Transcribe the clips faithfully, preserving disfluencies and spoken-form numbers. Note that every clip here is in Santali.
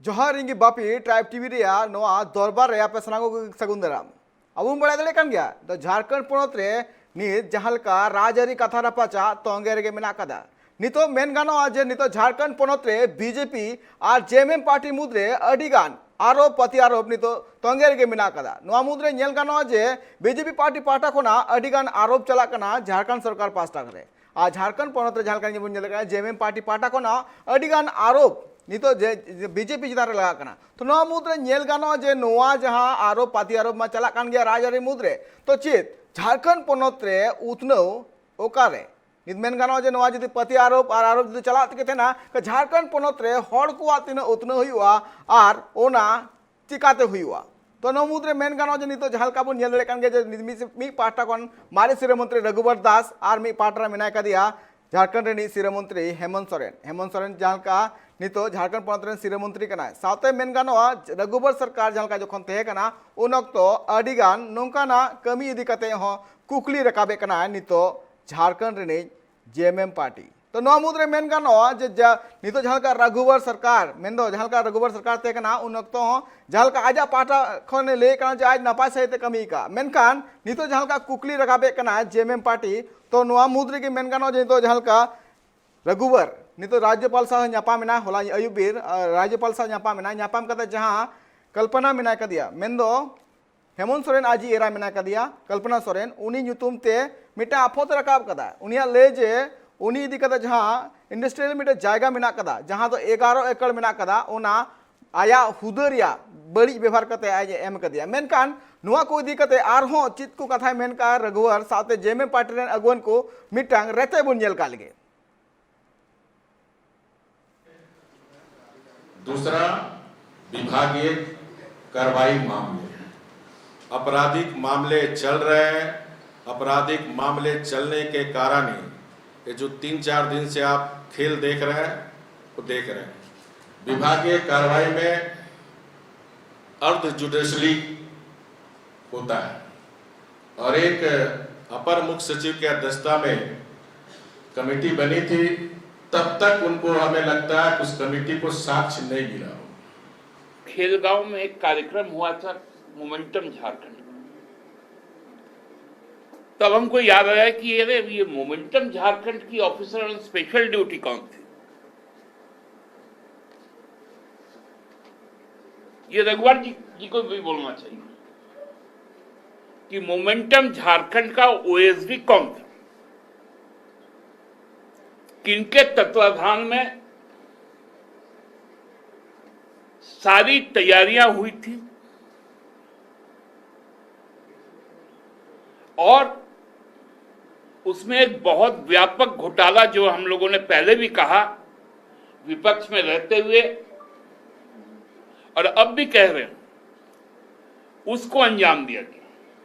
ᱡᱚᱦᱟᱨ, ᱤᱧ ᱜᱮ ᱵᱟᱯᱤ, ᱴᱨᱟᱭᱤᱵᱽ ᱴᱤᱵᱷᱤ ᱨᱮᱭᱟᱜ ᱱᱚᱣᱟ ᱫᱚᱨᱵᱟᱨ ᱨᱮ ᱟᱯᱮ ᱥᱟᱱᱟᱢ ᱠᱚᱜᱮ ᱥᱟᱹᱜᱩᱱ ᱫᱟᱨᱟᱢ᱾ ᱟᱵᱚ ᱵᱚᱱ ᱵᱟᱲᱟᱭ ᱫᱟᱲᱮᱭᱟᱜ ᱠᱟᱱ ᱜᱮᱭᱟ, ᱫᱚ ᱡᱷᱟᱲᱠᱷᱚᱸᱰ ᱯᱚᱱᱚᱛ ᱨᱮ ᱱᱤᱛ ᱡᱟᱦᱟᱸ ᱞᱮᱠᱟ ᱨᱟᱡᱽᱟᱹᱨᱤ ᱠᱟᱛᱷᱟ ᱨᱟᱯᱟᱪᱟᱜ ᱛᱚᱸᱜᱮ ᱨᱮᱜᱮ ᱢᱮᱱᱟᱜ ᱟᱠᱟᱫᱟ᱾ ᱱᱤᱛᱚᱜ ᱢᱮᱱ ᱜᱟᱱᱚᱜᱼᱟ ᱡᱮ ᱱᱤᱛᱚᱜ ᱡᱷᱟᱲᱠᱷᱚᱸᱰ ᱯᱚᱱᱚᱛ ᱨᱮ ᱵᱤᱡᱮᱯᱤ ᱟᱨ ᱡᱮᱮᱢᱮᱢ ᱯᱟᱨᱴᱤ ᱢᱩᱫᱽᱨᱮ ᱟᱹᱰᱤ ᱜᱟᱱ ᱟᱨᱚᱯ ᱯᱨᱚᱛᱤᱟᱨᱚᱯ ᱱᱤᱛᱚᱜ ᱛᱚᱸᱜᱮ ᱨᱮᱜᱮ ᱢᱮᱱᱟᱜ ᱟᱠᱟᱫᱟ᱾ ᱱᱚᱣᱟ ᱢᱩᱫᱽᱨᱮ ᱧᱮᱞ ᱜᱟᱱᱚᱜᱼᱟ ᱡᱮ ᱵᱤᱡᱮᱯᱤ ᱯᱟᱨᱴᱤ ᱯᱟᱦᱴᱟ ᱠᱷᱚᱱᱟᱜ ᱟᱹᱰᱤ ᱜᱟᱱ ᱟᱨᱚᱯ ᱪᱟᱞᱟᱜ ᱠᱟᱱᱟ ᱡᱷᱟᱲᱠᱷᱚᱸᱰ ᱥᱚᱨᱠᱟᱨ ᱯᱟᱦᱴᱟ ᱨᱮ᱾ ᱟᱨ ᱡᱷᱟᱲᱠᱷᱚᱸᱰ ᱯᱚᱱᱚᱛ ᱨᱮ ᱡᱟᱦᱟᱸ ᱞᱮᱠᱟ ᱜᱮᱵᱚᱱ ᱧᱮᱞ ᱠᱟᱱᱟ, ᱡᱮᱮᱢᱮᱢ ᱯᱟᱨᱴᱤ ᱯᱟᱦᱴᱟ ᱠᱷᱚᱱᱟᱜ ᱟᱹᱰᱤ ᱜᱟᱱ ᱟᱨᱚᱯ ᱱᱤᱛᱚᱜ ᱡᱮ ᱵᱤᱡᱮᱯᱤ ᱪᱮᱛᱟᱱ ᱨᱮ ᱞᱟᱜᱟᱜ ᱠᱟᱱᱟ᱾ ᱛᱚ ᱱᱚᱣᱟ ᱢᱩᱫᱽᱨᱮ ᱧᱮᱞ ᱜᱟᱱᱚᱜᱼᱟ ᱡᱮ ᱱᱚᱣᱟ ᱡᱟᱦᱟᱸ ᱟᱨᱚᱯ ᱯᱨᱚᱛᱤᱟᱨᱚᱯ ᱢᱟ ᱪᱟᱞᱟᱜ ᱠᱟᱱ ᱜᱮᱭᱟ ᱨᱟᱡᱽᱟᱹᱨᱤ ᱢᱩᱫᱽᱨᱮ, ᱛᱚ ᱪᱮᱫ ᱡᱷᱟᱲᱠᱷᱚᱸᱰ ᱯᱚᱱᱚᱛ ᱨᱮ ᱩᱛᱱᱟᱹᱣ ᱚᱠᱟᱨᱮ? ᱱᱤᱛ ᱢᱮᱱ ᱜᱟᱱᱚᱜᱼᱟ ᱡᱮ ᱱᱚᱣᱟ ᱡᱩᱫᱤ ᱯᱨᱚᱛᱤᱟᱨᱚᱯ ᱟᱨ ᱟᱨᱚᱯ ᱡᱩᱫᱤ ᱪᱟᱞᱟᱜ ᱛᱮᱜᱮ ᱛᱟᱦᱮᱱᱟ, ᱛᱚ ᱡᱷᱟᱲᱠᱷᱚᱸᱰ ᱯᱚᱱᱚᱛ ᱨᱮ ᱦᱚᱲ ᱠᱚᱣᱟᱜ ᱛᱤᱱᱟᱹᱜ ᱩᱛᱱᱟᱹᱣ ᱦᱩᱭᱩᱜᱼᱟ ᱟᱨ ᱚᱱᱟ ᱪᱤᱠᱟᱛᱮ ᱦᱩᱭᱩᱜᱼᱟ? ᱛᱚ ᱱᱚᱣᱟ ᱢᱩᱫᱽᱨᱮ ᱢᱮᱱ ᱜᱟᱱᱚᱜᱼᱟ ᱡᱮ ᱱᱤᱛᱚᱜ ᱡᱟᱦᱟᱸ ᱞᱮᱠᱟ ᱵᱚᱱ ᱧᱮᱞ ᱫᱟᱲᱮᱭᱟᱜ ᱠᱟᱱ ᱜᱮᱭᱟ ᱡᱮ ᱢᱤᱫ, ᱢᱤᱫ ᱯᱟᱦᱴᱟ ᱠᱷᱚᱱ ᱢᱟᱨᱮ ᱥᱤᱨᱟᱹ ᱢᱚᱱᱛᱨᱤ ᱨᱚᱜᱷᱩᱵᱚᱨ ᱫᱟᱥ ᱟᱨ ᱢᱤᱫ ᱯᱟᱦᱴᱟ ᱨᱮ ᱢᱮᱱᱟᱭ ᱠᱟᱫᱮᱭᱟ ᱡᱷᱟᱲᱠᱷᱚᱸᱰ ᱨᱤᱱᱤᱡ ᱥᱤᱨᱟᱹ ᱢᱚᱱᱛᱨᱤ ᱦᱮᱢᱚᱱᱛ ᱥᱚᱨᱮᱱ᱾ ᱦᱮᱢᱚᱱᱛ ᱥᱚᱨᱮᱱ ᱡᱟᱦᱟᱸ ᱞᱮᱠᱟ ᱱᱤᱛᱚᱜ ᱡᱷᱟᱲᱠᱷᱚᱸᱰ ᱯᱚᱱᱚᱛ ᱨᱮᱱ ᱥᱤᱨᱟᱹ ᱢᱚᱱᱛᱨᱤ ᱠᱟᱱᱟᱭ, ᱥᱟᱶᱛᱮ ᱢᱮᱱ ᱜᱟᱱᱚᱜᱼᱟ ᱨᱚᱜᱷᱩᱵᱚᱨ ᱥᱚᱨᱠᱟᱨ ᱡᱟᱦᱟᱸ ᱞᱮᱠᱟ ᱡᱚᱠᱷᱚᱱ ᱛᱟᱦᱮᱸ ᱠᱟᱱᱟ, ᱩᱱ ᱚᱠᱛᱚ ᱟᱹᱰᱤ ᱜᱟᱱ ᱱᱚᱝᱠᱟᱱᱟᱜ ᱠᱟᱹᱢᱤ ᱤᱫᱤ ᱠᱟᱛᱮ ᱦᱚᱸ ᱠᱩᱠᱞᱤ ᱨᱟᱠᱟᱵᱮᱫ ᱠᱟᱱᱟᱭ ᱱᱤᱛᱚᱜ ᱡᱷᱟᱲᱠᱷᱚᱸᱰ ᱨᱤᱱᱤᱡ ᱡᱮᱮᱢᱮᱢ ᱯᱟᱨᱴᱤ᱾ ᱛᱚ ᱱᱚᱣᱟ ᱢᱩᱫᱽᱨᱮ ᱢᱮᱱ ᱜᱟᱱᱚᱜᱼᱟ ᱡᱮ ᱡᱟ-, ᱱᱤᱛᱚᱜ ᱡᱟᱦᱟᱸ ᱞᱮᱠᱟ ᱨᱚᱜᱷᱩᱵᱚᱨ ᱥᱚᱨᱠᱟᱨ, ᱢᱮᱱᱫᱚ ᱡᱟᱦᱟᱸ ᱞᱮᱠᱟ ᱨᱚᱜᱷᱩᱵᱚᱨ ᱥᱚᱨᱠᱟᱨ ᱛᱟᱦᱮᱸ ᱠᱟᱱᱟ, ᱩᱱ ᱚᱠᱛᱚ ᱦᱚᱸ ᱡᱟᱦᱟᱸ ᱞᱮᱠᱟ ᱟᱡᱟᱜ ᱯᱟᱦᱴᱟ ᱠᱷᱚᱱᱮ ᱞᱟᱹᱭ ᱠᱟᱱᱟ ᱡᱮ ᱟᱡ ᱱᱟᱯᱟᱭ ᱥᱟᱹᱦᱤᱡ ᱛᱮ ᱠᱟᱹᱢᱤ ᱟᱠᱟᱫ, ᱢᱮᱱᱠᱷᱟᱱ ᱱᱤᱛᱚᱜ ᱡᱟᱦᱟᱸ ᱞᱮᱠᱟ ᱠᱩᱠᱞᱤ ᱨᱟᱠᱟᱵᱮᱫ ᱠᱟᱱᱟ ᱡᱮᱮᱢᱮᱢ ᱯᱟᱨᱴᱤ, ᱛᱚ ᱱᱚᱣᱟ ᱢᱩᱫᱽ ᱨᱮᱜᱮ ᱢᱮᱱ ᱜᱟᱱᱚᱜᱼᱟ ᱡᱮ ᱱᱤᱛᱚᱜ ᱡᱟᱦᱟᱸ ᱞᱮᱠᱟ ᱨᱚᱜᱷᱩᱵᱚᱨ ᱱᱤᱛᱚᱜ ᱨᱟᱡᱽᱡᱚᱯᱟᱞ ᱥᱟᱶ ᱧᱟᱯᱟᱢ ᱮᱱᱟ, ᱦᱚᱞᱟ ᱟᱹᱭᱩᱵ ᱵᱮᱨ, ᱟᱨ ᱨᱟᱡᱽᱡᱚᱯᱟᱞ ᱥᱟᱶ ᱧᱟᱯᱟᱢ ᱮᱱᱟ, ᱧᱟᱯᱟᱢ ᱠᱟᱛᱮ ᱡᱟᱦᱟᱸ ᱠᱚᱞᱯᱚᱱᱟ ᱢᱮᱱᱟᱭ ᱠᱟᱫᱮᱭᱟ, ᱢᱮᱱᱫᱚ ᱦᱮᱢᱚᱱᱛ ᱥᱚᱨᱮᱱ ᱟᱡᱤᱡ ᱮᱨᱟ ᱢᱮᱱᱟᱭ ᱠᱟᱫᱮᱭᱟ ᱠᱚᱞᱯᱚᱱᱟ ᱥᱚᱨᱮᱱ, ᱩᱱᱤ ᱧᱩᱛᱩᱢ ᱛᱮ ᱢᱤᱫᱴᱟᱝ ᱟᱯᱷᱚᱛ ᱨᱟᱠᱟᱵ ᱠᱟᱫᱟ᱾ ᱩᱱᱤᱭᱟᱜ ᱞᱟᱹᱭ ᱡᱮ ᱩᱱᱤ ᱤᱫᱤ ᱠᱟᱛᱮ ᱡᱟᱦᱟᱸ ᱤᱱᱰᱟᱥᱴᱨᱤᱭᱟᱞ ᱢᱤᱫᱴᱟᱝ ᱡᱟᱭᱜᱟ ᱢᱮᱱᱟᱜ ᱠᱟᱫᱟ, ᱡᱟᱦᱟᱸ ᱫᱚ ᱮᱜᱟᱨᱚ ᱮᱠᱚᱨ ᱢᱮᱱᱟᱜ ᱠᱟᱫᱟ, ᱚᱱᱟ ᱟᱭᱟᱜ ᱦᱩᱫᱟᱹ ᱨᱮᱭᱟᱜ ᱵᱟᱹᱲᱤᱡ ᱵᱮᱵᱷᱟᱨ ᱠᱟᱛᱮ ᱟᱡ ᱮ ᱮᱢ ᱠᱟᱫᱮᱭᱟ᱾ ᱢᱮᱱᱠᱷᱟᱱ ᱱᱚᱣᱟ ᱠᱚ ᱤᱫᱤ ᱠᱟᱛᱮ ᱟᱨᱦᱚᱸ ᱪᱮᱫ ᱠᱚ ᱠᱟᱛᱷᱟᱭ ᱢᱮᱱ ᱠᱟᱜᱼᱟ ᱨᱚᱜᱷᱩᱵᱚᱨ ᱥᱟᱶᱛᱮ ᱡᱮᱮᱢᱮᱢ ᱯᱟᱨᱴᱤ ᱨᱮᱱ ᱟᱹᱜᱩᱣᱟᱹᱱ ᱠᱚ, ᱢᱤᱫᱴᱟᱝ ᱨᱮᱛᱮ ᱵᱚᱱ ᱧᱮᱞ ᱠᱟᱜ ᱞᱮᱜᱮ᱾ दूसरा, विभागीय कार्रवाई मामले, आपराधिक मामले चल रहे हैं। आपराधिक मामले चलने के कारण ही ये जो तीन चार दिन से आप खेल देख रहे हैं, वो देख रहे हैं। विभागीय कार्रवाई में अर्ध जुडिशली होता है। और एक अपर मुख्य सचिव की अध्यक्षता में कमेटी बनी थी, तब तक उनको, हमें लगता है, उस कमेटी को साक्ष्य नहीं मिला हो। खेलगांव में एक कार्यक्रम हुआ था मोमेंटम झारखंड। तब हमको याद आया कि अरे, ये मोमेंटम झारखंड की ऑफिसर ऑन स्पेशल ड्यूटी कौन थी? ये रघुवर जी, जी को भी बोलना चाहिए कि मोमेंटम झारखंड का ओएसडी कौन था, किनके तत्वाधान में सारी तैयारियां हुई थी और उसमें एक बहुत व्यापक घोटाला, जो हम लोगों ने पहले भी कहा विपक्ष में रहते हुए और अब भी कह रहे हैं, उसको अंजाम दिया गया।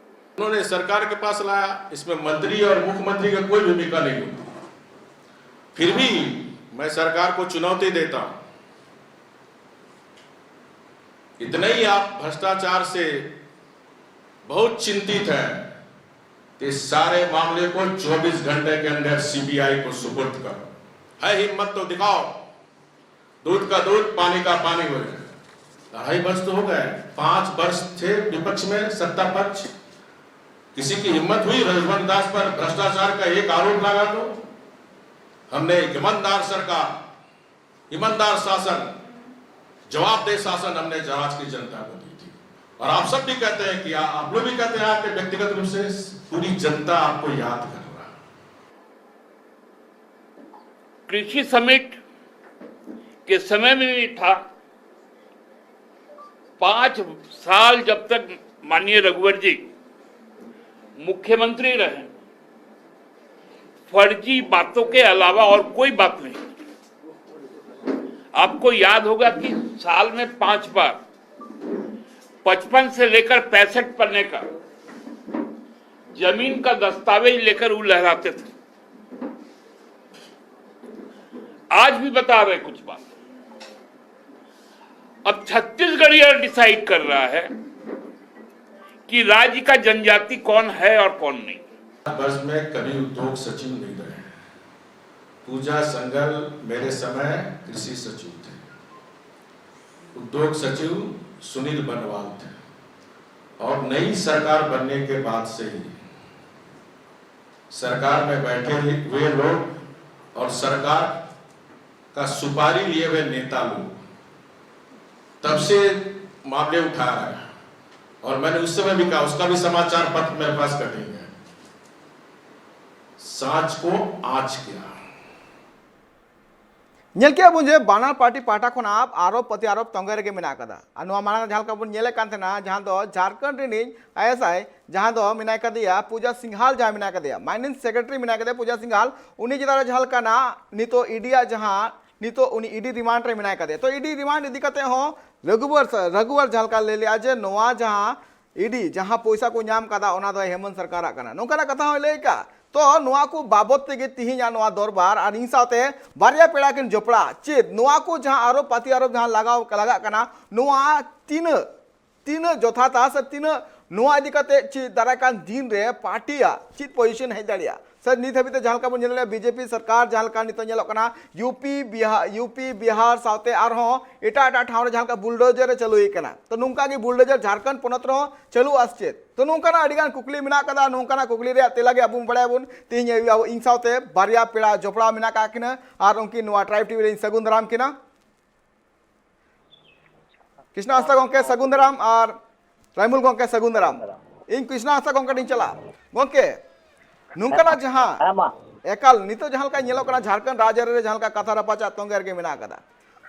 उन्होंने सरकार के पास लाया। इसमें मंत्री और मुख्यमंत्री का कोई भूमिका नहीं होती। फिर भी मैं सरकार को चुनौती देता हूं, इतने ही आप भ्रष्टाचार से बहुत चिंतित हैं तो इस सारे मामले को चौबीस घंटे के अंदर सीबीआई को सुपुर्द करो। है हिम्मत तो दिखाओ, दूध का दूध, पानी का पानी हो जाए। अढ़ाई वर्ष तो हो गए, पांच वर्ष थे विपक्ष में सत्ता पक्ष, किसी की हिम्मत हुई रघुवंश दास पर भ्रष्टाचार का एक आरोप लगा दो? हमने एक ईमानदार सरकार, ईमानदार शासन, जवाबदेह शासन हमने राज्य की जनता को दी थी। और आप सब भी कहते हैं कि आ- आप लोग भी कहते हैं आपके व्यक्तिगत रूप से पूरी जनता आपको याद कर रहा है। कृषि समिट के समय में भी था, पांच साल जब तक माननीय रघुवर जी मुख्यमंत्री रहे, फर्जी बातों के अलावा और कोई बात नहीं। आपको याद होगा कि साल में पांच बार पचपन से लेकर पैंसठ पन्ने का जमीन का दस्तावेज लेकर वो लहराते थे। आज भी बता रहे कुछ बात। अब छत्तीसगढ़ यह डिसाइड कर रहा है कि राज्य का जनजाति कौन है और कौन नहीं। वर्ष में कभी उद्योग सचिव नहीं रहे। पूजा संगल मेरे समय कृषि सचिव थे। उद्योग सचिव सुनील बंडवाल थे और नई सरकार बनने के बाद से ही सरकार में बैठे हुए लोग और सरकार का सुपारी लिए हुए नेता लोग तब से मामले उठा रहे हैं। और मैंने उस समय भी कहा, उसका भी समाचार पत्र मेरे पास कटिंग है। सांच को आंच किया। ᱧᱮᱞ ᱠᱮᱜᱼᱟ ᱵᱚᱱ ᱡᱮ ᱵᱟᱱᱟᱨ ᱯᱟᱨᱴᱤ ᱯᱟᱦᱴᱟ ᱠᱷᱚᱱᱟᱜ ᱟᱨᱳᱯ ᱯᱨᱚᱛᱤ ᱟᱨᱳᱯ ᱛᱚᱸᱜᱮ ᱨᱮᱜᱮ ᱢᱮᱱᱟᱜ ᱟᱠᱟᱫᱟ᱾ ᱟᱨ ᱱᱚᱣᱟ ᱢᱟᱲᱟᱝ ᱨᱮ ᱡᱟᱦᱟᱸ ᱞᱮᱠᱟ ᱵᱚᱱ ᱧᱮᱞᱮᱫ ᱠᱟᱱ ᱛᱟᱦᱮᱱᱟ, ᱡᱟᱦᱟᱸ ᱫᱚ ᱡᱷᱟᱲᱠᱷᱚᱸᱰ ᱨᱤᱱᱤᱡ ᱟᱭᱮᱥᱟᱭ ᱡᱟᱦᱟᱸ ᱫᱚ ᱢᱮᱱᱟᱭ ᱠᱟᱫᱮᱭᱟ ᱯᱩᱡᱟ ᱥᱤᱝᱦᱟᱞ, ᱡᱟᱦᱟᱸᱭ ᱢᱮᱱᱟᱭ ᱠᱟᱫᱮᱭᱟ ᱢᱟᱭᱱᱤᱝ ᱥᱮᱠᱨᱮᱴᱟᱨᱤ ᱢᱮᱱᱟᱭ ᱠᱟᱫᱮᱭᱟ ᱯᱩᱡᱟ ᱥᱤᱝᱦᱟᱞ, ᱩᱱᱤ ᱪᱮᱛᱟᱱ ᱨᱮ ᱡᱟᱦᱟᱸ ᱞᱮᱠᱟᱱᱟᱜ ᱱᱤᱛᱚᱜ ᱤᱰᱤᱭᱟᱜ ᱡᱟᱦᱟᱸ ᱱᱤᱛᱚᱜ ᱩᱱᱤ ᱤᱰᱤ ᱨᱤᱢᱟᱱᱰ ᱨᱮ ᱢᱮᱱᱟᱭ ᱠᱟᱫᱮᱭᱟ᱾ ᱛᱚ ᱤᱰᱤ ᱨᱤᱢᱟᱱᱰ ᱤᱫᱤ ᱠᱟᱛᱮ ᱦᱚᱸ ᱨᱟᱹᱜᱷᱩᱵᱚᱨ ᱨᱟᱹᱜᱷᱩᱵᱚᱨ ᱡᱟᱦᱟᱸ ᱞᱮᱠᱟ ᱞᱟᱹᱭ ᱞᱮᱜᱼᱟ ᱡᱮ ᱱᱚᱣᱟ ᱡᱟᱦᱟᱸ ᱤᱰᱤ ᱡᱟᱦᱟᱸ ᱯᱚᱭᱥᱟ ᱠᱚ ᱧᱟᱢ ᱠᱟᱫᱟ ᱚᱱᱟ ᱫᱚ ᱦᱮᱢᱚᱱᱛ ᱥᱚᱨᱠᱟᱨᱟᱜ ᱠᱟᱱᱟ, ᱱᱚᱝᱠᱟᱱᱟᱜ ᱠᱟᱛᱷᱟ ᱦᱚᱸᱭ ᱞᱟᱹᱭ ᱠᱟᱜᱼᱟ᱾ ᱛᱚ ᱱᱚᱣᱟ ᱠᱚ ᱵᱟᱵᱚᱛ ᱛᱮᱜᱮ ᱛᱤᱦᱤᱧᱟᱜ ᱱᱚᱣᱟ ᱫᱚᱨᱵᱟᱨ ᱟᱨ ᱤᱧ ᱥᱟᱶᱛᱮ ᱵᱟᱨᱭᱟ ᱯᱮᱲᱟ ᱠᱤᱱ ᱡᱚᱯᱲᱟᱜ᱾ ᱪᱮᱫ ᱱᱚᱣᱟ ᱠᱚ ᱡᱟᱦᱟᱸ ᱟᱨᱳᱯ ᱯᱟᱹᱛᱤ ᱟᱨᱳᱯ ᱡᱟᱦᱟᱸ ᱞᱟᱜᱟᱣ ᱞᱟᱜᱟᱜ ᱠᱟᱱᱟ, ᱱᱚᱣᱟ ᱛᱤᱱᱟᱹᱜ ᱛᱤᱱᱟᱹᱜ ᱡᱚᱛᱷᱟᱛᱟ ᱥᱮ ᱛᱤᱱᱟᱹᱜ ᱱᱚᱣᱟ ᱤᱫᱤ ᱠᱟᱛᱮ ᱪᱮᱫ ᱫᱟᱨᱟᱭ ᱠᱟᱱ ᱫᱤᱱ ᱨᱮ ᱯᱟᱨᱴᱤᱭᱟᱜ ᱪᱮᱫ ᱯᱚᱡᱤᱥᱚᱱ ᱦᱮᱡ ᱫᱟᱲᱮᱭᱟᱜᱼᱟ? ᱥᱮ ᱱᱤᱛ ᱦᱟᱹᱵᱤᱡ ᱛᱮ ᱡᱟᱦᱟᱸ ᱞᱮᱠᱟ ᱵᱚᱱ ᱧᱮᱞ ᱞᱮᱫᱟ ᱵᱤᱡᱮᱯᱤ ᱥᱚᱨᱠᱟᱨ ᱡᱟᱦᱟᱸ ᱞᱮᱠᱟ ᱱᱤᱛᱚᱜ ᱧᱮᱞᱚᱜ ᱠᱟᱱᱟ ᱭᱩᱯᱤ ᱵᱤᱦᱟᱨ, ᱭᱩᱯᱤ ᱵᱤᱦᱟᱨ ᱥᱟᱶᱛᱮ ᱟᱨᱦᱚᱸ ᱮᱴᱟᱜ ᱮᱴᱟᱜ ᱴᱷᱟᱶ ᱨᱮ ᱡᱟᱦᱟᱸ ᱞᱮᱠᱟ ᱵᱩᱞᱰᱳᱡᱟᱨ ᱮ ᱪᱟᱹᱞᱩᱭᱮ ᱠᱟᱱᱟ, ᱛᱚ ᱱᱚᱝᱠᱟ ᱜᱮ ᱵᱩᱞᱰᱳᱡᱟᱨ ᱡᱷᱟᱲᱠᱷᱚᱸᱰ ᱯᱚᱱᱚᱛ ᱨᱮᱦᱚᱸ ᱪᱟᱹᱞᱩᱜᱼᱟ ᱥᱮ ᱪᱮᱫ? ᱛᱚ ᱱᱚᱝᱠᱟᱱᱟᱜ ᱟᱹᱰᱤ ᱜᱟᱱ ᱠᱩᱠᱞᱤ ᱢᱮᱱᱟᱜ ᱟᱠᱟᱫᱟ᱾ ᱱᱚᱝᱠᱟᱱᱟᱜ ᱠᱩᱠᱞᱤ ᱨᱮᱭᱟᱜ ᱛᱮᱞᱟ ᱜᱮ ᱟᱵᱚ ᱵᱚᱱ ᱵᱟᱲᱟᱭᱟᱵᱚᱱ᱾ ᱛᱮᱦᱮᱧ ᱟᱵᱚ ᱤᱧ ᱥᱟᱶᱛᱮ ᱵᱟᱨᱭᱟ ᱯᱮᱲᱟ ᱡᱚᱯᱲᱟᱣ ᱢᱮᱱᱟᱜ ᱟᱠᱟᱫ ᱠᱤᱱᱟ ᱟᱨ ᱩᱱᱠᱤᱱ ᱱᱚᱣᱟ ᱴᱨᱟᱭᱤᱵᱽ ᱴᱤᱵᱷᱤ ᱨᱮᱧ ᱥᱟᱹᱜᱩᱱ ᱫᱟᱨᱟᱢ ᱠᱤᱱᱟ᱾ ᱠᱨᱤᱥᱱᱟ ᱦᱟᱸᱥᱫᱟ ᱜᱚᱢᱠᱮ ᱥᱟᱹᱜᱩᱱ ᱫᱟᱨᱟᱢ ᱟᱨ ᱨᱟᱭᱢᱩᱞ ᱜᱚᱢᱠᱮ ᱥᱟᱹᱜᱩᱱ ᱫᱟᱨᱟᱢ᱾ ᱤᱧ ᱠᱨᱤᱥᱱᱟ ᱦᱟᱸᱥᱫᱟ ᱜᱚᱢᱠᱮ ᱴᱷᱮᱱ ᱤᱧ ᱪᱟᱞᱟᱜᱼᱟ᱾ ᱜᱚᱢᱠᱮ, ᱱᱚᱝᱠᱟᱱᱟᱜ ᱡᱟᱦᱟᱸ ᱦᱮᱸ ᱢᱟ᱾ ᱮᱠᱟᱞ ᱱᱤᱛᱚᱜ ᱡᱟᱦᱟᱸ ᱞᱮᱠᱟ ᱧᱮᱞᱚᱜ ᱠᱟᱱᱟ ᱡᱷᱟᱲᱠᱷᱚᱸᱰ ᱨᱟᱡᱽ ᱟᱹᱨᱤ ᱨᱮ ᱡᱟᱦᱟᱸ ᱞᱮᱠᱟ ᱠᱟᱛᱷᱟ ᱨᱟᱯᱟᱪᱟᱜ ᱛᱚᱸᱜᱮ ᱨᱮᱜᱮ ᱢᱮᱱᱟᱜ ᱟᱠᱟᱫᱟ,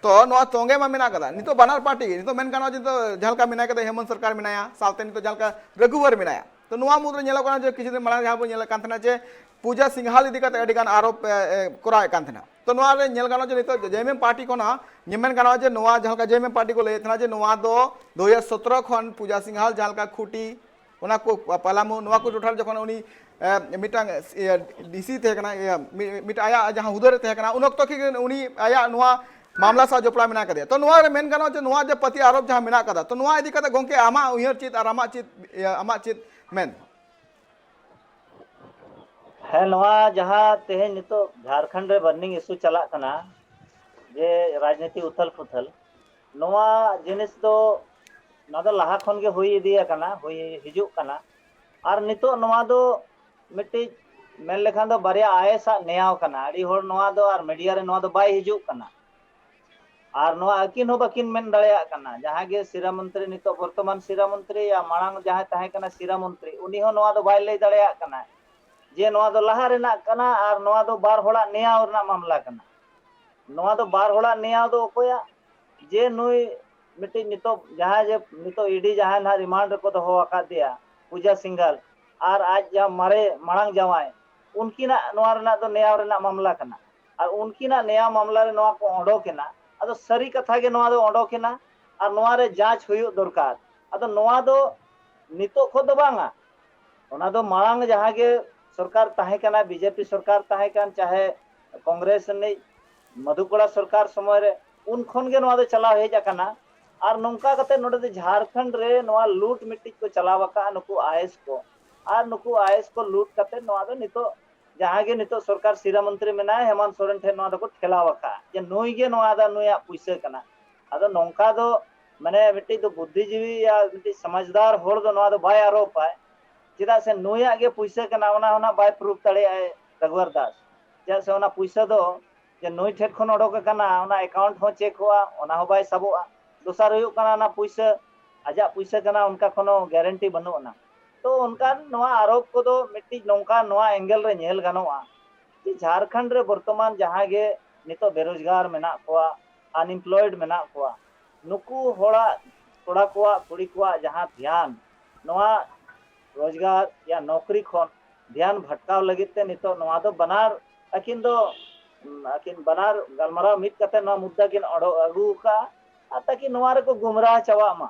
ᱛᱚ ᱱᱚᱣᱟ ᱛᱚᱸᱜᱮ ᱢᱟ ᱢᱮᱱᱟᱜ ᱟᱠᱟᱫᱟ, ᱱᱤᱛᱚᱜ ᱵᱟᱱᱟᱨ ᱯᱟᱨᱴᱤ ᱜᱮ ᱱᱤᱛᱚᱜ ᱢᱮᱱ ᱜᱟᱱᱚᱜᱼᱟ ᱡᱮ ᱱᱤᱛᱚᱜ ᱡᱟᱦᱟᱸ ᱞᱮᱠᱟ ᱢᱮᱱᱟᱭ ᱠᱟᱫᱟ ᱦᱮᱢᱚᱱᱛ ᱥᱚᱨᱠᱟᱨ ᱢᱮᱱᱟᱭᱟ, ᱥᱟᱶᱛᱮ ᱱᱤᱛᱚᱜ ᱡᱟᱦᱟᱸ ᱞᱮᱠᱟ ᱨᱟᱹᱜᱷᱩᱵᱚᱨ ᱢᱮᱱᱟᱭᱟ᱾ ᱛᱚ ᱱᱚᱣᱟ ᱢᱩᱫᱽᱨᱮ ᱧᱮᱞᱚᱜ ᱠᱟᱱᱟ ᱡᱮ ᱠᱤᱪᱷᱩ ᱫᱤᱱ ᱢᱟᱲᱟᱝ ᱡᱟᱦᱟᱸ ᱵᱚᱱ ᱧᱮᱞᱮᱫ ᱠᱟᱱ ᱛᱟᱦᱮᱱᱟ ᱡᱮ ᱯᱩᱡᱟ ᱥᱤᱝᱦᱟᱞ ᱤᱫᱤ ᱠᱟᱛᱮ ᱟᱹᱰᱤ ᱜᱟᱱ ᱟᱨᱳᱯ ᱮ, ᱮ, ᱠᱚᱨᱟᱣᱮᱫ ᱠᱟᱱ ᱛᱟᱦᱮᱱᱟ᱾ ᱛᱚ ᱱᱚᱣᱟ ᱨᱮ ᱧᱮᱞ ᱜᱟᱱᱚᱜᱼᱟ ᱡᱮ ᱱᱤᱛᱚᱜ ᱡᱮ ᱮᱢ ᱮᱢ ᱯᱟᱨᱴᱤ ᱠᱷᱚᱱᱟᱜ ᱧᱮ- ᱢᱮᱱ ᱜᱟᱱᱚᱜᱼᱟ ᱡᱮ ᱱᱚᱣᱟ ᱡᱟᱦᱟᱸ ᱞᱮᱠᱟ ᱡᱮ ᱮᱢ ᱮᱢ ᱯᱟᱨᱴᱤ ᱠᱚ ᱞᱟᱹᱭᱮᱫ ᱛᱟᱦᱮᱱᱟ ᱡᱮ ᱱᱚᱣᱟ ᱫᱚ ᱫᱩ ᱦᱟᱡᱟᱨ ᱥᱚᱛᱨᱚ ᱠᱷᱚᱱ ᱯᱩᱡᱟ ᱥᱤᱝᱦᱟᱞ ᱡᱟᱦᱟᱸ ᱞᱮᱠᱟ ᱠᱷᱩᱴᱤ ᱚᱱᱟ ᱠᱚ ᱯᱟ- ᱯᱟᱞᱟᱢᱩ ᱱᱚᱣᱟ ᱠᱚ ᱴᱚᱴᱷᱟ ᱨᱮ ᱡᱚᱠᱷᱚᱱ ᱩᱱᱤ ᱮ, ᱢᱤᱫᱴᱟᱝ ᱤᱭᱟᱹ, ᱰᱤᱥᱤ ᱛᱟᱦᱮᱸ ᱠᱟᱱᱟ, ᱤᱭᱟᱹ, ᱢᱤ- ᱢᱤᱫᱴᱟᱝ ᱟᱭᱟᱜ ᱡᱟᱦᱟᱸ ᱦᱩᱫᱟᱹ ᱨᱮ ᱛᱟᱦᱮᱸ ᱠᱟᱱᱟ ᱩᱱ ᱚᱠᱛᱚ ᱠᱷᱚᱱ ᱜᱮ ᱩᱱᱤ ᱟᱭᱟᱜ ᱱᱚᱣᱟ ᱢᱟᱢᱞᱟ ᱥᱟᱶ ᱡᱚᱯᱲᱟᱣ ᱢᱮᱱᱟᱜ ᱟᱠᱟᱫᱮᱭᱟ᱾ ᱛᱚ ᱱᱚᱣᱟ ᱨᱮ ᱢᱮᱱ ᱜᱟᱱᱚᱜᱼᱟ ᱡᱮ ᱱᱚᱣᱟ ᱡᱮ ᱯᱟᱹᱛᱤ ᱟᱨᱳᱯ ᱡᱟᱦᱟᱸ ᱢᱮᱱᱟᱜ ᱟᱠᱟᱫᱟ, ᱛᱚ ᱱᱚᱣᱟ ᱤᱫᱤ ᱠᱟᱛᱮ ᱜᱚᱢᱠᱮ ᱟᱢᱟᱜ ᱩᱭᱦᱟᱹᱨ ᱪᱮᱫ ᱟᱨ ᱟᱢᱟᱜ ᱪᱮᱫ ᱤᱭᱟᱹ, ᱟᱢᱟᱜ ᱪᱮᱫ ᱢᱮᱱ? ᱦᱮᱸ, ᱱᱚᱣᱟ ᱡᱟᱦᱟᱸ ᱛᱮᱦᱮᱧ ᱱᱤᱛᱚᱜ ᱡᱷᱟᱲᱠᱷᱚᱸᱰ ᱨᱮ ᱵᱟᱨᱱᱤᱝ ᱤᱥᱩ ᱪᱟᱞᱟᱜ ᱠᱟᱱᱟ, ᱡᱮ ᱨᱟᱡᱽᱱᱤᱛᱤ ᱩᱛᱷᱟᱹᱞ ᱯᱩᱛᱷᱟᱹᱞ, ᱱᱚᱣᱟ ᱡᱤᱱᱤᱥ ᱫᱚ, ᱱᱚᱣᱟ ᱫᱚ ᱞᱟᱦᱟ ᱠᱷᱚᱱ ᱜᱮ ᱦᱩᱭ ᱤᱫᱤ ᱟᱠᱟᱱᱟ, ᱦᱩᱭ ᱦᱤᱡᱩᱜ ᱠᱟᱱᱟ᱾ ᱟᱨ ᱱᱤᱛᱚᱜ ᱱᱚᱣᱟ ᱫᱚ ᱢᱤᱫᱴᱤᱡ ᱢᱮᱱ ᱞᱮᱠᱷᱟᱱ ᱫᱚ ᱵᱟᱨᱭᱟ ᱟᱭᱮᱥ ᱟᱜ ᱱᱮᱭᱟᱣ ᱠᱟᱱᱟ᱾ ᱟᱹᱰᱤ ᱦᱚᱲ ᱱᱚᱣᱟ ᱫᱚ ᱟᱨ ᱢᱤᱰᱤᱭᱟ ᱨᱮ ᱱᱚᱣᱟ ᱫᱚ ᱵᱟᱭ ᱦᱤᱡᱩᱜ ᱠᱟᱱᱟ᱾ ᱟᱨ ᱱᱚᱣᱟ ᱟᱹᱠᱤᱱ ᱦᱚᱸ ᱵᱟᱹᱠᱤᱱ ᱢᱮᱱ ᱫᱟᱲᱮᱭᱟᱜ ᱠᱟᱱᱟ᱾ ᱡᱟᱦᱟᱸᱭ ᱜᱮ ᱥᱤᱨᱟ ᱢᱚᱱᱛᱨᱤ, ᱱᱤᱛᱚᱜ ᱵᱚᱨᱛᱚᱢᱟᱱ ᱥᱤᱨᱟ ᱢᱚᱱᱛᱨᱤ ᱭᱟ ᱢᱟᱲᱟᱝ ᱡᱟᱦᱟᱸᱭ ᱛᱟᱦᱮᱸ ᱠᱟᱱᱟ ᱥᱤᱨᱟ ᱢᱚᱱᱛᱨᱤ, ᱩᱱᱤ ᱦᱚᱸ ᱱᱚᱣᱟ ᱫᱚ ᱵᱟᱭ ᱞᱟᱹᱭ ᱫᱟᱲᱮᱭᱟᱜ ᱠᱟᱱᱟ ᱡᱮ ᱱᱚᱣᱟ ᱫᱚ ᱞᱟᱦᱟ ᱨᱮᱱᱟᱜ ᱠᱟᱱᱟ ᱟᱨ ᱱᱚᱣᱟ ᱫᱚ ᱵᱟᱨ ᱦᱚᱲᱟᱜ ᱱᱮᱭᱟᱣ ᱨᱮᱱᱟᱜ ᱢᱟᱢᱞᱟ ᱠᱟᱱᱟ᱾ ᱱᱚᱣᱟ ᱫᱚ ᱵᱟᱨ ᱦᱚᱲᱟᱜ ᱱᱮᱭᱟᱣ ᱫᱚ ᱚᱠᱚᱭᱟᱜ? ᱡᱮ ᱱᱩᱭ ᱢᱤᱫᱴᱤᱡ ᱱᱤᱛᱚᱜ ᱡᱟᱦᱟᱸᱭ ᱡᱮ ᱱᱤᱛᱚᱜ ᱤᱰᱤ ᱡᱟᱦᱟᱸᱭ ᱱᱟᱦᱟᱜ ᱨᱤᱢᱟᱱᱰ ᱨᱮᱠᱚ ᱫᱚᱦᱚ ᱟᱠᱟᱫᱮᱭᱟ, ᱯᱩᱡᱟ ᱥᱤᱝᱜᱷᱟᱞ, ᱟᱨ ᱟᱡ ᱡᱟᱦᱟᱸ ᱢᱟᱨᱮ ᱢᱟᱲᱟᱝ ᱡᱟᱶᱟᱭ, ᱩᱱᱠᱤᱱᱟᱜ ᱱᱚᱣᱟ ᱨᱮᱱᱟᱜ ᱫᱚ ᱱᱮᱭᱟᱣ ᱨᱮᱱᱟᱜ ᱢᱟᱢᱞᱟ ᱠᱟᱱᱟ᱾ ᱟᱨ ᱩᱱᱠᱤᱱᱟᱜ ᱱᱮᱭᱟᱣ ᱢᱟᱢᱞᱟ ᱨᱮ ᱱᱚᱣᱟ ᱠᱚ ᱚᱰᱚᱠ ᱮᱱᱟ᱾ ᱟᱫᱚ ᱥᱟᱹᱨᱤ ᱠᱟᱛᱷᱟ ᱜᱮ ᱱᱚᱣᱟ ᱫᱚ ᱚᱰᱚᱠ ᱮᱱᱟ ᱟᱨ ᱱᱚᱣᱟ ᱨᱮ ᱡᱟᱸᱪ ᱦᱩᱭᱩᱜ ᱫᱚᱨᱠᱟᱨ᱾ ᱟᱫᱚ ᱱᱚᱣᱟ ᱫᱚ ᱱᱤᱛᱚᱜ ᱠᱷᱚᱱ ᱫᱚ ᱵᱟᱝᱟ, ᱚᱱᱟ ᱫᱚ ᱢᱟᱲᱟᱝ ᱡᱟᱦᱟᱸ ᱜᱮ ᱥᱚᱨᱠᱟᱨ ᱛᱟᱦᱮᱸ ᱠᱟᱱᱟ, ᱵᱤᱡᱮᱯᱤ ᱥᱚᱨᱠᱟᱨ ᱛᱟᱦᱮᱸ ᱠᱟᱱ, ᱪᱟᱦᱮ ᱠᱚᱝᱜᱨᱮᱥ ᱨᱤᱱᱤᱡ ᱢᱚᱫᱷᱩᱠᱚᱲᱟ ᱥᱚᱨᱠᱟᱨ ᱥᱚᱢᱚᱭ ᱨᱮ, ᱩᱱ ᱠᱷᱚᱱ ᱜᱮ ᱱᱚᱣᱟ ᱫᱚ ᱪᱟᱞᱟᱣ ᱦᱮᱡ ᱟᱠᱟᱱᱟ᱾ ᱟᱨ ᱱᱚᱝᱠᱟ ᱠᱟᱛᱮ ᱱᱚᱰᱮ ᱫᱚ ᱡᱷᱟᱲᱠᱷᱚᱸᱰ ᱨᱮ ᱱᱚᱣᱟ ᱞᱩᱴ ᱢᱤᱫᱴᱤᱡ ᱠᱚ ᱪᱟᱞᱟᱣ ᱟᱠᱟᱫᱼᱟ ᱱᱩᱠᱩ ᱟᱭᱮᱥ ᱠᱚ᱾ ᱟᱨ ᱱᱩᱠᱩ ᱟᱭᱮᱥ ᱠᱚ ᱞᱩᱴ ᱠᱟᱛᱮ ᱱᱚᱣᱟ ᱫᱚ ᱱᱤᱛᱚᱜ ᱡᱟᱦᱟᱸ ᱜᱮ ᱱᱤᱛᱚᱜ ᱥᱚᱨᱠᱟᱨ ᱥᱤᱨᱟ ᱢᱚᱱᱛᱨᱤ ᱢᱮᱱᱟᱭᱟ, ᱦᱮᱢᱟᱱᱛ ᱥᱚᱨᱮᱱ ᱴᱷᱮᱱ ᱱᱚᱣᱟ ᱫᱚᱠᱚ ᱴᱷᱮᱞᱟᱣ ᱟᱠᱟᱫᱼᱟ ᱡᱮ ᱱᱩᱭ ᱜᱮ ᱱᱚᱣᱟ ᱫᱚ ᱱᱩᱭᱟᱜ ᱯᱩᱭᱥᱟᱹ ᱠᱟᱱᱟ᱾ ᱟᱫᱚ ᱱᱚᱝᱠᱟ ᱫᱚ ᱢᱟᱱᱮ ᱢᱤᱫᱴᱤᱡ ᱫᱚ ᱵᱩᱫᱽᱫᱷᱤᱡᱤᱵᱤ ᱭᱟ ᱢᱤᱫᱴᱤᱡ ᱥᱚᱢᱟᱡᱽᱫᱟᱨ ᱦᱚᱲ ᱫᱚ ᱱᱚᱣᱟ ᱫᱚ ᱵᱟᱭ ᱟᱨᱳᱯᱟᱭ᱾ ᱪᱮᱫᱟᱜ ᱥᱮ ᱱᱩᱭᱟᱜ ᱜᱮ ᱯᱩᱭᱥᱟᱹ ᱠᱟᱱᱟ, ᱚᱱᱟ ᱦᱚᱸ ᱱᱟᱜ ᱵᱟᱭ ᱯᱨᱩᱯ ᱫᱟᱲᱮᱭᱟᱜᱼᱟᱭ ᱨᱟᱜᱷᱩᱣᱟᱨ ᱫᱟᱥ᱾ ᱪᱮᱫᱟᱜ ᱥᱮ ᱚᱱᱟ ᱯᱩᱭᱥᱟᱹ ᱫᱚ ᱡᱮ ᱱᱩᱭ ᱴᱷᱮᱱ ᱠᱷᱚᱱ ᱚᱰᱚᱠ ᱟᱠᱟᱱᱟ, ᱚᱱᱟ ᱮᱠᱟᱣᱩᱱᱴ ᱦᱚᱸ ᱪᱮᱠ ᱦᱩᱭᱩᱜᱼᱟ, ᱚᱱᱟ ᱦᱚᱸ ᱵᱟᱭ ᱥᱟᱵᱚᱜᱼᱟ᱾ ᱫᱚᱥᱟᱨ ᱦᱩᱭᱩᱜ ᱠᱟᱱᱟ, ᱚᱱᱟ ᱯᱩᱭᱥᱟᱹ ᱟᱡᱟᱜ ᱯᱩᱭᱥᱟᱹ ᱠᱟᱱᱟ, ᱚᱱᱠᱟ ᱠᱳᱱᱳ ᱜᱮᱨᱮᱱᱴᱤ ᱵᱟᱹᱱᱩᱜ ᱟᱱᱟ᱾ ᱛᱚ ᱚᱱᱠᱟᱱ ᱱᱚᱣᱟ ᱟᱨᱳᱯ ᱠᱚᱫᱚ ᱢᱤᱫᱴᱤᱡ ᱱᱚᱝᱠᱟ ᱱᱚᱣᱟ ᱮᱝᱜᱮᱞ ᱨᱮ ᱧᱮᱞ ᱜᱟᱱᱚᱜᱼᱟ ᱡᱮ ᱡᱷᱟᱲᱠᱷᱚᱸᱰ ᱨᱮ ᱵᱚᱨᱛᱚᱢᱟᱱ ᱡᱟᱦᱟᱸ ᱜᱮ ᱱᱤᱛᱚᱜ ᱵᱮᱨᱳᱡᱽᱜᱟᱨ ᱢᱮᱱᱟᱜ ᱠᱚᱣᱟ, ᱟᱱᱮᱢᱯᱞᱚᱭᱮᱰ ᱢᱮᱱᱟᱜ ᱠᱚᱣᱟ, ᱱᱩᱠᱩ ᱦᱚᱲᱟᱜ, ᱠᱚᱲᱟ ᱠᱚᱣᱟᱜ, ᱠᱩᱲᱤ ᱠᱚᱣᱟᱜ ᱡᱟᱦᱟᱸ ᱫᱷᱮᱭᱟᱱ ᱱᱚᱣᱟ ᱨᱳᱡᱽᱜᱟᱨ ᱭᱟ ᱱᱚᱠᱨᱤ ᱠᱷᱚᱱ ᱫᱷᱮᱭᱟᱱ ᱵᱷᱟᱴᱠᱟᱣ ᱞᱟᱹᱜᱤᱫ ᱛᱮ ᱱᱤᱛᱚᱜ ᱱᱚᱣᱟ ᱫᱚ ᱵᱟᱱᱟᱨ, ᱟᱹᱠᱤᱱ ᱫᱚ, ᱩᱸ, ᱟᱹᱠᱤᱱ ᱵᱟᱱᱟᱨ ᱜᱟᱞᱢᱟᱨᱟᱣ ᱢᱤᱫ ᱠᱟᱛᱮ ᱱᱚᱣᱟ ᱢᱩᱫᱽᱫᱟ ᱠᱤᱱ ᱚᱰᱚᱠ ᱟᱹᱜᱩ ᱟᱠᱟᱫᱼᱟ᱾ ᱟᱨ ᱛᱟᱠᱤ ᱱᱚᱣᱟ ᱨᱮᱠᱚ ᱜᱩᱢᱨᱟᱦ ᱪᱟᱵᱟᱜ ᱢᱟ᱾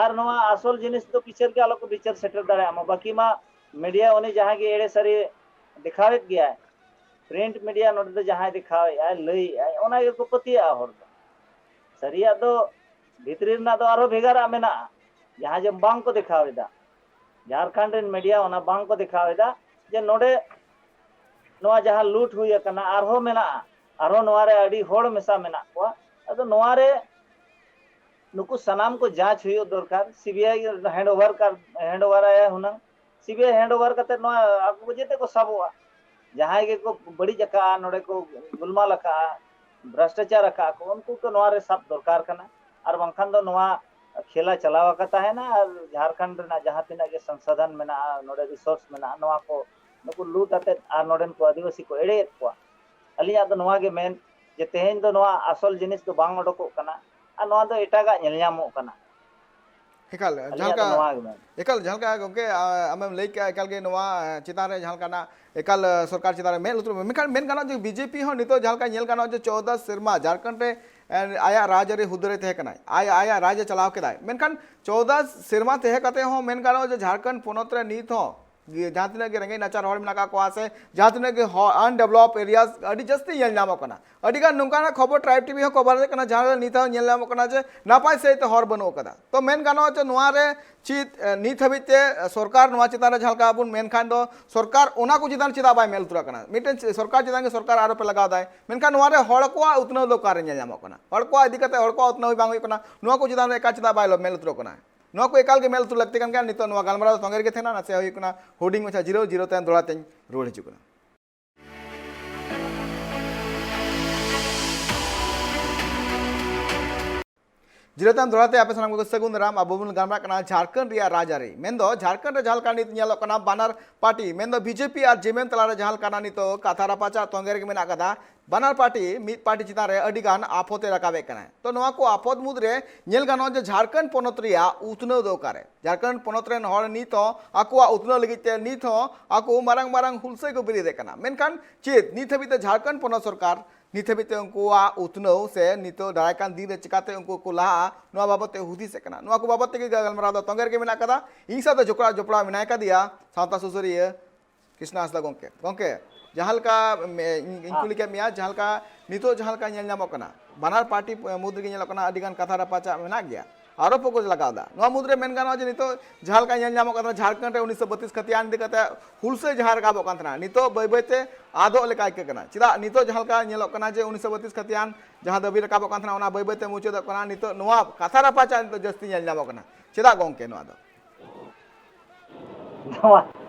ᱟᱨ ᱱᱚᱣᱟ ᱟᱥᱚᱞ ᱡᱤᱱᱤᱥ ᱫᱚ ᱵᱤᱪᱟᱹᱨ ᱜᱮ ᱟᱞᱚ ᱠᱚ ᱵᱤᱪᱟᱹᱨ ᱥᱮᱴᱮᱨ ᱫᱟᱲᱮᱭᱟᱜ ᱢᱟ᱾ ᱵᱟᱹᱠᱤ ᱢᱟ ᱢᱤᱰᱤᱭᱟ ᱩᱱᱤ ᱡᱟᱦᱟᱸᱭ ᱜᱮ ᱮᱲᱮ ᱥᱟᱹᱨᱤ ᱫᱮᱠᱷᱟᱣᱮᱫ ᱜᱮᱭᱟᱭ, ᱯᱨᱤᱱᱴ ᱢᱤᱰᱤᱭᱟ ᱱᱚᱰᱮ ᱫᱚ ᱡᱟᱦᱟᱸᱭ ᱫᱮᱠᱷᱟᱣᱮᱫᱼᱟᱭ, ᱞᱟᱹᱭᱮᱫᱼᱟᱭ, ᱚᱱᱟ ᱜᱮᱠᱚ ᱯᱟᱹᱛᱭᱟᱹᱜᱼᱟ ᱦᱚᱲ ᱫᱚ᱾ ᱥᱟᱹᱨᱤᱭᱟᱜ ᱫᱚ ᱵᱷᱤᱛᱨᱤ ᱨᱮᱱᱟᱜ ᱫᱚ ᱟᱨᱦᱚᱸ ᱵᱷᱮᱜᱟᱨᱟᱜ ᱢᱮᱱᱟᱜᱼᱟ, ᱡᱟᱦᱟᱸ ᱡᱮ ᱵᱟᱝ ᱠᱚ ᱫᱮᱠᱷᱟᱣ ᱮᱫᱟ᱾ ᱡᱷᱟᱲᱠᱷᱚᱸᱰ ᱨᱮᱱ ᱢᱤᱰᱤᱭᱟ ᱚᱱᱟ ᱵᱟᱝ ᱠᱚ ᱫᱮᱠᱷᱟᱣ ᱮᱫᱟ ᱡᱮ ᱱᱚᱰᱮ ᱱᱚᱣᱟ ᱡᱟᱦᱟᱸ ᱞᱩᱴ ᱦᱩᱭ ᱟᱠᱟᱱᱟ, ᱟᱨᱦᱚᱸ ᱢᱮᱱᱟᱜᱼᱟ, ᱟᱨᱦᱚᱸ ᱱᱚᱣᱟ ᱨᱮ ᱟᱹᱰᱤ ᱦᱚᱲ ᱢᱮᱥᱟ ᱢᱮᱱᱟᱜ ᱠᱚᱣᱟ᱾ ᱟᱫᱚ ᱱᱚᱣᱟ ᱨᱮ ᱱᱩᱠᱩ ᱥᱟᱱᱟᱢ ᱠᱚ ᱡᱟᱸᱪ ᱦᱩᱭᱩᱜ ᱫᱚᱨᱠᱟᱨ᱾ ᱥᱤᱵᱤᱟᱭ hand over ᱠᱟᱨ, hand over ᱟᱭᱟ ᱦᱩᱱᱟᱹᱝ᱾ ᱥᱤᱵᱤᱟᱭ hand over ᱠᱟᱛᱮ ᱱᱚᱣᱟ ᱟᱠᱚ ᱠᱚ ᱡᱮᱛᱮ ᱠᱚ ᱥᱟᱵᱚᱜᱼᱟ᱾ ᱡᱟᱦᱟᱸᱭ ᱜᱮᱠᱚ ᱵᱟᱹᱲᱤᱡ ᱟᱠᱟᱜᱼᱟ, ᱱᱚᱰᱮ ᱠᱚ ᱜᱩᱞᱢᱟᱞ ᱟᱠᱟᱜᱼᱟ, ᱵᱷᱨᱟᱥᱴᱟᱪᱟᱨ ᱟᱠᱟᱜᱼᱟ ᱠᱚ, ᱩᱱᱠᱩ ᱠᱚ ᱱᱚᱣᱟ ᱨᱮ ᱥᱟᱵ ᱫᱚᱨᱠᱟᱨ ᱠᱟᱱᱟ᱾ ᱟᱨ ᱵᱟᱝᱠᱷᱟᱱ ᱫᱚ ᱱᱚᱣᱟ ᱠᱷᱮᱞᱟ ᱪᱟᱞᱟᱣ ᱟᱠᱟ ᱛᱟᱦᱮᱱᱟ ᱟᱨ ᱡᱷᱟᱲᱠᱷᱚᱸᱰ ᱨᱮᱱᱟᱜ ᱡᱟᱦᱟᱸ ᱛᱤᱱᱟᱹᱜ ᱜᱮ ᱥᱚᱝᱥᱟᱫᱷᱚᱱ ᱢᱮᱱᱟᱜᱼᱟ, ᱱᱚᱰᱮ resource ᱢᱮᱱᱟᱜᱼᱟ, ᱱᱚᱣᱟ ᱠᱚ ᱱᱩᱠᱩ ᱞᱩᱴ ᱟᱛᱮᱫ ᱟᱨ ᱱᱚᱰᱮᱱ ᱠᱚ ᱟᱹᱫᱤᱵᱟᱹᱥᱤ ᱠᱚ ᱮᱲᱮᱭᱮᱫ ᱠᱚᱣᱟ᱾ ᱟᱹᱞᱤᱧᱟᱜ ᱫᱚ ᱱᱚᱣᱟ ᱜᱮ ᱢᱮᱱ ᱡᱮ ᱛᱮᱦᱮᱧ ᱫᱚ ᱱᱚᱣᱟ ᱟᱥᱚᱞ ᱡᱤᱱᱤᱥ ᱫᱚ ᱵᱟᱝ ᱚᱰᱚᱠᱚᱜ ᱠᱟᱱᱟ ᱟᱨ ᱱᱚᱣᱟ ᱫᱚ ᱮᱴᱟᱜᱟᱜ ᱧᱮᱞ ᱧᱟᱢᱚᱜ ᱠᱟᱱᱟ᱾ ᱮᱠᱟᱞ, ᱡᱟᱦᱟᱸ ᱞᱮᱠᱟ ᱮᱠᱟᱞ, ᱡᱟᱦᱟᱸ ᱞᱮᱠᱟ ᱜᱚᱢᱠᱮ ᱟᱢᱮᱢ ᱞᱟᱹᱭ ᱠᱮᱜᱼᱟ, ᱮᱠᱟᱞ ᱜᱮ ᱱᱚᱣᱟ ᱪᱮᱛᱟᱱ ᱨᱮ ᱡᱟᱦᱟᱸ ᱞᱮᱠᱟᱱᱟᱜ ᱮᱠᱟᱞ ᱥᱚᱨᱠᱟᱨ ᱪᱮᱛᱟᱱ ᱨᱮ ᱢᱮᱫ ᱞᱩᱛᱩᱨ, ᱢᱮᱱᱠᱷᱟᱱ ᱢᱮᱱ ᱜᱟᱱᱚᱜᱼᱟ ᱡᱮ ᱵᱤᱡᱮᱯᱤ ᱦᱚᱸ ᱱᱤᱛᱚᱜ ᱡᱟᱦᱟᱸ ᱞᱮᱠᱟ ᱧᱮᱞ ᱜᱟᱱᱚᱜᱼᱟ ᱡᱮ ᱪᱳᱫᱫᱚ ᱥᱮᱨᱢᱟ ᱡᱷᱟᱲᱠᱷᱚᱸᱰ ᱨᱮ ᱟᱭᱟᱜ ᱨᱟᱡᱽ ᱟᱹᱨᱤ ᱦᱩᱫᱟᱹ ᱨᱮ ᱛᱟᱦᱮᱸ ᱠᱟᱱᱟᱭ, ᱟᱭ ᱟᱭᱟᱜ ᱨᱟᱡᱽ ᱮ ᱪᱟᱞᱟᱣ ᱠᱮᱫᱟᱭ, ᱢᱮᱱᱠᱷᱟᱱ ᱪᱳᱫᱫᱚ ᱥᱮᱨᱢᱟ ᱛᱟᱦᱮᱸ ᱠᱟᱛᱮ ᱦᱚᱸ ᱢᱮᱱ ᱜᱟᱱᱚᱜᱼᱟ ᱡᱮ ᱡᱷᱟᱲᱠᱷᱚᱸᱰ ᱯᱚᱱᱚᱛ ᱨᱮ ᱱᱤᱛ ᱦᱚᱸ ᱡᱟᱦᱟᱸ ᱛᱤᱱᱟᱹᱜ ᱜᱮ ᱨᱮᱸᱜᱮᱡ ᱱᱟᱪᱟᱨ ᱦᱚᱲ ᱢᱮᱱᱟᱜ ᱟᱠᱟᱫ ᱠᱚᱣᱟ ᱥᱮ ᱡᱟᱦᱟᱸ ᱛᱤᱱᱟᱹᱜ ᱜᱮ undeveloped areas ᱟᱹᱰᱤ ᱡᱟᱹᱥᱛᱤ ᱧᱮᱞ ᱧᱟᱢᱚᱜ ᱠᱟᱱᱟ᱾ ᱟᱹᱰᱤᱜᱟᱱ ᱱᱚᱝᱠᱟᱱᱟᱜ ᱠᱷᱚᱵᱚᱨ Tribe TV ᱦᱚᱸ ᱠᱚᱵᱷᱟᱨ ᱮᱫ ᱠᱟᱱᱟ, ᱡᱟᱦᱟᱸ ᱨᱮ ᱱᱤᱛ ᱦᱚᱸ ᱧᱮᱞ ᱧᱟᱢᱚᱜ ᱠᱟᱱᱟ ᱡᱮ ᱱᱟᱯᱟᱭ ᱥᱟᱹᱦᱤᱡ ᱛᱮ ᱦᱚᱨ ᱵᱟᱹᱱᱩᱜ ᱟᱠᱟᱫᱟ᱾ ᱛᱚ ᱢᱮᱱ ᱜᱟᱱᱚᱜᱼᱟ ᱡᱮ ᱱᱚᱣᱟ ᱨᱮ ᱪᱮᱫ ᱱᱤᱛ ᱦᱟᱹᱵᱤᱡ ᱛᱮ ᱥᱚᱨᱠᱟᱨ ᱱᱚᱣᱟ ᱪᱮᱛᱟᱱ ᱨᱮ ᱡᱟᱦᱟᱸ ᱞᱮᱠᱟ ᱵᱚᱱ ᱢᱮᱱᱠᱷᱟᱱ ᱫᱚ ᱥᱚᱨᱠᱟᱨ ᱚᱱᱟ ᱠᱚ ᱪᱮᱛᱟᱱ ᱪᱮᱫᱟᱜ ᱵᱟᱭ ᱢᱮᱫ ᱞᱩᱛᱩᱨᱟᱜ ᱠᱟᱱᱟ? ᱢᱤᱫᱴᱮᱱ ᱥᱚᱨᱠᱟᱨ ᱪᱮᱛᱟᱱ ᱜᱮ ᱥᱚᱨᱠᱟᱨ ᱟᱨᱚᱯᱮ ᱞᱟᱜᱟᱣ ᱫᱟᱭ, ᱢᱮᱱᱠᱷᱟᱱ ᱱᱚᱣᱟ ᱨᱮ ᱦᱚᱲ ᱠᱚᱣᱟᱜ ᱩᱛᱱᱟᱹᱣ ᱫᱚ ᱚᱠᱟᱨᱮ ᱧᱮᱞ ᱧᱟᱢᱚᱜ ᱠᱟᱱᱟ? ᱦᱚᱲ ᱠᱚᱣᱟᱜ ᱤᱫᱤ ᱠᱟᱛᱮ ᱦᱚᱲ ᱠᱚᱣᱟᱜ ᱩᱛᱱᱟᱹᱣ ᱵᱟᱝ ᱦᱩᱭᱩᱜ ᱠᱟᱱᱟ, ᱱᱚᱣᱟ ᱠᱚ ᱪᱮᱛᱟᱱ ᱨᱮ ᱮᱠᱟᱞ ᱪᱮᱫᱟᱜ ᱵᱟᱭ ᱢᱮᱫ ᱞᱩᱛᱩᱨᱚᱜ ᱠᱟᱱᱟ? ᱱᱚᱣᱟ ᱠᱚ ᱮᱠᱟᱞ ᱜᱮ ᱢᱮᱫ ᱞᱩᱛᱩᱨ ᱞᱟᱹᱠᱛᱤ ᱠᱟᱱ ᱜᱮᱭᱟ᱾ ᱱᱤᱛᱚᱜ ᱱᱚᱣᱟ ᱜᱟᱞᱢᱟᱨᱟᱣ ᱫᱚ ᱛᱚᱸᱜᱮ ᱨᱮᱜᱮ ᱛᱟᱦᱮᱱᱟ, ᱱᱟᱥᱮ ᱦᱩᱭᱩᱜ ᱠᱟᱱᱟ ᱦᱩᱰᱤᱧ ᱢᱟᱪᱷᱟ ᱡᱤᱨᱟᱹᱣ, ᱡᱤᱨᱟᱹᱣ ᱛᱟᱭᱚᱢ ᱫᱚᱦᱲᱟ ᱛᱮᱧ ᱨᱩᱣᱟᱹᱲ ᱦᱤᱡᱩᱜ ᱠᱟᱱᱟ᱾ ᱡᱤᱨᱟᱹᱣ ᱛᱟᱭᱚᱢ ᱫᱚᱦᱲᱟ ᱛᱮ ᱟᱯᱮ ᱥᱟᱱᱟᱢ ᱠᱚᱜᱮ ᱥᱟᱹᱜᱩᱱ ᱫᱟᱨᱟᱢ᱾ ᱟᱵᱚ ᱵᱚᱱ ᱜᱟᱞᱢᱟᱨᱟᱜ ᱠᱟᱱᱟ ᱡᱷᱟᱲᱠᱷᱚᱸᱰ ᱨᱮᱭᱟᱜ ᱨᱟᱡᱽᱟᱹᱨᱤ, ᱢᱮᱱᱫᱚ ᱡᱷᱟᱲᱠᱷᱚᱸᱰ ᱨᱮ ᱡᱟᱦᱟᱸ ᱞᱮᱠᱟ ᱱᱤᱛ ᱧᱮᱞᱚᱜ ᱠᱟᱱᱟ ᱵᱟᱱᱟᱨ ᱯᱟᱨᱴᱤ, ᱢᱮᱱᱫᱚ ᱵᱤᱡᱮᱯᱤ ᱟᱨ ᱡᱮᱢᱮᱢ ᱛᱟᱞᱟᱨᱮ ᱡᱟᱦᱟᱸ ᱞᱮᱠᱟᱱᱟᱜ ᱱᱤᱛᱚᱜ ᱠᱟᱛᱷᱟ ᱨᱟᱯᱟᱪᱟᱜ ᱛᱚᱸᱜᱮ ᱨᱮᱜᱮ ᱢᱮᱱᱟᱜ ᱟᱠᱟᱫᱟ᱾ ᱵᱟᱱᱟᱨ ᱯᱟᱨᱴᱤ ᱢᱤᱫ ᱯᱟᱨᱴᱤ ᱪᱮᱛᱟᱱ ᱨᱮ ᱟᱹᱰᱤ ᱜᱟᱱ ᱟᱯᱷᱚᱛ ᱮ ᱨᱟᱠᱟᱵᱮᱫ ᱠᱟᱱᱟ᱾ ᱛᱚ ᱱᱚᱣᱟ ᱠᱚ ᱟᱯᱷᱚᱛ ᱢᱩᱫᱽᱨᱮ ᱧᱮᱞ ᱜᱟᱱᱚᱜᱼᱟ ᱡᱮ ᱡᱷᱟᱲᱠᱷᱚᱸᱰ ᱯᱚᱱᱚᱛ ᱨᱮᱭᱟᱜ ᱩᱛᱱᱟᱹᱣ ᱫᱚ ᱚᱠᱟᱨᱮ? ᱡᱷᱟᱲᱠᱷᱚᱸᱰ ᱯᱚᱱᱚᱛ ᱨᱮᱱ ᱦᱚᱲ ᱱᱤᱛ ᱦᱚᱸ ᱟᱠᱚᱣᱟᱜ ᱩᱛᱱᱟᱹᱣ ᱞᱟᱹᱜᱤᱫ ᱛᱮ ᱱᱤᱛ ᱦᱚᱸ ᱟᱠᱚ ᱢᱟᱨᱟᱝ ᱢᱟᱨᱟᱝ ᱦᱩᱞᱥᱟᱹᱭ ᱠᱚ ᱵᱮᱨᱮᱫ ᱮᱫ ᱠᱟᱱᱟ, ᱢᱮᱱᱠᱷᱟᱱ ᱪᱮᱫ ᱱᱤᱛ ᱦᱟᱹᱵᱤᱡ ᱛᱮ ᱡᱷᱟᱲᱠᱷᱚᱸᱰ ᱯᱚᱱᱚᱛ ᱥᱚᱨᱠᱟᱨ ᱱᱤᱛ ᱦᱟᱹᱵᱤᱡ ᱛᱮ ᱩᱱᱠᱩᱣᱟᱜ ᱩᱛᱱᱟᱹᱣ ᱥᱮ ᱱᱤᱛᱚᱜ ᱫᱟᱨᱟᱭ ᱠᱟᱱ ᱫᱤᱱ ᱨᱮ ᱪᱤᱠᱟᱛᱮ ᱩᱱᱠᱩ ᱠᱚ ᱞᱟᱦᱟᱜᱼᱟ, ᱱᱚᱣᱟ ᱵᱟᱵᱚᱫ ᱛᱮ ᱦᱩᱫᱤᱥ ᱮᱫ ᱠᱟᱱᱟ? ᱱᱚᱣᱟ ᱠᱚ ᱵᱟᱵᱚᱫ ᱛᱮᱜᱮ ᱜᱟᱞᱢᱟᱨᱟᱣ ᱫᱚ ᱛᱚᱸᱜᱮ ᱨᱮᱜᱮ ᱢᱮᱱᱟᱜ ᱟᱠᱟᱫᱟ᱾ ᱤᱧ ᱥᱟᱶᱛᱮ ᱡᱚᱯᱲᱟᱣ ᱡᱚᱯᱲᱟᱣ ᱢᱮᱱᱟᱭ ᱠᱟᱫᱮᱭᱟ ᱥᱟᱶᱛᱟ ᱥᱩᱥᱟᱹᱨᱤᱭᱟᱹ ᱠᱨᱤᱥᱱᱟ ᱦᱟᱸᱥᱫᱟ ᱜᱚᱢᱠᱮ᱾ ᱜᱚᱢᱠᱮ, ᱡᱟᱦᱟᱸ ᱞᱮᱠᱟ ᱢᱮ-, ᱤᱧ ᱤᱧ ᱠᱩᱞᱤ ᱠᱮᱫ ᱢᱮᱭᱟ, ᱡᱟᱦᱟᱸ ᱞᱮᱠᱟ ᱱᱤᱛᱚᱜ ᱡᱟᱦᱟᱸ ᱞᱮᱠᱟ ᱧᱮᱞ ᱧᱟᱢᱚᱜ ᱠᱟᱱᱟ, ᱵᱟᱱᱟᱨ ᱯᱟᱨᱴᱤ ᱢᱩᱫᱽ ᱨᱮᱜᱮ ᱧᱮᱞᱚᱜ ᱠᱟᱱᱟ ᱟᱹᱰᱤ ᱜᱟᱱ ᱠᱟᱛᱷᱟ ᱨᱟᱯᱟᱪᱟᱜ ᱢᱮᱱᱟᱜ ᱜᱮᱭᱟ᱾ ᱟᱨᱚ ᱯᱚᱠᱚᱡ ᱞᱟᱜᱟᱣ ᱮᱫᱟ᱾ ᱱᱚᱣᱟ ᱢᱩᱫᱽᱨᱮ ᱢᱮᱱ ᱜᱟᱱᱚᱜᱼᱟ ᱡᱮ ᱱᱤᱛᱚᱜ ᱡᱟᱦᱟᱸ ᱞᱮᱠᱟ ᱧᱮᱞ ᱧᱟᱢᱚᱜ ᱠᱟᱱᱟ, ᱡᱷᱟᱲᱠᱷᱚᱸᱰ ᱨᱮ ᱩᱱᱤᱥᱥᱚ ᱵᱟᱛᱤᱥ ᱠᱷᱟᱹᱛᱤᱭᱟᱱ ᱤᱫᱤ ᱠᱟᱛᱮ ᱦᱩᱞᱥᱟᱹᱭ ᱡᱟᱦᱟᱸ ᱨᱟᱠᱟᱵᱚᱜ ᱠᱟᱱ ᱛᱟᱦᱮᱱᱟ, ᱱᱤᱛᱚᱜ ᱵᱟᱹᱭ ᱵᱟᱹᱭ ᱛᱮ ᱟᱫᱚᱜ ᱞᱮᱠᱟ ᱟᱹᱭᱠᱟᱹᱜ ᱠᱟᱱᱟ᱾ ᱪᱮᱫᱟᱜ ᱱᱤᱛᱚᱜ ᱡᱟᱦᱟᱸ ᱞᱮᱠᱟ ᱧᱮᱞᱚᱜ ᱠᱟᱱᱟ ᱡᱮ ᱩᱱᱤᱥᱥᱚ ᱵᱟᱛᱤᱥ ᱠᱷᱟᱹᱛᱤᱭᱟᱱ ᱡᱟᱦᱟᱸ ᱫᱟᱹᱵᱤ ᱨᱟᱠᱟᱵᱚᱜ ᱠᱟᱱ ᱛᱟᱦᱮᱱᱟ, ᱚᱱᱟ ᱵᱟᱹᱭ ᱵᱟᱹᱭ ᱛᱮ ᱢᱩᱪᱟᱹᱫᱚᱜ ᱠᱟᱱᱟ, ᱱᱤᱛᱚᱜ ᱱᱚᱣᱟ ᱠᱟᱛᱷᱟ ᱨᱟᱯᱟᱪᱟᱜ ᱱᱤᱛᱚᱜ ᱡᱟᱹᱥᱛᱤ ᱧᱮᱞ ᱧᱟᱢᱚᱜ ᱠᱟᱱᱟ᱾ ᱪᱮᱫᱟᱜ ᱜᱚᱝᱠᱮ ᱱᱚᱣᱟ ᱫᱚ? ᱱᱚᱣᱟ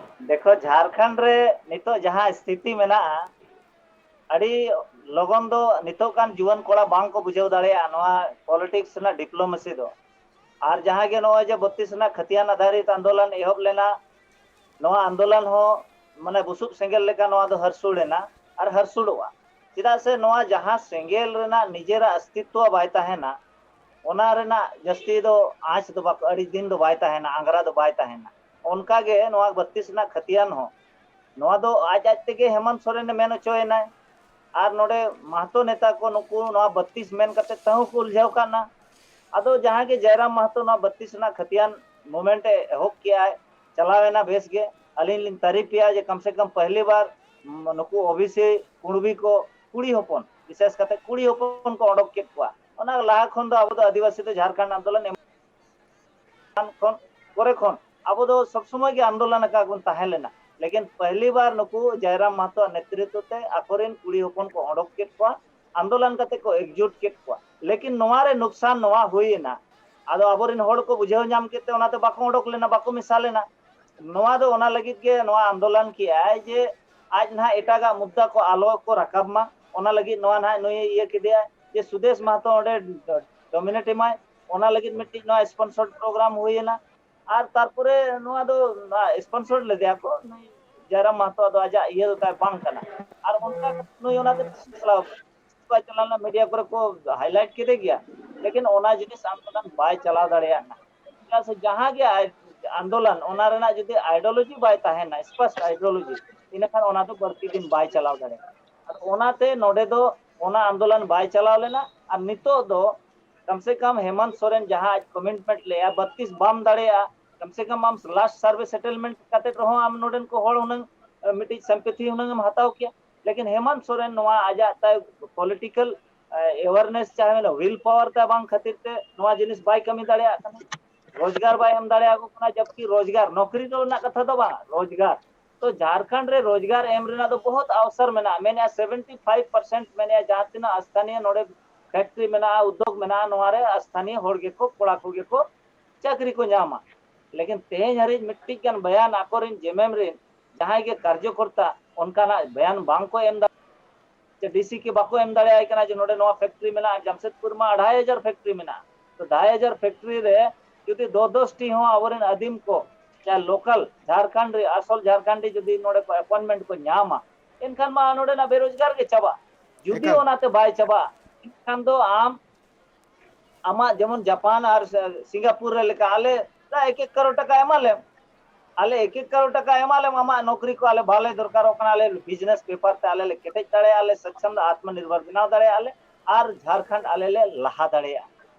ᱫᱮᱠᱷᱚ, ᱡᱷᱟᱲᱠᱷᱚᱸᱰ ᱨᱮ ᱱᱤᱛᱚᱜ ᱡᱟᱦᱟᱸ ᱥᱛᱷᱤᱛᱤ ᱢᱮᱱᱟᱜᱼᱟ, ᱟᱹᱰᱤ ᱞᱚᱜᱚᱱ ᱫᱚ ᱱᱤᱛᱚᱜ ᱜᱟᱱ ᱡᱩᱣᱟᱹᱱ ᱠᱚᱲᱟ ᱵᱟᱝ ᱠᱚ ᱵᱩᱡᱷᱟᱹᱣ ᱫᱟᱲᱮᱭᱟᱜᱼᱟ ᱱᱚᱣᱟ ᱯᱚᱞᱤᱴᱤᱠᱥ ᱨᱮᱱᱟᱜ ᱰᱤᱯᱞᱳᱢᱮᱥᱤ ᱫᱚ᱾ ᱟᱨ ᱡᱟᱦᱟᱸ ᱜᱮ ᱱᱚᱜᱼᱚᱭ ᱡᱮ ᱵᱚᱛᱛᱤᱥ ᱨᱮᱱᱟᱜ ᱠᱷᱟᱹᱛᱤᱭᱟᱱ ᱟᱫᱷᱟᱨᱤᱛ ᱟᱱᱫᱳᱞᱚᱱ ᱮᱦᱚᱵ ᱞᱮᱱᱟ, ᱱᱚᱣᱟ ᱟᱱᱫᱳᱞᱚᱱ ᱦᱚᱸ ᱢᱟᱱᱮ ᱵᱩᱥᱩᱵ ᱥᱮᱸᱜᱮᱞ ᱞᱮᱠᱟ ᱱᱚᱣᱟ ᱫᱚ ᱦᱟᱹᱨᱥᱩᱲ ᱮᱱᱟ ᱟᱨ ᱦᱟᱹᱨᱥᱩᱲᱚᱜᱼᱟ᱾ ᱪᱮᱫᱟᱜ ᱥᱮ ᱱᱚᱣᱟ ᱡᱟᱦᱟᱸ ᱥᱮᱸᱜᱮᱞ ᱨᱮᱱᱟᱜ ᱱᱤᱡᱮᱨᱟᱜ ᱚᱥᱛᱤᱛᱣᱚ ᱵᱟᱭ ᱛᱟᱦᱮᱱᱟ, ᱚᱱᱟ ᱨᱮᱱᱟᱜ ᱡᱟᱹᱥᱛᱤ ᱫᱚ ᱟᱸᱪ ᱫᱚ ᱵᱟᱠᱚ, ᱟᱹᱰᱤ ᱫᱤᱱ ᱫᱚ ᱵᱟᱭ ᱛᱟᱦᱮᱱᱟ, ᱟᱝᱜᱽᱨᱟ ᱫᱚ ᱵᱟᱭ ᱛᱟᱦᱮᱱᱟ᱾ ᱚᱱᱠᱟ ᱜᱮ ᱱᱚᱣᱟ ᱵᱚᱛᱛᱤᱥ ᱨᱮᱱᱟᱜ ᱠᱷᱟᱹᱛᱤᱭᱟᱱ ᱦᱚᱸ, ᱱᱚᱣᱟ ᱫᱚ ᱟᱡ ᱟᱡ ᱛᱮᱜᱮ ᱦᱮᱢᱚᱱᱛ ᱥᱚᱨᱮᱱᱮ ᱢᱮᱱ ᱦᱚᱪᱚᱭᱮᱱᱟᱭ᱾ ᱟᱨ ᱱᱚᱰᱮ ᱢᱟᱦᱛᱚ ᱱᱮᱛᱟ ᱠᱚ ᱱᱩᱠᱩ ᱱᱚᱣᱟ ᱵᱚᱛᱛᱤᱥ ᱢᱮᱱ ᱠᱟᱛᱮ ᱛᱟᱹᱦᱩ ᱠᱚ ᱩᱞᱡᱷᱟᱹᱣ ᱠᱟᱱᱟ᱾ ᱟᱫᱚ ᱡᱟᱦᱟᱸ ᱜᱮ ᱡᱟᱭᱨᱟᱢ ᱢᱟᱦᱛᱚ ᱱᱚᱣᱟ ᱵᱚᱛᱛᱤᱥ ᱨᱮᱱᱟᱜ ᱠᱷᱟᱹᱛᱤᱭᱟᱱ ᱢᱩᱵᱷᱢᱮᱱᱴ ᱮ ᱮᱦᱚᱵ ᱠᱮᱜᱼᱟᱭ, ᱪᱟᱞᱟᱣ ᱮᱱᱟ ᱵᱮᱥ ᱜᱮ᱾ ᱟᱹᱞᱤᱧ ᱞᱤᱧ ᱛᱟᱹᱨᱤᱯᱷ ᱮᱭᱟ ᱡᱮ ᱠᱚᱢ ᱥᱮ ᱠᱚᱢ ᱯᱟᱹᱦᱞᱤ ᱵᱟᱨ ᱱᱩᱠᱩ ᱳᱵᱤᱥᱤ ᱠᱩᱬᱵᱤ ᱠᱚ ᱠᱩᱲᱤ ᱦᱚᱯᱚᱱ, ᱵᱤᱥᱮᱥ ᱠᱟᱛᱮ ᱠᱩᱲᱤ ᱦᱚᱯᱚᱱ ᱠᱚ ᱚᱰᱚᱠ ᱠᱮᱫ ᱠᱚᱣᱟ᱾ ᱚᱱᱟ ᱞᱟᱦᱟ ᱠᱷᱚᱱ ᱫᱚ ᱟᱵᱚ ᱫᱚ ᱟᱹᱫᱤᱵᱟᱹᱥᱤ ᱫᱚ ᱡᱷᱟᱲᱠᱷᱚᱸᱰ ᱟᱱᱫᱳᱞᱚᱱ ᱠᱷᱚᱱ, ᱯᱚᱨᱮ ᱠᱷᱚᱱ ᱟᱵᱚ ᱫᱚ ᱥᱚᱵ ᱥᱚᱢᱚᱭ ᱜᱮ ᱟᱱᱫᱳᱞᱚᱱ ᱟᱠᱟᱫ ᱵᱚᱱ ᱛᱟᱦᱮᱸ ᱞᱮᱱᱟ᱾ ᱞᱮᱠᱤᱱ ᱯᱟᱹᱦᱞᱤ ᱵᱟᱨ ᱱᱩᱠᱩ ᱡᱟᱭᱨᱟᱢ ᱢᱟᱦᱛᱚ ᱟᱜ ᱱᱮᱛᱨᱤᱛᱵ ᱛᱮ ᱟᱠᱚᱨᱮᱱ ᱠᱩᱲᱤ ᱦᱚᱯᱚᱱ ᱠᱚ ᱚᱰᱚᱠ ᱠᱮᱫ ᱠᱚᱣᱟ, ᱟᱱᱫᱳᱞᱚᱱ ᱠᱟᱛᱮ ᱠᱚ ᱮᱠᱡᱩᱴ ᱠᱮᱫ ᱠᱚᱣᱟ᱾ ᱞᱮᱠᱤᱱ ᱱᱚᱣᱟ ᱨᱮ ᱱᱩᱠᱥᱟᱱ ᱱᱚᱣᱟ ᱦᱩᱭ ᱮᱱᱟ, ᱟᱫᱚ ᱟᱵᱚᱨᱮᱱ ᱦᱚᱲ ᱠᱚ ᱵᱩᱡᱷᱟᱹᱣ ᱧᱟᱢ ᱠᱮᱫ ᱛᱮ ᱚᱱᱟᱛᱮ ᱵᱟᱠᱚ ᱚᱰᱚᱠ ᱞᱮᱱᱟ, ᱵᱟᱠᱚ ᱢᱮᱥᱟ ᱞᱮᱱᱟ᱾ ᱱᱚᱣᱟ ᱫᱚ ᱚᱱᱟ ᱞᱟᱹᱜᱤᱫ ᱜᱮ ᱱᱚᱣᱟ ᱟᱱᱫᱳᱞᱚᱱ ᱠᱮᱜᱼᱟᱭ ᱡᱮ ᱟᱡ ᱱᱟᱦᱟᱜ ᱮᱴᱟᱜᱟᱜ ᱢᱩᱫᱽᱫᱟ ᱠᱚ ᱟᱞᱚ ᱠᱚ ᱨᱟᱠᱟᱵ ᱢᱟ, ᱚᱱᱟ ᱞᱟᱹᱜᱤᱫ ᱱᱚᱣᱟ ᱱᱟᱦᱟᱜ ᱱᱩᱭᱮ ᱤᱭᱟᱹ ᱠᱮᱫᱮᱭᱟ ᱡᱮ ᱥᱩᱫᱮᱥ ᱢᱟᱦᱛᱚ ᱚᱸᱰᱮ ᱰᱚᱢᱤᱱᱮᱴ ᱮᱢᱟᱭ, ᱚᱱᱟ ᱞᱟᱹᱜᱤᱫ ᱢᱤᱫᱴᱤᱡ ᱱᱚᱣᱟ ᱥᱯᱚᱱᱥᱚᱨ ᱯᱨᱳᱜᱨᱟᱢ ᱦᱩᱭᱮᱱᱟ᱾ ᱟᱨ ᱛᱟᱨᱯᱚᱨᱮ ᱱᱚᱣᱟ ᱫᱚ ᱥᱯᱚᱱᱥᱚᱨ ᱞᱮᱫᱮᱭᱟ ᱠᱚ, ᱱᱩᱭ ᱡᱟᱭᱨᱟᱢ ᱢᱟᱦᱛᱚ ᱫᱚ ᱟᱡᱟᱜ ᱤᱭᱟᱹ ᱫᱚ ᱛᱟᱭ ᱵᱟᱝ ᱠᱟᱱᱟ᱾ ᱟᱨ ᱚᱱᱠᱟ ᱠᱟᱛᱮ ᱱᱩᱭ ᱚᱱᱟᱛᱮ ᱪᱟᱞᱟᱣ ᱠᱟᱱᱟ᱾ ᱵᱟᱭ ᱪᱟᱞᱟᱣ ᱞᱮᱱᱟ, ᱢᱤᱰᱤᱭᱟ ᱠᱚᱨᱮ ᱠᱚ ᱦᱟᱭᱞᱟᱭᱤᱴ ᱠᱮᱫᱮ ᱜᱮᱭᱟ, ᱞᱮᱠᱤᱱ ᱚᱱᱟ ᱡᱤᱱᱤᱥ ᱟᱱᱫᱳᱞᱚᱱ ᱵᱟᱭ ᱪᱟᱞᱟᱣ ᱫᱟᱲᱮᱭᱟᱜᱼᱟ᱾ ᱪᱮᱫᱟᱜ ᱥᱮ ᱡᱟᱦᱟᱸ ᱜᱮ ᱟᱭ-, ᱟᱱᱫᱳᱞᱚᱱ, ᱚᱱᱟ ᱨᱮᱱᱟᱜ ᱡᱩᱫᱤ ᱟᱭᱰᱤᱭᱳᱞᱚᱡᱤ ᱵᱟᱭ ᱛᱟᱦᱮᱱᱟ, ᱥᱯᱚᱥᱴ ᱟᱭᱰᱤᱭᱳᱞᱚᱡᱤ, ᱤᱱᱟᱹᱠᱷᱟᱱ ᱚᱱᱟ ᱫᱚ ᱵᱟᱹᱲᱛᱤ ᱫᱤᱱ ᱵᱟᱭ ᱪᱟᱞᱟᱣ ᱫᱟᱲᱮᱭᱟᱜᱼᱟ᱾ ᱟᱫᱚ ᱚᱱᱟᱛᱮ ᱱᱚᱰᱮ ᱫᱚ ᱚᱱᱟ ᱟᱱᱫᱳᱞᱚᱱ ᱵᱟᱭ ᱪᱟᱞᱟᱣ ᱞᱮᱱᱟ᱾ ᱟᱨ ᱱᱤᱛᱚᱜ ᱫᱚ ᱠᱚᱢ ᱥᱮ ᱠᱚᱢ ᱦᱮᱢᱚᱱᱛ ᱥᱚᱨᱮᱱ ᱡᱟᱦᱟᱸ ᱟᱡ ᱠᱚᱢᱤᱴᱢᱮᱱᱴ ᱞᱮᱜᱼᱟ, ᱵᱟᱛᱤᱥ ᱵᱟᱢ ᱫᱟᱲᱮᱭᱟᱜᱼᱟ, ᱠᱚᱢ ᱥᱮ ᱠᱚᱢ ᱟᱢ ᱞᱟᱥᱴ ᱥᱟᱨᱵᱷᱮ ᱥᱮᱴᱮᱞᱢᱮᱱᱴ ᱠᱟᱛᱮ ᱨᱮᱦᱚᱸ ᱟᱢ ᱱᱚᱰᱮᱱ ᱠᱚ ᱦᱚᱲ ᱦᱩᱱᱟᱹᱝ, ᱮ, ᱢᱤᱫᱴᱤᱡ ᱥᱮᱢᱯᱮᱛᱷᱤ ᱦᱩᱱᱟᱹᱝ ᱮᱢ ᱦᱟᱛᱟᱣ ᱠᱮᱭᱟ᱾ ᱞᱮᱠᱤᱱ ᱦᱮᱢᱚᱱᱛ ᱥᱚᱨᱮᱱ ᱱᱚᱣᱟ ᱟᱡᱟᱜ ᱛᱟᱭ ᱯᱚᱞᱤᱴᱤᱠᱟᱞ ᱮᱣᱟᱨᱱᱮᱥ ᱪᱟᱦᱮ ᱢᱮᱱᱟ, ᱣᱤᱞ ᱯᱟᱣᱟᱨ ᱛᱮ ᱵᱟᱝ ᱠᱷᱟᱹᱛᱤᱨ ᱛᱮ ᱱᱚᱣᱟ ᱡᱤᱱᱤᱥ ᱵᱟᱭ ᱠᱟᱹᱢᱤ ᱫᱟᱲᱮᱭᱟᱜ ᱠᱟᱱᱟ, ᱨᱳᱡᱽᱜᱟᱨ ᱵᱟᱭ ᱮᱢ ᱫᱟᱲᱮᱭᱟᱠᱚ ᱠᱟᱱᱟ, ᱡᱚᱵᱠᱤ ᱨᱳᱡᱽᱜᱟᱨ, ᱱᱚᱠᱨᱤ ᱫᱚ ᱨᱮᱱᱟᱜ ᱠᱟᱛᱷᱟ ᱫᱚ ᱵᱟᱝ, ᱨᱳᱡᱽᱜᱟᱨ᱾ ᱛᱚ ᱡᱷᱟᱲᱠᱷᱚᱸᱰ ᱨᱮ ᱨᱳᱡᱽᱜᱟᱨ ᱮᱢ ᱨᱮᱱᱟᱜ ᱫᱚ ᱵᱚᱦᱩᱛ ᱟᱣᱥᱟᱨ ᱢᱮᱱᱟᱜᱼᱟ, ᱢᱮᱱᱮᱜᱼᱟ ᱥᱮᱵᱷᱮᱱᱴᱤ ᱯᱷᱟᱭᱤᱵᱷ ᱯᱟᱨᱥᱮᱱᱴ ᱢᱮᱱᱮᱜᱼᱟ ᱡᱟᱦᱟᱸ ᱛᱤᱱᱟᱹᱜ ᱥᱛᱷᱟᱱᱤᱭᱚ ᱱᱚᱰᱮ ᱯᱷᱮᱠᱴᱨᱤ ᱢᱮᱱᱟᱜᱼᱟ, ᱩᱫᱽᱫᱳᱜᱽ ᱢᱮᱱᱟᱜᱼᱟ, ᱱᱚᱣᱟ ᱨᱮ ᱥᱛᱷᱟᱱᱤᱭᱚ ᱦᱚᱲ ᱜᱮᱠᱚ, ᱠᱚᱲᱟ ᱠᱚᱜᱮ ᱠᱚ ᱪᱟᱹᱠᱨᱤ ᱠᱚ ᱧᱟᱢᱟ᱾ ᱞᱮᱠᱤᱱ ᱛᱮᱦᱮᱧ ᱦᱟᱹᱨᱤᱡ ᱢᱤᱫᱴᱤᱡ ᱜᱟᱱ ᱵᱟᱭᱟᱱ ᱟᱠᱚᱨᱮᱱ ᱡᱮᱢᱮᱢ ᱨᱮᱱ ᱡᱟᱦᱟᱸᱭ ᱜᱮ ᱠᱟᱨᱡᱚᱠᱚᱨᱛᱟ ᱚᱱᱠᱟᱱᱟᱜ ᱵᱟᱭᱟᱱ ᱵᱟᱝ ᱠᱚ ᱮᱢ ᱫᱟᱲᱮᱭᱟᱜᱼᱟ᱾ ᱰᱤᱥᱤ ᱠᱮ ᱵᱟᱠᱚ ᱮᱢ ᱫᱟᱲᱮᱭᱟᱭ ᱠᱟᱱᱟ ᱡᱮ ᱱᱚᱰᱮ ᱱᱚᱣᱟ ᱯᱷᱮᱠᱴᱨᱤ ᱢᱮᱱᱟᱜᱼᱟ, ᱡᱟᱢᱥᱮᱫᱽᱯᱩᱨ ᱢᱟ ᱟᱲᱟᱭ ᱦᱟᱡᱟᱨ ᱯᱷᱮᱠᱴᱨᱤ ᱢᱮᱱᱟᱜᱼᱟ᱾ ᱛᱚ ᱟᱲᱟᱭ ᱦᱟᱡᱟᱨ ᱯᱷᱮᱠᱴᱨᱤ ᱨᱮ ᱡᱩᱫᱤ ᱫᱚ ᱫᱚᱥ ᱴᱤ ᱦᱚᱸ ᱟᱵᱚᱨᱮᱱ ᱟᱹᱫᱤᱢ ᱠᱚ, ᱪᱟᱦᱮ ᱞᱳᱠᱟᱞ ᱡᱷᱟᱲᱠᱷᱚᱸᱰ ᱨᱮ, ᱟᱥᱚᱞ ᱡᱷᱟᱲᱠᱷᱚᱸᱰ ᱨᱮ ᱡᱩᱫᱤ ᱱᱚᱰᱮ ᱠᱚ ᱮᱯᱚᱭᱮᱱᱴᱢᱮᱱᱴ ᱠᱚ ᱧᱟᱢᱟ, ᱮᱱᱠᱷᱟᱱ ᱢᱟ ᱱᱚᱰᱮᱱᱟᱜ ᱵᱮᱨᱳᱡᱽᱜᱟᱨ ᱜᱮ ᱪᱟᱵᱟᱜᱼᱟ᱾ ᱡᱩᱫᱤ ᱮᱠᱟᱞ᱾ ᱚᱱᱟᱛᱮ ᱵᱟᱭ ᱪᱟᱵᱟᱜᱼᱟ, ᱮᱱᱠᱷᱟᱱ ᱫᱚ ᱟᱢ ᱟᱢᱟᱜ ᱡᱮᱢᱚᱱ ᱡᱟᱯᱟᱱ ᱟᱨ ᱥᱤᱝᱜᱟᱯᱩᱨ ᱨᱮ ᱞᱮᱠᱟ ᱟᱞᱮ ᱮᱠ ᱮᱠ ᱠᱟᱨᱳᱲ ᱴᱟᱠᱟ ᱮᱢᱟ ᱞᱮᱢ, ᱟᱞᱮ ᱮᱠ ᱮᱠ ᱠᱟᱨᱳᱲ ᱴᱟᱠᱟ ᱮᱢᱟ ᱞᱮᱢ, ᱟᱢᱟᱜ ᱱᱚᱠᱨᱤ ᱠᱚ ᱟᱞᱮ ᱵᱟᱞᱮ ᱫᱚᱨᱠᱟᱨᱚᱜ ᱠᱟᱱᱟ, ᱟᱞᱮ ᱵᱤᱡᱽᱱᱮᱥ ᱵᱮᱯᱟᱨ ᱛᱮ ᱟᱞᱮ ᱞᱮ ᱠᱮᱴᱮᱡ ᱫᱟᱲᱮᱭᱟᱜᱼᱟ, ᱟᱞᱮ ᱥᱚᱠᱠᱷᱚᱢ ᱟᱛᱢᱚᱱᱤᱨᱵᱷᱚᱨ ᱵᱮᱱᱟᱣ ᱫᱟᱲᱮᱭᱟᱜᱼᱟ ᱞᱮ, ᱟᱨ ᱡᱷᱟᱲᱠᱷᱚᱸᱰ ᱟᱞᱮ ᱞᱮ ᱞᱟᱦᱟ ᱫᱟᱲᱮᱭᱟᱜᱼᱟ᱾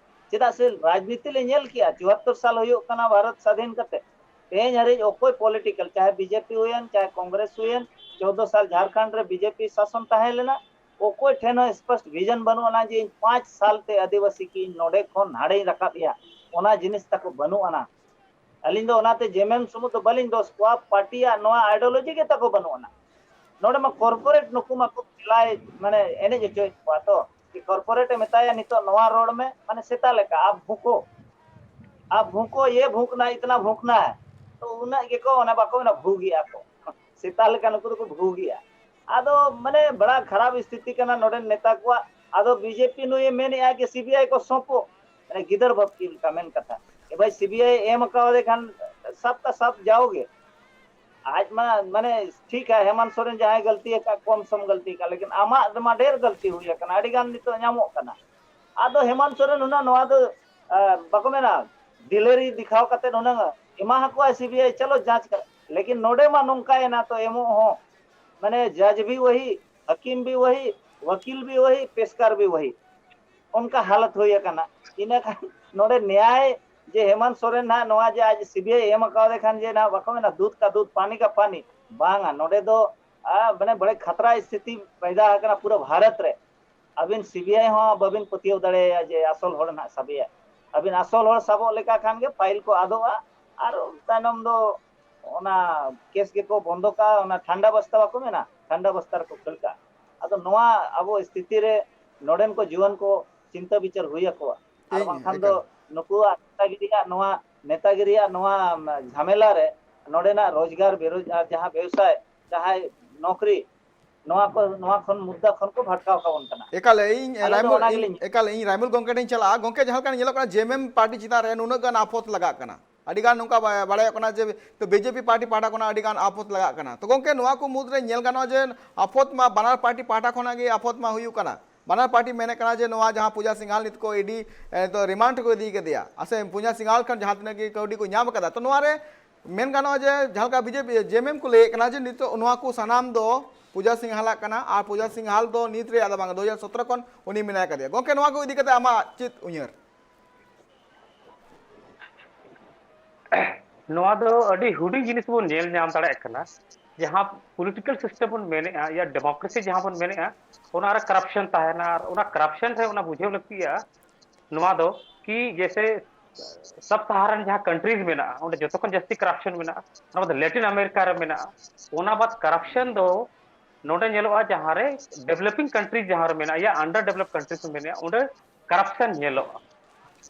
ᱪᱮᱫᱟᱜ ᱥᱮ ᱨᱟᱡᱽᱱᱤᱛᱤ ᱞᱮ ᱧᱮᱞ ᱠᱮᱜᱼᱟ, ᱪᱩᱣᱟᱛᱛᱚᱨ ᱥᱟᱞ ᱦᱩᱭᱩᱜ ᱠᱟᱱᱟ ᱵᱷᱟᱨᱚᱛ ᱥᱟᱫᱷᱤᱱ ᱠᱟᱛᱮ, ᱛᱮᱦᱮᱧ ᱦᱟᱹᱨᱤᱡ ᱚᱠᱚᱭ ᱯᱚᱞᱤᱴᱤᱠᱟᱞ, ᱪᱟᱦᱮ ᱵᱤᱡᱮᱯᱤ ᱦᱩᱭᱮᱱ, ᱪᱟᱦᱮ ᱠᱚᱝᱜᱨᱮᱥ ᱦᱩᱭᱮᱱ, ᱪᱳᱫᱽᱫᱳ ᱥᱟᱞ ᱡᱷᱟᱲᱠᱷᱚᱸᱰ ᱨᱮ ᱵᱤᱡᱮᱯᱤ ᱥᱟᱥᱚᱱ ᱛᱟᱦᱮᱸ ᱞᱮᱱᱟ, ᱚᱠᱚᱭ ᱴᱷᱮᱱ ᱦᱚᱸ ᱥᱯᱚᱥᱴ ᱵᱷᱤᱡᱚᱱ ᱵᱟᱹᱱᱩᱜ ᱟᱱᱟ ᱡᱮ ᱤᱧ ᱯᱟᱸᱪ ᱥᱟᱞ ᱛᱮ ᱟᱹᱫᱤᱵᱟᱹᱥᱤ ᱠᱤ ᱤᱧ ᱱᱚᱰᱮ ᱠᱷᱚᱱ ᱦᱟᱸᱰᱮᱧ ᱨᱟᱠᱟᱵ ᱮᱭᱟ, ᱚᱱᱟ ᱡᱤᱱᱤᱥ ᱛᱟᱠᱚ ᱵᱟᱹᱱᱩᱜ ᱟᱱᱟ᱾ ᱟᱹᱞᱤᱧ ᱫᱚ ᱚᱱᱟᱛᱮ ᱡᱮᱢᱮᱢ ᱥᱩᱢᱩᱝ ᱫᱚ ᱵᱟᱹᱞᱤᱧ ᱫᱳᱥ ᱠᱚᱣᱟ, ᱯᱟᱨᱴᱤᱭᱟᱜ ᱱᱚᱣᱟ ᱟᱭᱰᱤᱭᱳᱞᱚᱡᱤ ᱜᱮ ᱛᱟᱠᱚ ᱵᱟᱹᱱᱩᱜ ᱟᱱᱟ᱾ ᱱᱚᱰᱮ ᱢᱟ ᱠᱚᱨᱯᱳᱨᱮᱴ ᱱᱩᱠᱩ ᱢᱟᱠᱚ ᱠᱷᱮᱞᱟᱭ, ᱢᱟᱱᱮ ᱮᱱᱮᱡ ᱦᱚᱪᱚᱭᱮᱫ ᱠᱚᱣᱟ ᱛᱚ, ᱡᱮ ᱠᱚᱨᱯᱳᱨᱮᱴ ᱮ ᱢᱮᱛᱟᱭᱟ ᱱᱤᱛᱚᱜ ᱱᱚᱣᱟ ᱨᱚᱲ ᱢᱮ, ᱢᱟᱱᱮ ᱥᱮᱛᱟ ᱞᱮᱠᱟ, ᱟᱯ ᱵᱷᱩᱸᱠᱚ, ᱟᱯ ᱵᱷᱩᱸᱠᱚ, ᱭᱮ ᱵᱷᱩᱸᱠᱱᱟ, ᱤᱛᱱᱟ ᱵᱷᱩᱸᱠᱱᱟ ᱦᱮ᱾ ᱛᱚ ᱩᱱᱟᱹᱜ ᱜᱮᱠᱚ ᱚᱱᱟ ᱵᱟᱠᱚ ᱢᱮᱱᱟ ᱵᱷᱩᱜᱮᱜᱼᱟ ᱠᱚ, ᱥᱮᱛᱟ ᱞᱮᱠᱟ ᱱᱩᱠᱩ ᱫᱚᱠᱚ ᱵᱷᱩᱜᱮᱜᱼᱟ᱾ ᱟᱫᱚ ᱢᱟᱱᱮ ᱵᱟᱲᱟ ᱠᱷᱟᱨᱟᱯ ᱥᱛᱷᱤᱛᱤ ᱠᱟᱱᱟ ᱱᱚᱰᱮᱱ ᱱᱮᱛᱟ ᱠᱚᱣᱟᱜ᱾ ᱟᱫᱚ ᱵᱤᱡᱮᱯᱤ ᱱᱩᱭᱮ ᱢᱮᱱᱮᱜᱼᱟ ᱡᱮ ᱥᱤᱵᱤᱟᱭ ᱠᱚ ᱥᱚᱸᱯᱚᱜ, ᱢᱟᱱᱮ ᱜᱤᱫᱟᱹᱨ ᱵᱟᱯᱠᱤ ᱞᱮᱠᱟ ᱢᱮᱱ ᱠᱟᱛᱷᱟ᱾ ᱮ ᱵᱷᱟᱭ, ᱥᱤᱵᱤᱟᱭ ᱮᱢ ᱠᱟᱣᱫᱮ ᱠᱷᱟᱱ ᱥᱟᱵ ᱠᱟ ᱥᱟᱵ ᱡᱟᱣᱜᱮ᱾ ᱟᱡ ᱢᱟ ᱢᱟᱱᱮ ᱴᱷᱤᱠ ᱦᱮ, ᱦᱮᱢᱟᱱᱛ ᱥᱚᱨᱮᱱ ᱡᱟᱦᱟᱸᱭ ᱜᱟᱹᱞᱛᱤ ᱟᱠᱟᱫ, ᱠᱚᱢ ᱥᱚᱢ ᱜᱟᱹᱞᱛᱤ ᱟᱠᱟᱫ, ᱞᱮᱠᱤᱱ ᱟᱢᱟᱜ ᱢᱟ ᱰᱷᱮᱨ ᱜᱟᱹᱞᱛᱤ ᱦᱩᱭ ᱟᱠᱟᱱᱟ, ᱟᱹᱰᱤ ᱜᱟᱱ ᱱᱤᱛᱚᱜ ᱧᱟᱢᱚᱜ ᱠᱟᱱᱟ᱾ ᱟᱫᱚ ᱦᱮᱢᱟᱱᱛ ᱥᱚᱨᱮᱱ ᱦᱩᱱᱟᱹᱝ ᱱᱚᱣᱟ ᱫᱚ, ᱟ, ᱵᱟᱠᱚ ᱢᱮᱱᱟ, ᱫᱤᱞᱟᱹᱨᱤ ᱫᱮᱠᱷᱟᱣ ᱠᱟᱛᱮ ᱦᱩᱱᱟᱹᱝ ᱮᱢᱟ ᱦᱟᱠᱚᱣᱟ ᱥᱤᱵᱤᱟᱭ, ᱪᱚᱞᱚ ᱡᱟᱸᱪ ᱠᱟᱜ᱾ ᱞᱮᱠᱤᱱ ᱱᱚᱰᱮ ᱢᱟ ᱱᱚᱝᱠᱟᱭᱮᱱᱟ ᱛᱚ ᱮᱢᱚᱜ ᱦᱚᱸ, ᱢᱟᱱᱮ ᱡᱟᱡᱽ ᱵᱷᱤ ᱣᱟᱦᱤ, ᱦᱟᱠᱤᱢ ᱵᱷᱤ ᱣᱟᱦᱤ, ᱣᱟᱠᱤᱞ ᱵᱷᱤ ᱣᱟᱦᱤ, ᱯᱮᱥᱠᱟᱨ ᱵᱷᱤ ᱣᱟᱦᱤ, ᱚᱱᱠᱟ ᱦᱟᱞᱚᱛ ᱦᱩᱭ ᱟᱠᱟᱱᱟ᱾ ᱤᱱᱟᱹ ᱠᱷᱟᱱ ᱱᱚᱰᱮ ᱱᱮᱭᱟᱭ ᱡᱮ ᱦᱮᱢᱟᱱᱛ ᱥᱚᱨᱮᱱ ᱱᱟᱦᱟᱜ ᱱᱚᱣᱟ ᱡᱮ ᱟᱡ ᱥᱤᱵᱤᱟᱭ ᱮᱢ ᱟᱠᱟᱣᱫᱮ ᱠᱷᱟᱱ ᱡᱮ ᱱᱟᱦᱟᱜ ᱵᱟᱠᱚ ᱢᱮᱱᱟ ᱫᱩᱫᱷ ᱠᱟ ᱫᱩᱫᱷ, ᱯᱟᱱᱤ ᱠᱟ ᱯᱟᱱᱤ, ᱵᱟᱝᱟ, ᱱᱚᱰᱮ ᱫᱚ, ᱟ, ᱢᱟᱱᱮ ᱵᱚᱲᱮ ᱠᱷᱟᱛᱨᱟ ᱥᱛᱷᱤᱛᱤ ᱯᱟᱭᱫᱟ ᱟᱠᱟᱱᱟ ᱯᱩᱨᱟᱹ ᱵᱷᱟᱨᱚᱛ ᱨᱮ᱾ ᱟᱹᱵᱤᱱ ᱥᱤᱵᱤᱟᱭ ᱦᱚᱸ ᱵᱟᱹᱵᱤᱱ ᱯᱟᱹᱛᱭᱟᱹᱣ ᱫᱟᱲᱮᱭᱟᱭᱟ ᱡᱮ ᱟᱥᱚᱞ ᱦᱚᱲ ᱱᱟᱦᱟᱜ ᱥᱟᱵᱮᱭᱟ᱾ ᱟᱹᱵᱤᱱ ᱟᱥᱚᱞ ᱦᱚᱲ ᱥᱟᱵᱚᱜ ᱞᱮᱠᱟ ᱠᱷᱟᱱ ᱜᱮ ᱯᱷᱟᱭᱤᱞ ᱠᱚ ᱟᱫᱚᱜᱼᱟ, ᱟᱨ ᱛᱟᱭᱱᱚᱢ ᱫᱚ ᱚᱱᱟ ᱠᱮᱥ ᱜᱮᱠᱚ ᱵᱚᱱᱫᱚ ᱠᱟᱜᱼᱟ, ᱚᱱᱟ ᱴᱷᱟᱱᱰᱟ ᱵᱚᱥᱛᱟ ᱵᱟᱠᱚ ᱢᱮᱱᱟ, ᱴᱷᱟᱱᱰᱟ ᱵᱚᱥᱛᱟ ᱨᱮᱠᱚ ᱠᱷᱟᱹᱲ ᱠᱟᱜᱼᱟ᱾ ᱟᱫᱚ ᱱᱚᱣᱟ ᱟᱵᱚ ᱥᱛᱷᱤᱛᱤ ᱨᱮ ᱱᱚᱰᱮᱱ ᱠᱚ ᱡᱩᱣᱟᱹᱱ ᱠᱚ ᱪᱤᱱᱛᱟᱹ ᱵᱤᱪᱟᱹᱨ ᱦᱩᱭ ᱟᱠᱚᱣᱟ, ᱟᱨ ᱵᱟᱝᱠᱷᱟᱱ ᱫᱚ ᱱᱩᱠᱩᱣᱟᱜ ᱱᱮᱛᱟᱜᱤᱨᱤᱭᱟᱜ ᱱᱚᱣᱟ, ᱱᱮᱛᱟᱜᱤᱨᱤᱭᱟᱜ ᱱᱚᱣᱟ ᱡᱷᱟᱢᱮᱞᱟ ᱨᱮ ᱱᱚᱰᱮᱱᱟᱜ ᱨᱳᱡᱽᱜᱟᱨ, ᱵᱮᱨᱳᱡᱽᱜᱟᱨ, ᱡᱟᱦᱟᱸ ᱵᱮᱵᱽᱥᱟᱭ, ᱡᱟᱦᱟᱸᱭ ᱱᱚᱠᱨᱤ, ᱱᱚᱣᱟ ᱠᱚ, ᱱᱚᱣᱟ ᱠᱷᱚᱱ ᱢᱩᱫᱽᱫᱟ ᱠᱷᱚᱱ ᱠᱚ ᱵᱷᱟᱴᱠᱟᱣ ᱠᱟᱵᱚᱱ ᱠᱟᱱᱟ᱾ ᱮᱠᱟᱞ ᱤᱧ ᱟᱞᱮ ᱫᱚ ᱨᱟᱭᱢᱩᱞ, ᱚᱱᱟ ᱤᱧ, ᱜᱮᱞᱤᱧ ᱮᱠᱟᱞ ᱤᱧ ᱨᱟᱭᱢᱩᱞ ᱜᱚᱢᱠᱮ ᱴᱷᱮᱱ ᱪᱟᱞᱟᱜᱼᱟ᱾ ᱜᱚᱢᱠᱮ, ᱡᱟᱦᱟᱸ ᱞᱮᱠᱟ ᱧᱮᱞᱚᱜ ᱠᱟᱱᱟ, ᱡᱮ ᱮᱢ ᱮᱢ ᱯᱟᱨᱴᱤ ᱪᱮᱛᱟᱱ ᱨᱮ ᱱᱩᱱᱟᱹᱜ ᱜᱟᱱ ᱟᱯᱷᱚᱛ ᱞᱟᱜᱟᱜ ᱠᱟᱱᱟ, ᱟᱹᱰᱤ ᱜᱟᱱ ᱱᱚᱝᱠᱟ ᱵᱟ-, ᱵᱟᱲᱟᱭᱚᱜ ᱠᱟᱱᱟ ᱡᱮ ᱛᱚ ᱵᱤ ᱡᱮ ᱯᱤ ᱯᱟᱨᱴᱤ ᱯᱟᱦᱴᱟ ᱠᱷᱚᱱᱟᱜ ᱟᱹᱰᱤ ᱜᱟᱱ ᱟᱯᱷᱚᱛ ᱞᱟᱜᱟᱜ ᱠᱟᱱᱟ᱾ ᱛᱚ ᱜᱚᱢᱠᱮ, ᱱᱚᱣᱟ ᱠᱚ ᱢᱩᱫᱽᱨᱮ ᱧᱮᱞ ᱜᱟᱱᱚᱜᱼᱟ ᱡᱮ ᱟᱯᱷᱚᱛ ᱢᱟ ᱵᱟᱱᱟᱨ ᱯᱟᱨᱴᱤ ᱯᱟᱦᱴᱟ ᱠᱷᱚᱱᱟᱜ ᱜᱮ ᱟᱯᱷᱚᱛ ᱢᱟ ᱦᱩᱭᱩᱜ ᱠᱟᱱᱟ᱾ ᱵᱟᱱᱟᱨ ᱯᱟᱨᱴᱤ ᱢᱮᱱᱮᱫ ᱠᱟᱱᱟ ᱡᱮ ᱱᱚᱣᱟ ᱡᱟᱦᱟᱸ ᱯᱩᱡᱟ ᱥᱤᱝᱦᱟᱞ ᱱᱤᱛ ᱠᱚ ᱤ ᱰᱤ, ᱮ, ᱫᱚ ᱨᱤᱢᱟᱱᱰ ᱨᱮᱠᱚ ᱤᱫᱤ ᱠᱟᱫᱮᱭᱟ, ᱟᱨ ᱥᱮ ᱯᱩᱡᱟ ᱥᱤᱝᱦᱟᱞ ᱠᱷᱚᱱ ᱡᱟᱦᱟᱸ ᱛᱤᱱᱟᱹᱜ ᱜᱮ ᱠᱟᱹᱣᱰᱤ ᱠᱚ ᱧᱟᱢ ᱠᱟᱫᱟ, ᱛᱚ ᱱᱚᱣᱟ ᱨᱮ ᱢᱮᱱ ᱜᱟᱱᱚᱜᱼᱟ ᱡᱮ ᱡᱟᱦᱟᱸ ᱞᱮᱠᱟ ᱵᱤ ᱡᱮ ᱯᱤ, ᱡᱮ ᱮᱢ ᱮᱢ ᱠᱚ ᱞᱟᱹᱭᱮᱫ ᱠᱟᱱᱟ ᱡᱮ ᱱᱤᱛᱚᱜ ᱱᱚᱣᱟ ᱠᱚ ᱥᱟᱱᱟᱢ ᱫᱚ ᱯᱩᱡᱟ ᱥᱤᱝᱦᱟᱞᱟᱜ ᱠᱟᱱᱟ, ᱟᱨ ᱯᱩᱡᱟ ᱥᱤᱝᱦᱟᱞ ᱫᱚ ᱱᱤᱛ ᱨᱮᱭᱟᱜ ᱫᱚ ᱵᱟᱝ, ᱫᱩ ᱦᱟᱡᱟᱨ ᱥᱚᱛᱨᱚ ᱠᱷᱚᱱ ᱩᱱᱤ ᱢᱮᱱᱟᱭ ᱠᱟᱫᱮᱭᱟ᱾ ᱜᱚᱢᱠᱮ, ᱱᱚᱣᱟ ᱠᱚ ᱤᱫᱤ ᱠᱟᱛᱮ ᱟᱢᱟᱜ ᱪᱮᱫ ᱩᱭᱦᱟᱹᱨ? ᱱᱚᱣᱟ ᱫᱚ ᱟᱹᱰᱤ ᱦᱩᱰᱤᱧ ᱡᱤᱱᱤᱥ ᱵᱚᱱ ᱧᱮᱞ ᱧᱟᱢ ᱫᱟᱲᱮᱭᱟᱜ ᱠᱟᱱᱟ, ᱡᱟᱦᱟᱸ ᱯᱚᱞᱤᱴᱤᱠᱮᱞ ᱥᱤᱥᱴᱮᱢ ᱵᱚᱱ ᱢᱮᱱᱮᱫᱼᱟ, ᱭᱟ ᱰᱮᱢᱳᱠᱨᱮᱥᱤ ᱡᱟᱦᱟᱸ ᱵᱚᱱ ᱢᱮᱱᱮᱫᱼᱟ, ᱚᱱᱟ ᱨᱮ ᱠᱟᱨᱟᱯᱥᱚᱱ ᱛᱟᱦᱮᱱᱟ᱾ ᱟᱨ ᱚᱱᱟ ᱠᱟᱨᱟᱯᱥᱚᱱ ᱨᱮ ᱚᱱᱟ ᱵᱩᱡᱷᱟᱹᱣ ᱞᱟᱹᱠᱛᱤᱜᱼᱟ, ᱱᱚᱣᱟ ᱫᱚ ᱠᱤ ᱡᱮᱭᱥᱮ ᱥᱟᱵ ᱥᱟᱦᱟᱨᱟᱱ ᱡᱟᱦᱟᱸ ᱠᱟᱱᱴᱨᱤᱡᱽ ᱢᱮᱱᱟᱜᱼᱟ, ᱚᱸᱰᱮ ᱡᱚᱛᱚ ᱠᱷᱚᱱ ᱡᱟᱹᱥᱛᱤ ᱠᱟᱨᱟᱯᱥᱚᱱ ᱢᱮᱱᱟᱜᱼᱟ, ᱚᱱᱟ ᱵᱟᱫ ᱞᱮᱴᱤᱱ ᱟᱢᱮᱨᱤᱠᱟ ᱨᱮ ᱢᱮᱱᱟᱜᱼᱟ᱾ ᱚᱱᱟ ᱵᱟᱫ ᱠᱟᱨᱟᱯᱥᱚᱱ ᱫᱚ ᱱᱚᱰᱮ ᱧᱮᱞᱚᱜᱼᱟ, ᱡᱟᱦᱟᱸ ᱨᱮ ᱰᱮᱵᱷᱞᱚᱯᱤᱝ ᱠᱟᱱᱴᱨᱤᱡᱽ ᱡᱟᱦᱟᱸ ᱨᱮ ᱢᱮᱱᱟᱜᱼᱟ, ᱭᱟ ᱟᱱᱰᱟᱨ ᱰᱮᱵᱷᱞᱚᱯ ᱠᱟᱱᱴᱨᱤᱡᱽ ᱠᱚ ᱢᱮᱱᱮᱜᱼᱟ, ᱚᱸᱰᱮ ᱠᱟᱨᱟᱯᱥᱚᱱ ᱧᱮᱞᱚᱜᱼᱟ᱾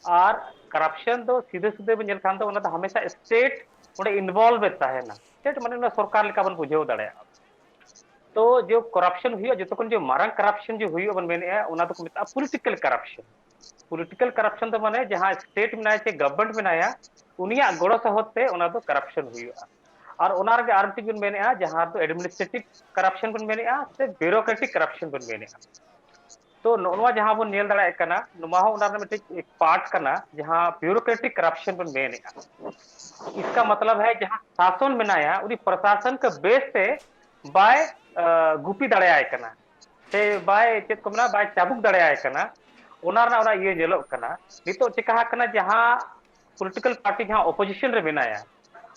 ᱟᱨ ᱠᱟᱨᱟᱯᱥᱚᱱ ᱫᱚ ᱥᱤᱫᱷᱟᱹ ᱥᱤᱫᱷᱟᱹ ᱵᱚᱱ ᱧᱮᱞ ᱠᱷᱟᱱ ᱫᱚ ᱚᱱᱟ ᱫᱚ ᱦᱟᱢᱮᱥᱟ ᱥᱴᱮᱴ ᱚᱸᱰᱮ ᱤᱱᱵᱚᱞᱵᱷ ᱮ ᱛᱟᱦᱮᱱᱟ᱾ ᱥᱴᱮᱴ ᱢᱟᱱᱮ ᱚᱱᱟ ᱥᱚᱨᱠᱟᱨ ᱞᱮᱠᱟ ᱵᱚᱱ ᱵᱩᱡᱷᱟᱹᱣ ᱫᱟᱲᱮᱭᱟᱜᱼᱟ᱾ ᱛᱚ ᱡᱮ ᱠᱚᱨᱟᱯᱥᱚᱱ ᱦᱩᱭᱩᱜᱼᱟ, ᱡᱚᱛᱚ ᱠᱷᱚᱱ ᱡᱮ ᱢᱟᱨᱟᱝ ᱠᱚᱨᱟᱯᱥᱚᱱ ᱡᱮ ᱦᱩᱭᱩᱜᱼᱟ ᱵᱚᱱ ᱢᱮᱱᱮᱜᱼᱟ, ᱚᱱᱟ ᱫᱚᱠᱚ ᱢᱮᱛᱟᱜᱼᱟ ᱯᱚᱞᱤᱴᱤᱠᱟᱞ ᱠᱚᱨᱟᱯᱥᱚᱱ᱾ ᱯᱚᱞᱤᱴᱤᱠᱟᱞ ᱠᱚᱨᱟᱯᱥᱚᱱ ᱫᱚ ᱢᱟᱱᱮ ᱡᱟᱦᱟᱸ ᱥᱴᱮᱴ ᱢᱮᱱᱟᱭᱟ ᱪᱮ ᱜᱚᱵᱷᱚᱨᱱᱢᱮᱱᱴ ᱢᱮᱱᱟᱭᱟ, ᱩᱱᱤᱭᱟᱜ ᱜᱚᱲᱚ ᱥᱚᱦᱚᱫ ᱛᱮ ᱚᱱᱟ ᱫᱚ ᱠᱚᱨᱟᱯᱥᱚᱱ ᱦᱩᱭᱩᱜᱼᱟ᱾ ᱟᱨ ᱚᱱᱟ ᱨᱮᱜᱮ ᱟᱨ ᱢᱤᱫᱴᱤᱡ ᱵᱚᱱ ᱢᱮᱱᱮᱜᱼᱟ, ᱡᱟᱦᱟᱸ ᱫᱚ ᱮᱰᱢᱤᱱᱤᱥᱴᱨᱮᱴᱤᱵᱷ ᱠᱚᱨᱟᱯᱥᱚᱱ ᱵᱚᱱ ᱢᱮᱱᱮᱜᱼᱟ ᱥᱮ ᱵᱤᱭᱩᱨᱳᱠᱨᱮᱴᱤᱠ ᱠᱚᱨᱟᱯᱥᱚᱱ ᱵᱚᱱ ᱢᱮᱱᱮᱜᱼᱟ᱾ ᱛᱚ ᱱᱚᱜᱼᱚ ᱱᱚᱣᱟ ᱡᱟᱦᱟᱸ ᱵᱚᱱ ᱧᱮᱞ ᱫᱟᱲᱮᱭᱟᱜ ᱠᱟᱱᱟ, ᱱᱚᱣᱟ ᱦᱚᱸ ᱚᱱᱟ ᱨᱮᱱᱟᱜ ᱢᱤᱫᱴᱤᱡ ᱯᱟᱨᱴ ᱠᱟᱱᱟ, ᱡᱟᱦᱟᱸ ᱵᱤᱭᱩᱨᱳᱠᱨᱮᱴᱤᱠ ᱠᱚᱨᱟᱯᱥᱚᱱ ᱵᱚᱱ ᱢᱮᱱᱮᱜᱼᱟ᱾ ᱤᱥᱠᱟ ᱢᱚᱛᱞᱚᱵ ᱦᱮ, ᱡᱟᱦᱟᱸ ᱥᱟᱥᱚᱱ ᱢᱮᱱᱟᱭᱟ, ᱩᱱᱤ ᱯᱨᱚᱥᱟᱥᱚᱱ ᱠᱚ ᱵᱮᱥ ᱛᱮ ᱵᱟᱭ, ᱟ, ᱜᱩᱯᱤ ᱫᱟᱲᱮᱭᱟᱭ ᱠᱟᱱᱟ, ᱥᱮ ᱵᱟᱭ, ᱪᱮᱫ ᱠᱚ ᱢᱮᱱᱟ, ᱵᱟᱭ ᱪᱟᱵᱩᱠ ᱫᱟᱲᱮᱭᱟᱭ ᱠᱟᱱᱟ᱾ ᱚᱱᱟ ᱨᱮᱱᱟᱜ ᱚᱱᱟ ᱤᱭᱟᱹ ᱧᱮᱞᱚᱜ ᱠᱟᱱᱟ᱾ ᱱᱤᱛᱚᱜ ᱪᱮᱠᱟ ᱟᱠᱟᱱᱟ, ᱡᱟᱦᱟᱸ ᱯᱚᱞᱤᱴᱤᱠᱟᱞ ᱯᱟᱨᱴᱤ ᱡᱟᱦᱟᱸ ᱚᱯᱳᱡᱤᱥᱚᱱ ᱨᱮ ᱢᱮᱱᱟᱭᱟ,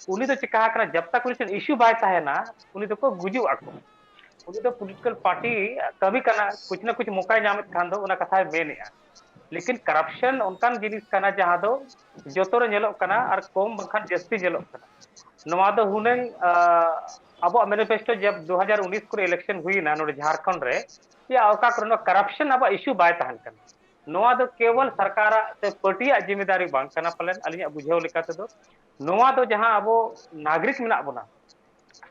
ᱩᱱᱤ ᱫᱚ ᱪᱮᱠᱟ ᱟᱠᱟᱱᱟ, ᱡᱟᱵ ᱛᱟᱠ ᱩᱱᱤ ᱴᱷᱮᱱ ᱤᱥᱩ ᱵᱟᱭ ᱛᱟᱦᱮᱱᱟ, ᱩᱱᱤ ᱫᱚᱠᱚ ᱜᱩᱡᱩᱜ ᱟᱠᱚ᱾ ᱩᱱᱤ ᱫᱚ ᱯᱚᱞᱤᱴᱤᱠᱟᱞ ᱯᱟᱨᱴᱤ ᱠᱟᱹᱢᱤ ᱠᱟᱱᱟ, ᱠᱩᱪ ᱱᱟ ᱠᱩᱪ ᱢᱚᱠᱟᱭ ᱧᱟᱢᱮᱫ ᱠᱷᱟᱱ ᱫᱚ ᱚᱱᱟ ᱠᱟᱛᱷᱟᱭ ᱢᱮᱱᱮᱫᱼᱟ᱾ ᱞᱮᱠᱤᱱ ᱠᱟᱨᱟᱯᱥᱚᱱ ᱚᱱᱠᱟᱱ ᱡᱤᱱᱤᱥ ᱠᱟᱱᱟ ᱡᱟᱦᱟᱸ ᱫᱚ ᱡᱚᱛᱚ ᱨᱮ ᱧᱮᱞᱚᱜ ᱠᱟᱱᱟ ᱟᱨ ᱠᱚᱢ ᱵᱟᱝᱠᱷᱟᱱ ᱡᱟᱹᱥᱛᱤ ᱧᱮᱞᱚᱜ ᱠᱟᱱᱟ᱾ ᱱᱚᱣᱟ ᱫᱚ ᱦᱩᱱᱟᱹᱝ ᱟᱵᱚᱣᱟᱜ ᱢᱮᱱᱤᱯᱷᱮᱥᱴᱳ ᱡᱟᱵ ᱫᱩ ᱦᱟᱡᱟᱨ ᱩᱱᱤᱥ ᱠᱚᱨᱮ ᱤᱞᱮᱠᱥᱚᱱ ᱦᱩᱭᱱᱟ ᱱᱚᱰᱮ ᱡᱷᱟᱲᱠᱷᱚᱸᱰ ᱨᱮ, ᱭᱟ ᱚᱠᱟ ᱠᱚᱨᱮ ᱱᱚᱣᱟ ᱠᱟᱨᱟᱯᱥᱚᱱ ᱟᱵᱚᱣᱟᱜ ᱤᱥᱩ ᱵᱟᱭ ᱛᱟᱦᱮᱱ ᱠᱟᱱᱟ᱾ ᱱᱚᱣᱟ ᱫᱚ ᱠᱮᱵᱚᱞ ᱥᱚᱨᱠᱟᱨᱟᱜ ᱥᱮ ᱯᱟᱨᱴᱤᱭᱟᱜ ᱡᱤᱢᱢᱮᱫᱟᱨᱤ ᱵᱟᱝ ᱠᱟᱱᱟ ᱯᱟᱞᱮᱱ, ᱟᱹᱞᱤᱧᱟᱜ ᱵᱩᱡᱷᱟᱹᱣ ᱞᱮᱠᱟ ᱛᱮᱫᱚ᱾ ᱱᱚᱣᱟ ᱫᱚ ᱡᱟᱦᱟᱸ ᱟᱵᱚ ᱱᱟᱜᱚᱨᱤᱠ ᱢᱮᱱᱟᱜ ᱵᱚᱱᱟ,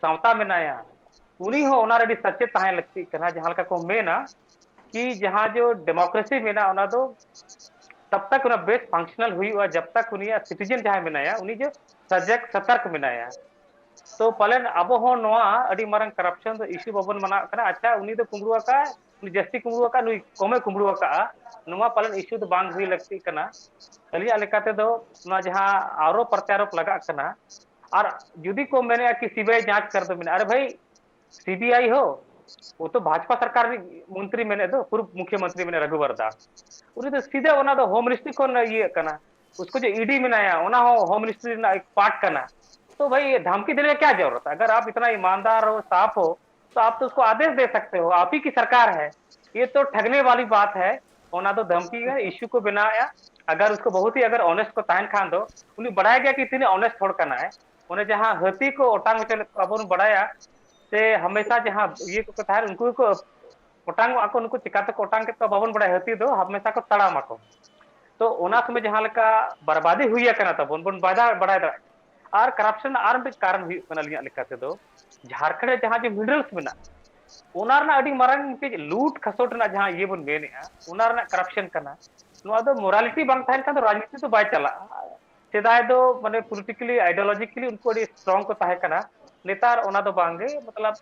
ᱥᱟᱶᱛᱟ ᱢᱮᱱᱟᱭᱟ, ᱩᱱᱤ ᱦᱚᱸ ᱚᱱᱟ ᱨᱮ ᱟᱹᱰᱤ ᱥᱟᱪᱮᱛ ᱛᱟᱦᱮᱸ ᱞᱟᱹᱠᱛᱤᱜ ᱠᱟᱱᱟ᱾ ᱡᱟᱦᱟᱸ ᱞᱮᱠᱟ ᱠᱚ ᱢᱮᱱᱟ ᱠᱤ ᱡᱟᱦᱟᱸ ᱡᱚ ᱰᱮᱢᱳᱠᱨᱮᱥᱤ ᱢᱮᱱᱟᱜᱼᱟ, ᱚᱱᱟ ᱫᱚ ᱛᱟᱵ ᱛᱟᱠ ᱚᱱᱟ ᱵᱮᱥ ᱯᱷᱟᱝᱥᱚᱱᱟᱞ ᱦᱩᱭᱩᱜᱼᱟ, ᱡᱟᱵ ᱛᱟᱠ ᱩᱱᱤᱭᱟᱜ ᱥᱤᱴᱤᱡᱮᱱ ᱡᱟᱦᱟᱸᱭ ᱢᱮᱱᱟᱭᱟ ᱩᱱᱤ ᱡᱚ ᱥᱟᱡᱟᱠ ᱥᱟᱛᱟᱨᱠ ᱢᱮᱱᱟᱭᱟ᱾ ᱛᱚ ᱯᱟᱞᱮᱱ ᱟᱵᱚ ᱦᱚᱸ ᱱᱚᱣᱟ ᱟᱹᱰᱤ ᱢᱟᱨᱟᱝ ᱠᱟᱨᱟᱯᱥᱚᱱ ᱫᱚ ᱤᱥᱩ ᱵᱟᱵᱚᱱ ᱢᱟᱱᱟᱣ ᱠᱟᱱᱟ᱾ ᱟᱪᱪᱷᱟ, ᱩᱱᱤ ᱫᱚ ᱠᱩᱢᱵᱽᱲᱩ ᱟᱠᱟᱫ, ᱩᱱᱤ ᱡᱟᱹᱥᱛᱤ ᱠᱩᱢᱵᱽᱲᱩ ᱟᱠᱟᱫ, ᱱᱩᱭ ᱠᱚᱢᱮ ᱠᱩᱢᱵᱽᱲᱩ ᱟᱠᱟᱫᱼᱟ, ᱱᱚᱣᱟ ᱯᱟᱞᱮᱱ ᱤᱥᱩ ᱫᱚ ᱵᱟᱝ ᱦᱩᱭ ᱞᱟᱹᱠᱛᱤᱜ ᱠᱟᱱᱟ᱾ ᱟᱹᱞᱤᱧᱟᱜ ᱞᱮᱠᱟ ᱛᱮᱫᱚ ᱱᱚᱣᱟ ᱡᱟᱦᱟᱸ ᱟᱨᱚ ᱯᱨᱚᱛᱭᱟᱨᱳᱯ ᱞᱟᱜᱟᱜ ᱠᱟᱱᱟ, ᱟᱨ ᱡᱩᱫᱤ ᱠᱚ ᱢᱮᱱᱮᱫᱼᱟ ᱠᱤ ᱥᱤᱵᱤᱟᱭ ᱡᱟᱸᱪ ᱠᱟᱨ ᱫᱚ ᱢᱮᱱᱟᱜᱼᱟ, ᱟᱨᱮ ᱵᱷᱟᱭ, ᱥᱤᱵᱤᱟᱭ ᱦᱳ, ᱩᱱᱤ ᱫᱚ ᱵᱷᱟᱡᱽᱯᱟ ᱥᱚᱨᱠᱟᱨ ᱨᱤᱱᱤᱡ ᱢᱚᱱᱛᱨᱤ ᱢᱮᱱᱮᱫ ᱫᱚ, ᱯᱩᱨᱵ ᱢᱩᱠᱷᱭᱚᱢᱚᱱᱛᱨᱤ ᱢᱮᱱᱮᱫ ᱨᱟᱜᱷᱩᱵᱟᱨ ᱫᱟᱥ, ᱩᱱᱤ ᱫᱚ ᱥᱤᱫᱷᱟᱹ ᱚᱱᱟ ᱫᱚ ᱦᱳᱢ ᱢᱤᱱᱤᱥᱴᱨᱤ ᱠᱷᱚᱱ ᱤᱭᱟᱹᱜ ᱠᱟᱱᱟ᱾ ᱩᱥᱠᱩ ᱡᱮ ᱤᱰᱤ ᱢᱮᱱᱟᱭᱟ, ᱚᱱᱟ ᱦᱚᱸ ᱦᱳᱢ ᱢᱤᱱᱤᱥᱴᱨᱤ ᱨᱮᱱᱟᱜ ᱮᱠ ᱯᱟᱨᱴ ᱠᱟᱱᱟ᱾ तो भाई, ये धमकी देने का क्या जरूरत है? अगर आप इतना ईमानदार हो, साफ हो, तो आप तो उसको आदेश दे सकते हो, आप ही की सरकार है। ये तो ठगने वाली बात है, ᱚᱱᱟ ᱫᱚ ᱫᱷᱟᱢᱠᱤ ᱤᱥᱩ ᱠᱚ ᱵᱮᱱᱟᱣᱮᱫᱼᱟ᱾ अगर उसको बहुत ही अगर ऑनेस्ट ᱠᱚ ᱛᱟᱦᱮᱱ ᱠᱷᱟᱱ ᱫᱚ, ᱩᱱᱤ ᱵᱟᱲᱟᱭ ᱜᱮᱭᱟ ᱠᱤ ᱛᱤᱱᱟᱹᱜ ᱚᱱᱮᱥᱴ ᱦᱚᱲ ᱠᱟᱱᱟᱭ᱾ ᱚᱱᱮ ᱡᱟᱦᱟᱸ ᱦᱟᱹᱛᱤ ᱠᱚ ᱚᱴᱟᱝ ᱦᱚᱪᱚ ᱞᱮᱫ ᱠᱚᱣᱟ ᱵᱚᱱ ᱵᱟᱲᱟᱭᱟ, ᱥᱮ ᱦᱟᱢᱮᱥᱟ ᱡᱟᱦᱟᱸ ᱤᱭᱟᱹ ᱠᱚᱠᱚ ᱛᱟᱦᱮᱱ ᱩᱱᱠᱩ ᱜᱮᱠᱚ ᱚᱴᱟᱝᱚᱜᱼᱟ ᱠᱚ, ᱱᱩᱠᱩ ᱪᱤᱠᱟ ᱛᱮᱠᱚ ᱚᱴᱟᱝ ᱠᱮᱫ ᱠᱚᱣᱟ ᱵᱟᱵᱚᱱ ᱵᱟᱲᱟᱭᱟ, ᱦᱟᱹᱛᱤ ᱫᱚ ᱦᱟᱢᱮᱥᱟ ᱠᱚ ᱛᱟᱲᱟᱢ ᱟᱠᱚ᱾ ᱛᱚ ᱚᱱᱟ ᱥᱚᱢᱚᱭ ᱡᱟᱦᱟᱸ ᱞᱮᱠᱟ ᱵᱟᱨᱵᱟᱫᱤ ᱦᱩᱭ ᱟᱠᱟᱱᱟ ᱛᱟᱵᱚᱱ, ᱵᱚᱱ ᱵᱟᱰᱟᱭ, ᱵᱟᱲᱟᱭ ᱫᱟᱲᱮᱭᱟᱜ ᱠᱟᱱᱟ᱾ ᱟᱨ ᱠᱟᱨᱟᱯᱥᱚᱱ ᱨᱮᱱᱟᱜ ᱟᱨ ᱢᱤᱫᱴᱮᱱ ᱠᱟᱨᱚᱱ ᱦᱩᱭᱩᱜ ᱠᱟᱱᱟ ᱟᱹᱞᱤᱧᱟᱜ ᱞᱮᱠᱟ ᱛᱮᱫᱚ, ᱡᱷᱟᱲᱠᱷᱚᱸᱰ ᱨᱮ ᱡᱟᱦᱟᱸ ᱡᱮ ᱢᱤᱱᱟᱨᱟᱞᱥ ᱢᱮᱱᱟᱜᱼᱟ, ᱚᱱᱟ ᱨᱮᱱᱟᱜ ᱟᱹᱰᱤ ᱢᱟᱨᱟᱝ ᱢᱤᱫᱴᱮᱡ ᱞᱩᱴ ᱠᱷᱟᱥᱚᱴ ᱨᱮᱱᱟᱜ ᱡᱟᱦᱟᱸ ᱤᱭᱟᱹ ᱵᱚᱱ ᱢᱮᱱᱮᱫᱼᱟ, ᱚᱱᱟ ᱨᱮᱱᱟᱜ ᱠᱟᱨᱟᱯᱥᱚᱱ ᱠᱟᱱᱟ᱾ ᱱᱚᱣᱟ ᱫᱚ ᱢᱚᱨᱟᱞᱤᱴᱤ ᱵᱟᱝ ᱛᱟᱦᱮᱱ ᱠᱷᱟᱱ ᱫᱚ ᱨᱟᱡᱽᱱᱤᱛᱤ ᱫᱚ ᱵᱟᱭ ᱪᱟᱞᱟᱜᱼᱟ᱾ ᱥᱮᱫᱟᱭ ᱫᱚ ᱢᱟᱱᱮ ᱯᱚᱞᱤᱴᱤᱠᱟᱞᱤ, ᱟᱭᱰᱤᱭᱳᱞᱚᱡᱤᱠᱟᱞᱤ ᱩᱱᱠᱩ ᱟᱹᱰᱤ ᱥᱴᱨᱚᱝ ᱠᱚ ᱛᱟᱦᱮᱸ ᱠᱟᱱᱟ᱾ ᱱᱮᱛᱟᱨ ᱚᱱᱟ ᱫᱚ ᱵᱟᱝᱜᱮ, ᱢᱚᱛᱞᱚᱵ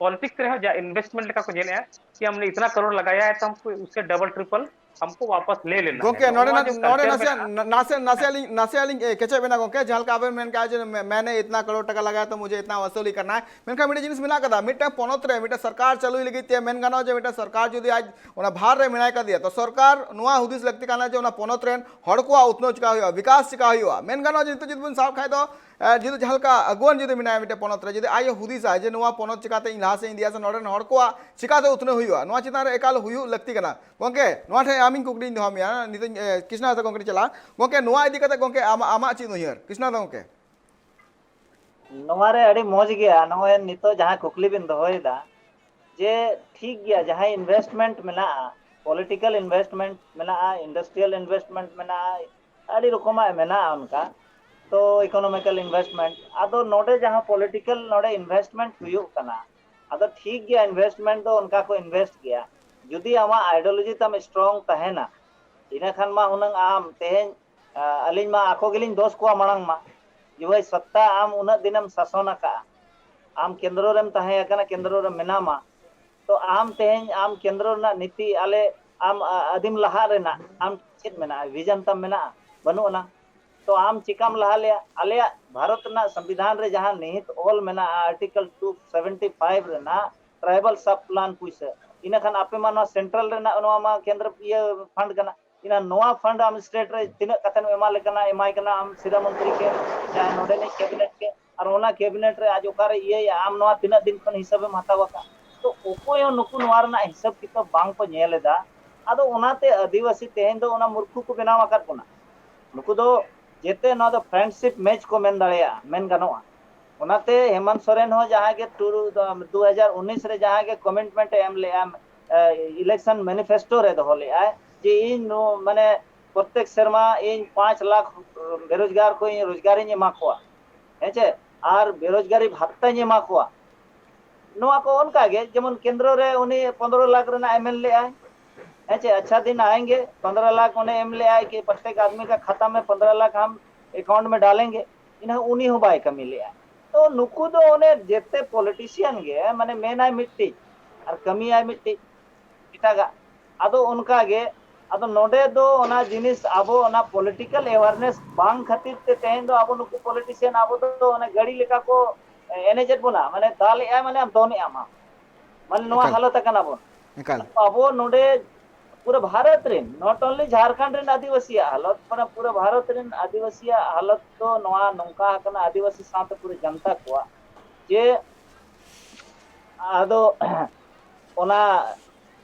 ᱯᱚᱞᱤᱴᱤᱠᱥ ᱨᱮᱦᱚᱸ ᱡᱟ ᱤᱱᱵᱷᱮᱥᱴᱢᱮᱱᱴ ᱞᱮᱠᱟ ᱠᱚ ᱧᱮᱞᱮᱫᱼᱟ ᱠᱤ ᱦᱟᱢᱱᱮ ᱤᱛᱱᱟ ᱠᱟᱨᱳᱲ ᱞᱟᱜᱟᱭᱟ ᱦᱟᱭ ᱛᱚ ᱦᱟᱢᱠᱳ ᱩᱥᱥᱮ ᱰᱚᱵᱚᱞ ᱴᱨᱤᱯᱚᱞ हमको वापस ले लेना है। ᱜᱚᱝᱠᱮ, ᱱᱚᱜᱼᱚ ᱱᱚᱰᱮ ᱱᱚᱣᱟ ᱱᱟ- ᱡᱮ ᱱᱚᱰᱮ culture ᱱᱟᱥᱮ ᱢᱮᱱᱟᱜᱼᱟ, ᱱᱟ- ᱱᱟᱥᱮ ᱱᱟᱥᱮ ᱟᱹᱞᱤᱧ ᱱᱟᱥᱮ ᱟᱹᱞᱤᱧ ᱮ, ᱠᱮᱪᱮᱫ ᱵᱮᱱᱟ ᱜᱚᱝᱠᱮ, ᱡᱟᱦᱟᱸ ᱞᱮᱠᱟ ᱟᱵᱮᱱ ᱢᱮᱱ ᱠᱮᱜᱼᱟ ᱡᱮ ᱢᱮ- मैंने इतना करोड़ टका लगाया तो मुझे इतना वसूली करना है, ᱢᱮᱱᱠᱷᱟᱱ ᱢᱤᱫᱴᱮᱡ ᱡᱤᱱᱤᱥ ᱢᱮᱱᱟᱜ ᱠᱟᱫᱟ, ᱢᱤᱫᱴᱟᱝ ᱯᱚᱱᱚᱛ ᱨᱮ ᱢᱤᱫᱴᱟᱝ ᱥᱚᱨᱠᱟᱨ ᱪᱟᱹᱞᱩᱭ ᱞᱟᱹᱜᱤᱫ ᱛᱮ ᱢᱮᱱ ᱜᱟᱱᱚᱜᱼᱟ ᱡᱮ ᱢᱤᱫᱴᱟᱝ ᱥᱚᱨᱠᱟᱨ ᱡᱩᱫᱤ ᱟᱡ ᱚᱱᱟ ᱵᱷᱟᱨ ᱨᱮ ᱢᱮᱱᱟᱭ ᱠᱟᱫᱮᱭᱟ, ᱛᱚ ᱥᱚᱨᱠᱟᱨ ᱱᱚᱣᱟ ᱦᱩᱫᱤᱥ ᱞᱟᱹᱠᱛᱤ ᱠᱟᱱᱟ ᱡᱮ ᱚᱱᱟ ᱯᱚᱱᱚᱛ ᱨᱮᱱ ᱦᱚᱲ ᱠᱚᱣᱟᱜ ᱩᱛᱱᱟᱹᱣ ᱪᱮᱠᱟ ᱦᱩᱭᱩᱜᱼᱟ, ᱵᱤᱠᱟᱥ ᱪᱮᱠᱟ ᱦᱩᱭᱩᱜᱼᱟ᱾ ᱢᱮᱱ ᱜᱟᱱᱚᱜᱼᱟ ᱡᱮ ᱱᱤᱛᱚᱜ ᱡᱩᱫᱤ ᱵᱚᱱ ᱥᱟᱵ ᱠᱷᱟᱡ ᱫᱚ, ᱮ, ᱡᱩᱫᱤ ᱡᱟᱦᱟᱸ ᱞᱮᱠᱟ ᱟᱹᱜᱩᱣᱟᱹᱱ ᱡᱩᱫᱤ ᱢᱮᱱᱟᱭᱟ ᱢᱤᱫᱴᱮᱱ ᱯᱚᱱᱚᱛ ᱨᱮ, ᱡᱩᱫᱤ ᱟᱡ ᱮ ᱦᱩᱫᱤᱥᱟ ᱡᱮ ᱱᱚᱣᱟ ᱯᱚᱱᱚᱛ ᱪᱤᱠᱟᱛᱮ ᱤᱧ ᱞᱟᱦᱟ ᱥᱮᱫ ᱤᱧ ᱤᱫᱤᱭᱟ ᱥᱮ ᱱᱚᱰᱮ ᱨᱮᱱ ᱦᱚᱲ ᱠᱚᱣᱟᱜ ᱪᱤᱠᱟᱛᱮ ᱩᱛᱱᱟᱹᱣ ᱦᱩᱭᱩᱜᱼᱟ, ᱱᱚᱣᱟ ᱪᱮᱛᱟᱱ ᱨᱮ ᱮᱠᱟᱞ ᱦᱩᱭᱩᱜ ᱞᱟᱹᱠᱛᱤ ᱠᱟᱱᱟ᱾ ᱜᱚᱝᱠᱮ, ᱱᱚᱣᱟ ᱴᱷᱮᱱ ᱟᱢᱤᱧ ᱠᱩᱠᱞᱤᱧ ᱫᱚᱦᱚ ᱢᱮᱭᱟ, ᱱᱤᱛᱚᱜ ᱤᱧ, ᱮ, ᱠᱨᱤᱥᱱᱟ ᱦᱟᱸᱥᱫᱟ ᱜᱚᱝᱠᱮ ᱴᱷᱮᱱ ᱪᱟᱞᱟᱜᱼᱟ᱾ ᱜᱚᱝᱠᱮ, ᱱᱚᱣᱟ ᱤᱫᱤ ᱠᱟᱛᱮ ᱜᱚᱝᱠᱮ ᱟᱢ, ᱟᱢᱟᱜ ᱪᱮᱫ ᱩᱭᱦᱟᱹᱨ, ᱠᱨᱤᱥᱱᱟ ᱦᱟᱸᱥᱫᱟ ᱜᱚᱝᱠᱮ? ᱱᱚᱣᱟ ᱨᱮ ᱟᱹᱰᱤ ᱢᱚᱡᱽ ᱜᱮᱭᱟ, ᱱᱚᱜᱼᱚᱭ ᱱᱤᱛᱚᱜ ᱡᱟᱦᱟᱸ ᱠᱩᱠᱞᱤ ᱵᱤᱱ ᱫᱚᱦᱚᱭᱮᱫᱟ, ᱡᱮ ᱴᱷᱤᱠ ᱜᱮᱭᱟ, ᱡᱟᱦᱟᱸᱭ investment ᱢᱮᱱᱟᱜᱼᱟ, political investment ᱢᱮᱱᱟᱜᱼᱟ, industrial investment ᱢᱮᱱᱟᱜᱼᱟ, ᱟᱹᱰᱤ ᱨᱚᱠᱚᱢᱟᱜ ᱢᱮᱱᱟᱜᱼᱟ ᱚᱱᱠᱟ, ᱛᱚ economical investment, ᱟᱫᱚ ᱱᱚᱰᱮ ᱡᱟᱦᱟᱸ political ᱱᱚᱰᱮ investment ᱦᱩᱭᱩᱜ ᱠᱟᱱᱟ, ᱟᱫᱚ ᱴᱷᱤᱠ ᱜᱮᱭᱟ, investment ᱫᱚ ᱚᱱᱠᱟ ᱠᱚ invest ᱜᱮᱭᱟ, ᱡᱩᱫᱤ ᱟᱢᱟᱜ ideology ᱛᱟᱢ strong ᱛᱟᱦᱮᱱᱟ, ᱤᱱᱟᱹ ᱠᱷᱟᱱ ᱢᱟ ᱦᱩᱱᱟᱹᱝ ᱟᱢ ᱛᱮᱦᱮᱧ, ᱟ, ᱟᱹᱞᱤᱧ ᱢᱟ ᱟᱠᱚ ᱜᱮᱞᱤᱧ ᱫᱳᱥ ᱠᱚᱣᱟ ᱢᱟᱲᱟᱝ ᱢᱟ, ᱡᱮ ᱵᱷᱟᱹᱭ ᱥᱚᱛᱛᱟ ᱟᱢ ᱩᱱᱟᱹᱜ ᱫᱤᱱᱮᱢ ᱥᱟᱥᱚᱱ ᱟᱠᱟᱫᱼᱟ, ᱟᱢ ᱠᱮᱱᱫᱨᱚ ᱨᱮᱢ ᱛᱟᱦᱮᱸ ᱟᱠᱟᱱᱟ, ᱠᱮᱱᱫᱨᱚ ᱨᱮ ᱢᱮᱱᱟᱢᱟ, ᱛᱚ ᱟᱢ ᱛᱮᱦᱮᱧ ᱟᱢ ᱠᱮᱱᱫᱨᱚ ᱨᱮᱱᱟᱜ ᱱᱤᱛᱤ ᱟᱞᱮ ᱟᱢ, ᱟ, ᱟᱹᱫᱤᱢ ᱞᱟᱦᱟᱜ ᱨᱮᱱᱟᱜ ᱟᱢ ᱪᱮᱫ ᱢᱮᱱᱟᱜᱼᱟ, vision ᱛᱟᱢ ᱢᱮᱱᱟᱜᱼᱟ? ᱵᱟᱹᱱᱩᱜ ᱟᱱᱟ᱾ ᱛᱚ ᱟᱢ ᱪᱤᱠᱟᱢ ᱞᱟᱦᱟ ᱞᱮᱭᱟ? ᱟᱞᱮᱭᱟᱜ ᱵᱷᱟᱨᱚᱛ ᱨᱮᱱᱟᱜ ᱥᱚᱝᱵᱤᱫᱷᱟᱱ ᱨᱮ ᱡᱟᱦᱟᱸ ᱱᱤᱦᱤᱛ ᱚᱞ ᱢᱮᱱᱟᱜᱼᱟ, article two seventy five ᱨᱮᱱᱟᱜ tribal sub plan ᱯᱩᱭᱥᱟᱹ, ᱤᱱᱟᱹ ᱠᱷᱟᱱ ᱟᱯᱮ ᱢᱟ ᱱᱚᱣᱟ central ᱨᱮᱱᱟᱜ ᱱᱚᱣᱟ ᱢᱟ ᱠᱮᱱᱫᱨᱚ ᱤᱭᱟᱹ fund ᱠᱟᱱᱟ, ᱤᱱᱟᱹ ᱱᱚᱣᱟ fund ᱟᱢ state ᱨᱮ ᱛᱤᱱᱟᱹᱜ ᱠᱟᱛᱮᱢ ᱮᱢᱟ ᱞᱮ ᱠᱟᱱᱟ, ᱮᱢᱟᱭ ᱠᱟᱱᱟ ᱟᱢ ᱥᱤᱨᱟᱹ ᱢᱚᱱᱛᱨᱤ ᱠᱮ, ᱪᱟᱦᱮ ᱱᱚᱰᱮᱱᱤᱡ cabinet ᱠᱮ, ᱟᱨ ᱚᱱᱟ cabinet ᱨᱮ ᱟᱡ ᱚᱠᱟᱨᱮ ᱤᱭᱟᱹᱭᱟ, ᱟᱢ ᱱᱚᱣᱟ ᱛᱤᱱᱟᱹᱜ ᱫᱤᱱ ᱠᱷᱚᱱ ᱦᱤᱥᱟᱹᱵᱮᱢ ᱦᱟᱛᱟᱣ ᱟᱠᱟᱫ? ᱛᱚ ᱚᱠᱚᱭ ᱦᱚᱸ ᱱᱩᱠᱩ ᱱᱚᱣᱟ ᱨᱮᱱᱟᱜ ᱦᱤᱥᱟᱹᱵ ᱠᱤᱛᱟᱹᱵ ᱵᱟᱝ ᱠᱚ ᱧᱮᱞ ᱮᱫᱟ᱾ ᱟᱫᱚ ᱚᱱᱟᱛᱮ ᱟᱹᱫᱤᱵᱟᱹᱥᱤ ᱛᱮᱦᱮᱧ ᱫᱚ ᱚᱱᱟ ᱢᱩᱨᱠᱷᱩ ᱠᱚ ᱵᱮᱱᱟᱣ ᱟᱠᱟᱫ ᱵᱚᱱᱟ᱾ ᱱᱩᱠᱩ ᱫᱚ ᱡᱮᱛᱮ ᱱᱚᱣᱟ ᱫᱚ friendship match ᱠᱚ ᱢᱮᱱ ᱫᱟᱲᱮᱭᱟᱜᱼᱟ, ᱢᱮᱱ ᱜᱟᱱᱚᱜᱼᱟ᱾ ᱚᱱᱟᱛᱮ ᱦᱮᱢᱟᱱᱛ ᱥᱚᱨᱮᱱ ᱦᱚᱸ ᱡᱟᱦᱟᱸ ᱜᱮ ᱴᱩ-, ᱫᱩ ᱦᱟᱡᱟᱨ ᱩᱱᱤᱥ ᱨᱮ ᱡᱟᱦᱟᱸ ᱜᱮ commitment ᱮ ᱮᱢ ᱞᱮᱜᱼᱟ, ᱮ, election manifesto ᱨᱮ ᱫᱚᱦᱚ ᱞᱮᱜᱼᱟᱭ ᱡᱮ ᱤᱧ ᱱᱚ-, ᱢᱟᱱᱮ ᱯᱨᱚᱛᱮᱠ ᱥᱮᱨᱢᱟ ᱤᱧ ᱯᱟᱸᱪ ᱞᱟᱠᱷ ᱵᱮᱨᱳᱡᱽᱜᱟᱨ ᱠᱚ ᱤᱧ ᱨᱳᱡᱽᱜᱟᱨᱤᱧ ᱮᱢᱟ ᱠᱚᱣᱟ, ᱦᱮᱸ ᱪᱮ, ᱟᱨ ᱵᱮᱨᱳᱡᱽᱜᱟᱨᱤ ᱵᱷᱟᱛᱛᱟᱧ ᱮᱢᱟ ᱠᱚᱣᱟ᱾ ᱱᱚᱣᱟ ᱠᱚ ᱚᱱᱠᱟ ᱜᱮ, ᱡᱮᱢᱚᱱ ᱠᱮᱱᱫᱨᱚ ᱨᱮ ᱩᱱᱤ ᱯᱚᱱᱫᱽᱨᱚ ᱞᱟᱠᱷ ᱨᱮᱱᱟᱜ ᱮ ᱢᱮᱱ ᱞᱮᱜᱼᱟᱭ, ᱦᱮᱸ ᱪᱮ, ᱟᱪᱪᱷᱟ ᱫᱤᱱ ᱟᱭᱮᱸᱜᱮ, ᱯᱚᱱᱫᱽᱨᱚ ᱞᱟᱠᱷ ᱚᱱᱮ ᱮᱢ ᱞᱮᱜᱼᱟᱭ ᱠᱤ ᱯᱨᱚᱛᱮᱠ ᱟᱫᱢᱤ ᱠᱟ ᱠᱷᱟᱛᱟ ᱢᱮ ᱯᱚᱱᱫᱽᱨᱚ ᱞᱟᱠᱷ ᱦᱟᱢ account ᱢᱮ ᱰᱟᱞᱮᱸᱜᱮ, ᱤᱱᱟᱹ ᱩᱱᱤ ᱦᱚᱸ ᱵᱟᱭ ᱠᱟᱹᱢᱤ ᱞᱮᱜᱼᱟ᱾ ᱛᱚ ᱱᱩᱠᱩ ᱫᱚ ᱚᱱᱮ ᱡᱮᱛᱮ politician ᱜᱮ ᱢᱟᱱᱮ ᱢᱮᱱᱟᱭ ᱢᱤᱫᱴᱤᱡ ᱟᱨ ᱠᱟᱹᱢᱤᱭᱟᱭ ᱢᱤᱫᱴᱤᱡ ᱮᱴᱟᱜᱟᱜ᱾ ᱟᱫᱚ ᱚᱱᱠᱟ ᱜᱮ ᱟᱫᱚ ᱱᱚᱰᱮ ᱫᱚ ᱚᱱᱟ ᱡᱤᱱᱤᱥ ᱟᱵᱚ ᱚᱱᱟ political awareness ᱵᱟᱝ ᱠᱷᱟᱹᱛᱤᱨ ᱛᱮ ᱛᱮᱦᱮᱧ ᱫᱚ ᱟᱵᱚ ᱱᱩᱠᱩ politician ᱟᱵᱚ ᱫᱚ ᱚᱱᱮ ᱜᱟᱹᱲᱤ ᱞᱮᱠᱟ ᱠᱚ ᱮᱱᱮᱡᱮᱫ ᱵᱚᱱᱟ, ᱢᱟᱱᱮ ᱫᱟᱞᱮᱜᱼᱟᱭ ᱢᱟᱱᱮ ᱟᱢ ᱫᱚᱱᱮᱜ ᱟᱢ ᱟᱢ᱾ ᱢᱟᱱᱮ ᱱᱚᱣᱟ ᱮᱠᱟᱞ᱾ ᱦᱟᱞᱚᱛ ᱟᱠᱟᱱᱟ ᱵᱚᱱ᱾ ᱮᱠᱟᱞ᱾ ᱟᱵᱚ ᱱᱚᱰᱮ ᱯᱩᱨᱟᱹ ᱵᱷᱟᱨᱚᱛ ᱨᱮᱱ, not only ᱡᱷᱟᱲᱠᱷᱚᱸᱰ ᱨᱮᱱ ᱟᱹᱫᱤᱵᱟᱹᱥᱤᱭᱟᱜ ᱦᱟᱞᱚᱛ, ᱢᱟᱱᱮ ᱯᱩᱨᱟᱹ ᱵᱷᱟᱨᱚᱛ ᱨᱮᱱ ᱟᱹᱫᱤᱵᱟᱹᱥᱤᱭᱟᱜ ᱦᱟᱞᱚᱛ ᱫᱚ ᱱᱚᱣᱟ ᱱᱚᱝᱠᱟ ᱟᱠᱟᱱᱟ, ᱟᱹᱫᱤᱵᱟᱹᱥᱤ ᱥᱟᱶᱛᱮ ᱯᱩᱨᱟᱹ ᱡᱟᱱᱛᱟ ᱠᱚᱣᱟᱜ, ᱡᱮ ᱟᱫᱚ ᱚᱱᱟ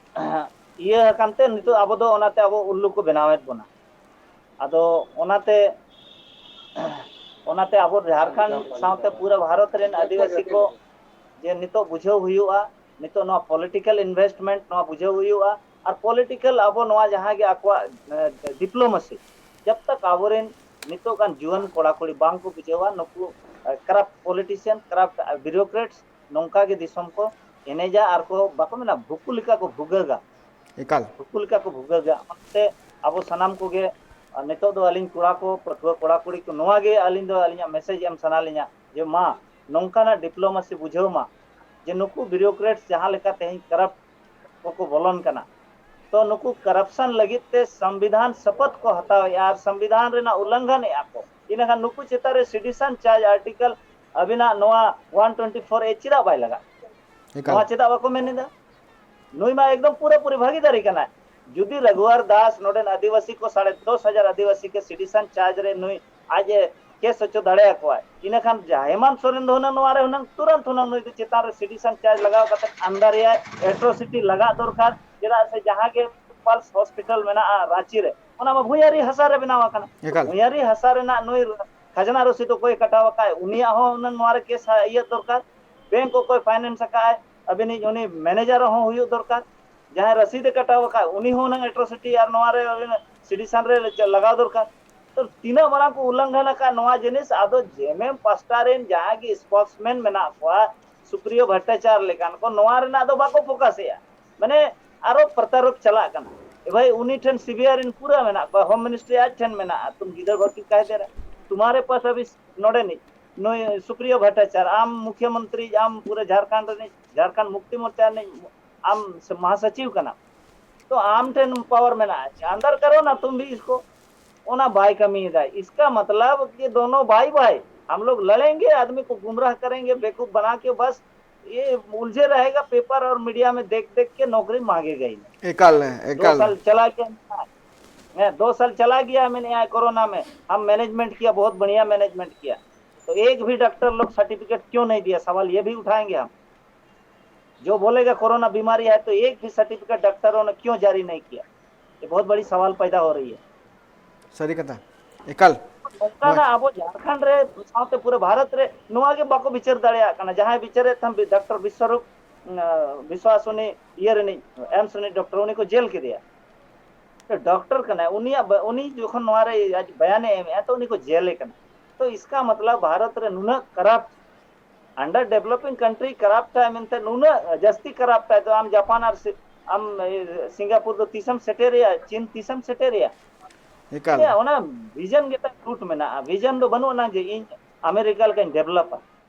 ᱤᱭᱟᱹ ᱟᱠᱟᱱ ᱛᱮ ᱱᱤᱛᱚᱜ ᱟᱵᱚ ᱫᱚ ᱚᱱᱟᱛᱮ ᱟᱵᱚ ᱩᱞᱞᱩ ᱠᱚ ᱵᱮᱱᱟᱣᱮᱫ ᱵᱚᱱᱟ᱾ ᱟᱫᱚ ᱚᱱᱟᱛᱮ, ᱚᱱᱟᱛᱮ ᱟᱵᱚ ᱡᱷᱟᱲᱠᱷᱚᱸᱰ ᱥᱟᱶᱛᱮ ᱯᱩᱨᱟᱹ ᱵᱷᱟᱨᱚᱛ ᱨᱮᱱ ᱟᱹᱫᱤᱵᱟᱹᱥᱤ ᱠᱚ ᱡᱮ ᱱᱤᱛᱚᱜ ᱵᱩᱡᱷᱟᱹᱣ ᱦᱩᱭᱩᱜᱼᱟ, ᱱᱤᱛᱚᱜ ᱱᱚᱣᱟ political investment ᱱᱚᱣᱟ ᱵᱩᱡᱷᱟᱹᱣ ᱦᱩᱭᱩᱜᱼᱟ, ᱟᱨ political ᱟᱵᱚ ᱱᱚᱣᱟ ᱡᱟᱦᱟᱸ ᱜᱮ ᱟᱠᱚᱣᱟᱜ, ᱮ, diplomacy, ᱡᱟᱵ ᱛᱟᱠ ᱟᱵᱚᱨᱮᱱ ᱱᱤᱛᱚᱜ ᱜᱟᱱ ᱡᱩᱣᱟᱹᱱ ᱠᱚᱲᱟ ᱠᱩᱲᱤ ᱵᱟᱝ ᱠᱚ ᱵᱩᱡᱷᱟᱹᱣᱟ, ᱱᱩᱠᱩ, ᱮ, corrupt politician, corrupt bureaucrats ᱱᱚᱝᱠᱟ ᱜᱮ ᱫᱤᱥᱚᱢ ᱠᱚ ᱮᱱᱮᱡᱟ ᱟᱨ ᱠᱚ, ᱵᱟᱠᱚ ᱢᱮᱱᱟ, ᱵᱷᱩᱠᱩ ᱞᱮᱠᱟ ᱠᱚ ᱵᱷᱩᱜᱟᱹᱜᱟ᱾ ᱮᱠᱟᱞ᱾ ᱵᱷᱩᱠᱩ ᱞᱮᱠᱟ ᱠᱚ ᱵᱷᱩᱜᱟᱹᱜᱟ᱾ ᱚᱱᱟᱛᱮ ᱟᱵᱚ ᱥᱟᱱᱟᱢ ᱠᱚᱜᱮ, ᱟᱨ ᱱᱤᱛᱚᱜ ᱫᱚ ᱟᱹᱞᱤᱧ ᱠᱚᱲᱟ ᱠᱚ, ᱯᱟᱹᱴᱷᱩᱣᱟᱹ ᱠᱚᱲᱟ ᱠᱩᱲᱤ ᱠᱚ, ᱱᱚᱣᱟ ᱜᱮ ᱟᱹᱞᱤᱧ ᱫᱚ ᱟᱹᱞᱤᱧᱟᱜ message ᱮᱢ ᱥᱟᱱᱟ ᱞᱤᱧᱟ ᱡᱮ ᱢᱟ ᱱᱚᱝᱠᱟᱱᱟᱜ diplomacy ᱵᱩᱡᱷᱟᱹᱣ ᱢᱟ ᱡᱮ ᱱᱩᱠᱩ bureaucrats ᱡᱟᱦᱟᱸ ᱞᱮᱠᱟ ᱛᱮᱦᱮᱧ corrupt ᱠᱚᱠᱚ ᱵᱚᱞᱚᱱ ᱠᱟᱱᱟ, ᱛᱚ ᱱᱩᱠᱩ corruption ᱞᱟᱹᱜᱤᱫ ᱛᱮ ᱥᱚᱝᱵᱤᱫᱷᱟᱱ ᱥᱚᱯᱚᱛ ᱠᱚ ᱦᱟᱛᱟᱣᱮᱫᱼᱟ ᱟᱨ ᱥᱚᱝᱵᱤᱫᱷᱟᱱ ᱨᱮᱱᱟᱜ ᱩᱞᱞᱚᱝᱜᱷᱚᱱᱮᱫᱼᱟ ᱠᱚ, ᱤᱱᱟᱹᱠᱷᱟᱱ ᱱᱩᱠᱩ ᱪᱮᱛᱟᱱ ᱨᱮ citizen charge article ᱟᱹᱵᱤᱱᱟᱜ ᱱᱚᱣᱟ one twenty four A ᱪᱮᱫᱟᱜ ᱵᱟᱭ ᱞᱟᱜᱟᱜ? ᱮᱠᱟᱞ᱾ ᱱᱚᱣᱟ ᱪᱮᱫᱟᱜ ᱵᱟᱠᱚ ᱢᱮᱱ ᱮᱫᱟ? ᱱᱩᱭ ᱢᱟ ᱮᱠᱫᱚᱢ ᱯᱩᱨᱟᱹᱯᱩᱨᱤ ᱵᱷᱟᱹᱜᱤᱫᱟᱨᱤ ᱠᱟᱱᱟᱭ᱾ ᱡᱩᱫᱤ ᱨᱟᱜᱷᱩᱣᱟᱨ ᱫᱟᱥ ᱱᱚᱰᱮᱱ ᱟᱹᱫᱤᱵᱟᱹᱥᱤ ᱠᱚ ᱥᱟᱲᱮ ᱫᱚᱥ ᱦᱟᱡᱟᱨ ᱟᱹᱫᱤᱵᱟᱹᱥᱤ ᱠᱚ citizen charge ᱨᱮ ᱱᱩᱭ ᱟᱡ ᱮ case ᱦᱚᱪᱚ ᱫᱟᱲᱮᱭᱟᱠᱚᱣᱟᱭ, ᱤᱱᱟᱹᱠᱷᱟᱱ ᱡᱟ-, ᱦᱮᱢᱟᱱᱛ ᱥᱚᱨᱮᱱ ᱫᱚ ᱦᱩᱱᱟᱹᱝ ᱱᱚᱣᱟ ᱨᱮ ᱦᱩᱱᱟᱹᱝ ᱛᱩᱨᱟᱹᱱᱛ ᱦᱩᱱᱟᱹᱝ ᱱᱩᱭ ᱫᱚ ᱪᱮᱛᱟᱱ ᱨᱮ citizen charge ᱞᱟᱜᱟᱣ ᱠᱟᱛᱮ ᱟᱱᱰᱟᱨ ᱮᱭᱟᱭ atrocity ᱞᱟᱜᱟᱜ ᱫᱚᱨᱠᱟᱨ᱾ ᱪᱮᱫᱟᱜ ᱥᱮ ᱡᱟᱦᱟᱸ ᱜᱮ Pulse Hospital ᱢᱮᱱᱟᱜᱼᱟ ᱨᱟᱸᱪᱤ ᱨᱮ, ᱚᱱᱟ ᱢᱟ ᱵᱷᱩᱭᱟᱹᱨᱤ ᱦᱟᱥᱟ ᱨᱮ ᱵᱮᱱᱟᱣ ᱟᱠᱟᱱᱟ᱾ ᱮᱠᱟᱞ᱾ ᱵᱷᱩᱭᱟᱹᱨᱤ ᱦᱟᱥᱟ ᱨᱮᱱᱟᱜ ᱱᱩᱭ ᱠᱷᱟᱡᱽᱱᱟ ᱨᱚᱥᱤᱫ ᱚᱠᱚᱭ ᱠᱟᱴᱟᱣ ᱟᱠᱟᱫ, ᱩᱱᱤᱭᱟᱜ ᱦᱚᱸ ᱦᱩᱱᱟᱹᱝ ᱱᱚᱣᱟ ᱨᱮ case ᱤᱭᱟᱹ ᱫᱚᱨᱠᱟᱨ᱾ Bank ᱚᱠᱚᱭ finance ᱟᱠᱟᱫ ᱟᱭ, ᱟᱹᱵᱤᱱᱤᱡ ᱩᱱᱤ manager ᱦᱚᱸ ᱦᱩᱭᱩᱜ ᱫᱚᱨᱠᱟᱨ᱾ ᱡᱟᱦᱟᱸᱭ ᱨᱚᱥᱤᱫ ᱮ ᱠᱟᱴᱟᱣ ᱟᱠᱟᱫ, ᱩᱱᱤ ᱦᱚᱸ ᱦᱩᱱᱟᱹᱝ atrocity ᱟᱨ ᱱᱚᱣᱟ ᱨᱮ citizen ᱨᱮ ᱞᱟᱜᱟᱣ ᱫᱚᱨᱠᱟᱨ᱾ ᱛᱚ ᱛᱤᱱᱟᱹᱜ ᱢᱟᱨᱟᱝ ᱠᱚ ᱩᱞᱞᱚᱝᱜᱷᱚᱱ ᱟᱠᱟᱫ ᱱᱚᱣᱟ ᱡᱤᱱᱤᱥ, ᱟᱫᱚ ᱡᱮᱢᱮᱢ ᱯᱟᱥᱴᱟ ᱨᱮᱱ ᱡᱟᱦᱟᱸᱭ ᱜᱮ spokesman ᱢᱮᱱᱟᱜ ᱠᱚᱣᱟ, ᱥᱩᱯᱨᱤᱭᱚ ᱵᱷᱟᱴᱴᱟᱪᱟᱨ ᱞᱮᱠᱟᱱ ᱠᱚ, ᱱᱚᱣᱟ ᱨᱮᱱᱟᱜ ᱫᱚ ᱵᱟᱠᱚ ᱯᱷᱳᱠᱟᱥᱮᱜᱼᱟ᱾ ᱢᱟᱱᱮ ᱟᱨᱚ ᱯᱨᱚᱛᱟᱨᱳᱯ ᱪᱟᱞᱟᱜ ᱠᱟᱱᱟ᱾ ᱮ ᱵᱷᱟᱭ, ᱩᱱᱤ ᱴᱷᱮᱱ CBI ᱨᱮᱱ ᱯᱩᱨᱟᱹ ᱢᱮᱱᱟᱜ ᱠᱚᱣᱟ, Home Ministry ᱟᱡ ᱴᱷᱮᱱ ᱢᱮᱱᱟᱜᱼᱟ, ᱛᱩᱢ ᱜᱤᱫᱟᱹᱨ ᱵᱷᱚᱨᱛᱤ ᱠᱟᱭᱫᱮ ᱨᱮ, ᱛᱩᱢᱦᱟᱨᱮ ᱯᱟᱥ ᱟᱵᱷᱤ ᱱᱚᱰᱮᱱᱤᱡ ᱱᱩᱭ ᱥᱩᱯᱨᱤᱭᱚ ᱵᱷᱟᱴᱴᱟᱪᱟᱨ, ᱟᱢ ᱢᱩᱠᱷᱭᱚᱢᱚᱱᱛᱨᱤ, ᱟᱢ ᱯᱩᱨᱟᱹ ᱡᱷᱟᱲᱠᱷᱚᱸᱰ ᱨᱤᱱᱤᱡ, ᱡᱷᱟᱲᱠᱷᱚᱸᱰ ᱢᱩᱠᱛᱤ ᱢᱳᱨᱪᱟ ᱨᱤᱱᱤᱡ ᱟᱢ ᱥᱮ ᱢᱟᱦᱟᱥᱚᱪᱤᱵᱽ ᱠᱟᱱᱟᱢ᱾ तो आम ठेन पावर में ना, अंदर करो ना तुम भी इसको। वो ना भाई कमी है, इसका मतलब कि दोनों भाई भाई हम लोग लड़ेंगे, आदमी को गुमराह करेंगे, बेवकूफ बना के, बस ये उलझे रहेगा पेपर और मीडिया में देख देख के, नौकरी मांगेगा ही नहीं। एकाल ने दो एकाल साल चला गया, मैं दो साल चला गया, मैंने यहाँ कोरोना में हम मैनेजमेंट किया, बहुत बढ़िया मैनेजमेंट किया। तो एक भी डॉक्टर लोग सर्टिफिकेट क्यों नहीं दिया, सवाल ये भी उठाएंगे हम। जो बोलेगा कोरोना बीमारी है, तो एक भी सर्टिफिकेट डॉक्टरों ने क्यों जारी नहीं किया? ये बहुत बड़ी सवाल पैदा हो रही है। ᱥᱟᱹᱨᱤ ᱠᱟᱛᱷᱟ ᱮᱠᱟᱞ ᱚᱱᱠᱟ ᱱᱟ ᱟᱵᱚ ᱡᱷᱟᱲᱠᱷᱚᱸᱰ ᱨᱮ ᱥᱟᱶᱛᱮ ᱯᱩᱨᱟᱹ ᱵᱷᱟᱨᱚᱛ ᱨᱮ ᱱᱚᱣᱟ ᱜᱮ ᱵᱟᱠᱚ ᱵᱤᱪᱟᱹᱨ ᱫᱟᱲᱮᱭᱟᱜ ᱠᱟᱱᱟ᱾ ᱡᱟᱦᱟᱸᱭ ᱵᱤᱪᱟᱹᱨᱮᱫ ᱛᱟᱦᱮᱸ ᱰᱟᱠᱛᱟᱨ ᱵᱤᱥᱣᱟᱨᱩᱯ ᱵᱤᱥᱣᱟᱥ, ᱩᱱᱤ ᱤᱭᱟᱹ ᱨᱤᱱᱤᱡ, ᱮᱢᱥ ᱨᱤᱱᱤᱡ ᱰᱚᱠᱴᱚᱨ, ᱩᱱᱤ ᱠᱚ ᱡᱮᱞ ᱠᱮᱫᱮᱭᱟ᱾ ᱰᱚᱠᱴᱚᱨ ᱠᱟᱱᱟᱭ, ᱩᱱᱤᱭᱟᱜ ᱩᱱᱤ ᱡᱚᱠᱷᱚᱱ ᱱᱚᱣᱟ ᱨᱮ ᱟᱡ ᱵᱚᱭᱟᱱᱮ ᱮᱢᱮᱫᱼᱟ, ᱛᱚ ᱩᱱᱤ ᱠᱚ ᱡᱮᱞᱮ ᱠᱟᱱᱟ᱾ ᱛᱚ ᱤᱥᱠᱟ ᱢᱚᱛᱞᱚᱵ ᱵᱷᱟᱨᱚᱛ ᱨᱮ ᱱᱩᱱᱟᱹᱜ ᱠᱟᱨᱟᱯᱴ, under developing country ᱠᱟᱨᱟᱯᱴ ᱟᱭ ᱢᱮᱱᱛᱮ, ᱱᱩᱱᱟᱹᱜ ᱡᱟᱹᱥᱛᱤ ᱠᱟᱨᱟᱯᱴ ᱟᱭ, ᱛᱚ ᱟᱢ ᱡᱟᱯᱟᱱ ᱟᱨ ᱥᱤ- ᱟᱢ ᱥᱤᱝᱜᱟᱯᱩᱨ ᱫᱚ ᱛᱤᱥᱮᱢ ᱥᱮᱴᱮᱨᱮᱭᱟ? ᱪᱤᱱ ᱛᱤᱥᱮᱢ ᱥᱮᱴᱮᱨᱮᱭᱟ? ᱮᱠᱟᱞ ᱚᱱᱟ ᱵᱷᱤᱡᱚᱱ ᱜᱮ ᱛᱟᱭ ᱠᱷᱩᱴ ᱢᱮᱱᱟᱜᱼᱟ᱾ ᱵᱷᱤᱡᱚᱱ ᱫᱚ ᱵᱟᱹᱱᱩᱜ ᱟᱱᱟ ᱡᱮ ᱤᱧ ᱟᱢᱮᱨᱤᱠᱟ ᱞᱮᱠᱟᱧ ᱰᱮᱵᱷᱞᱚᱯᱟ᱾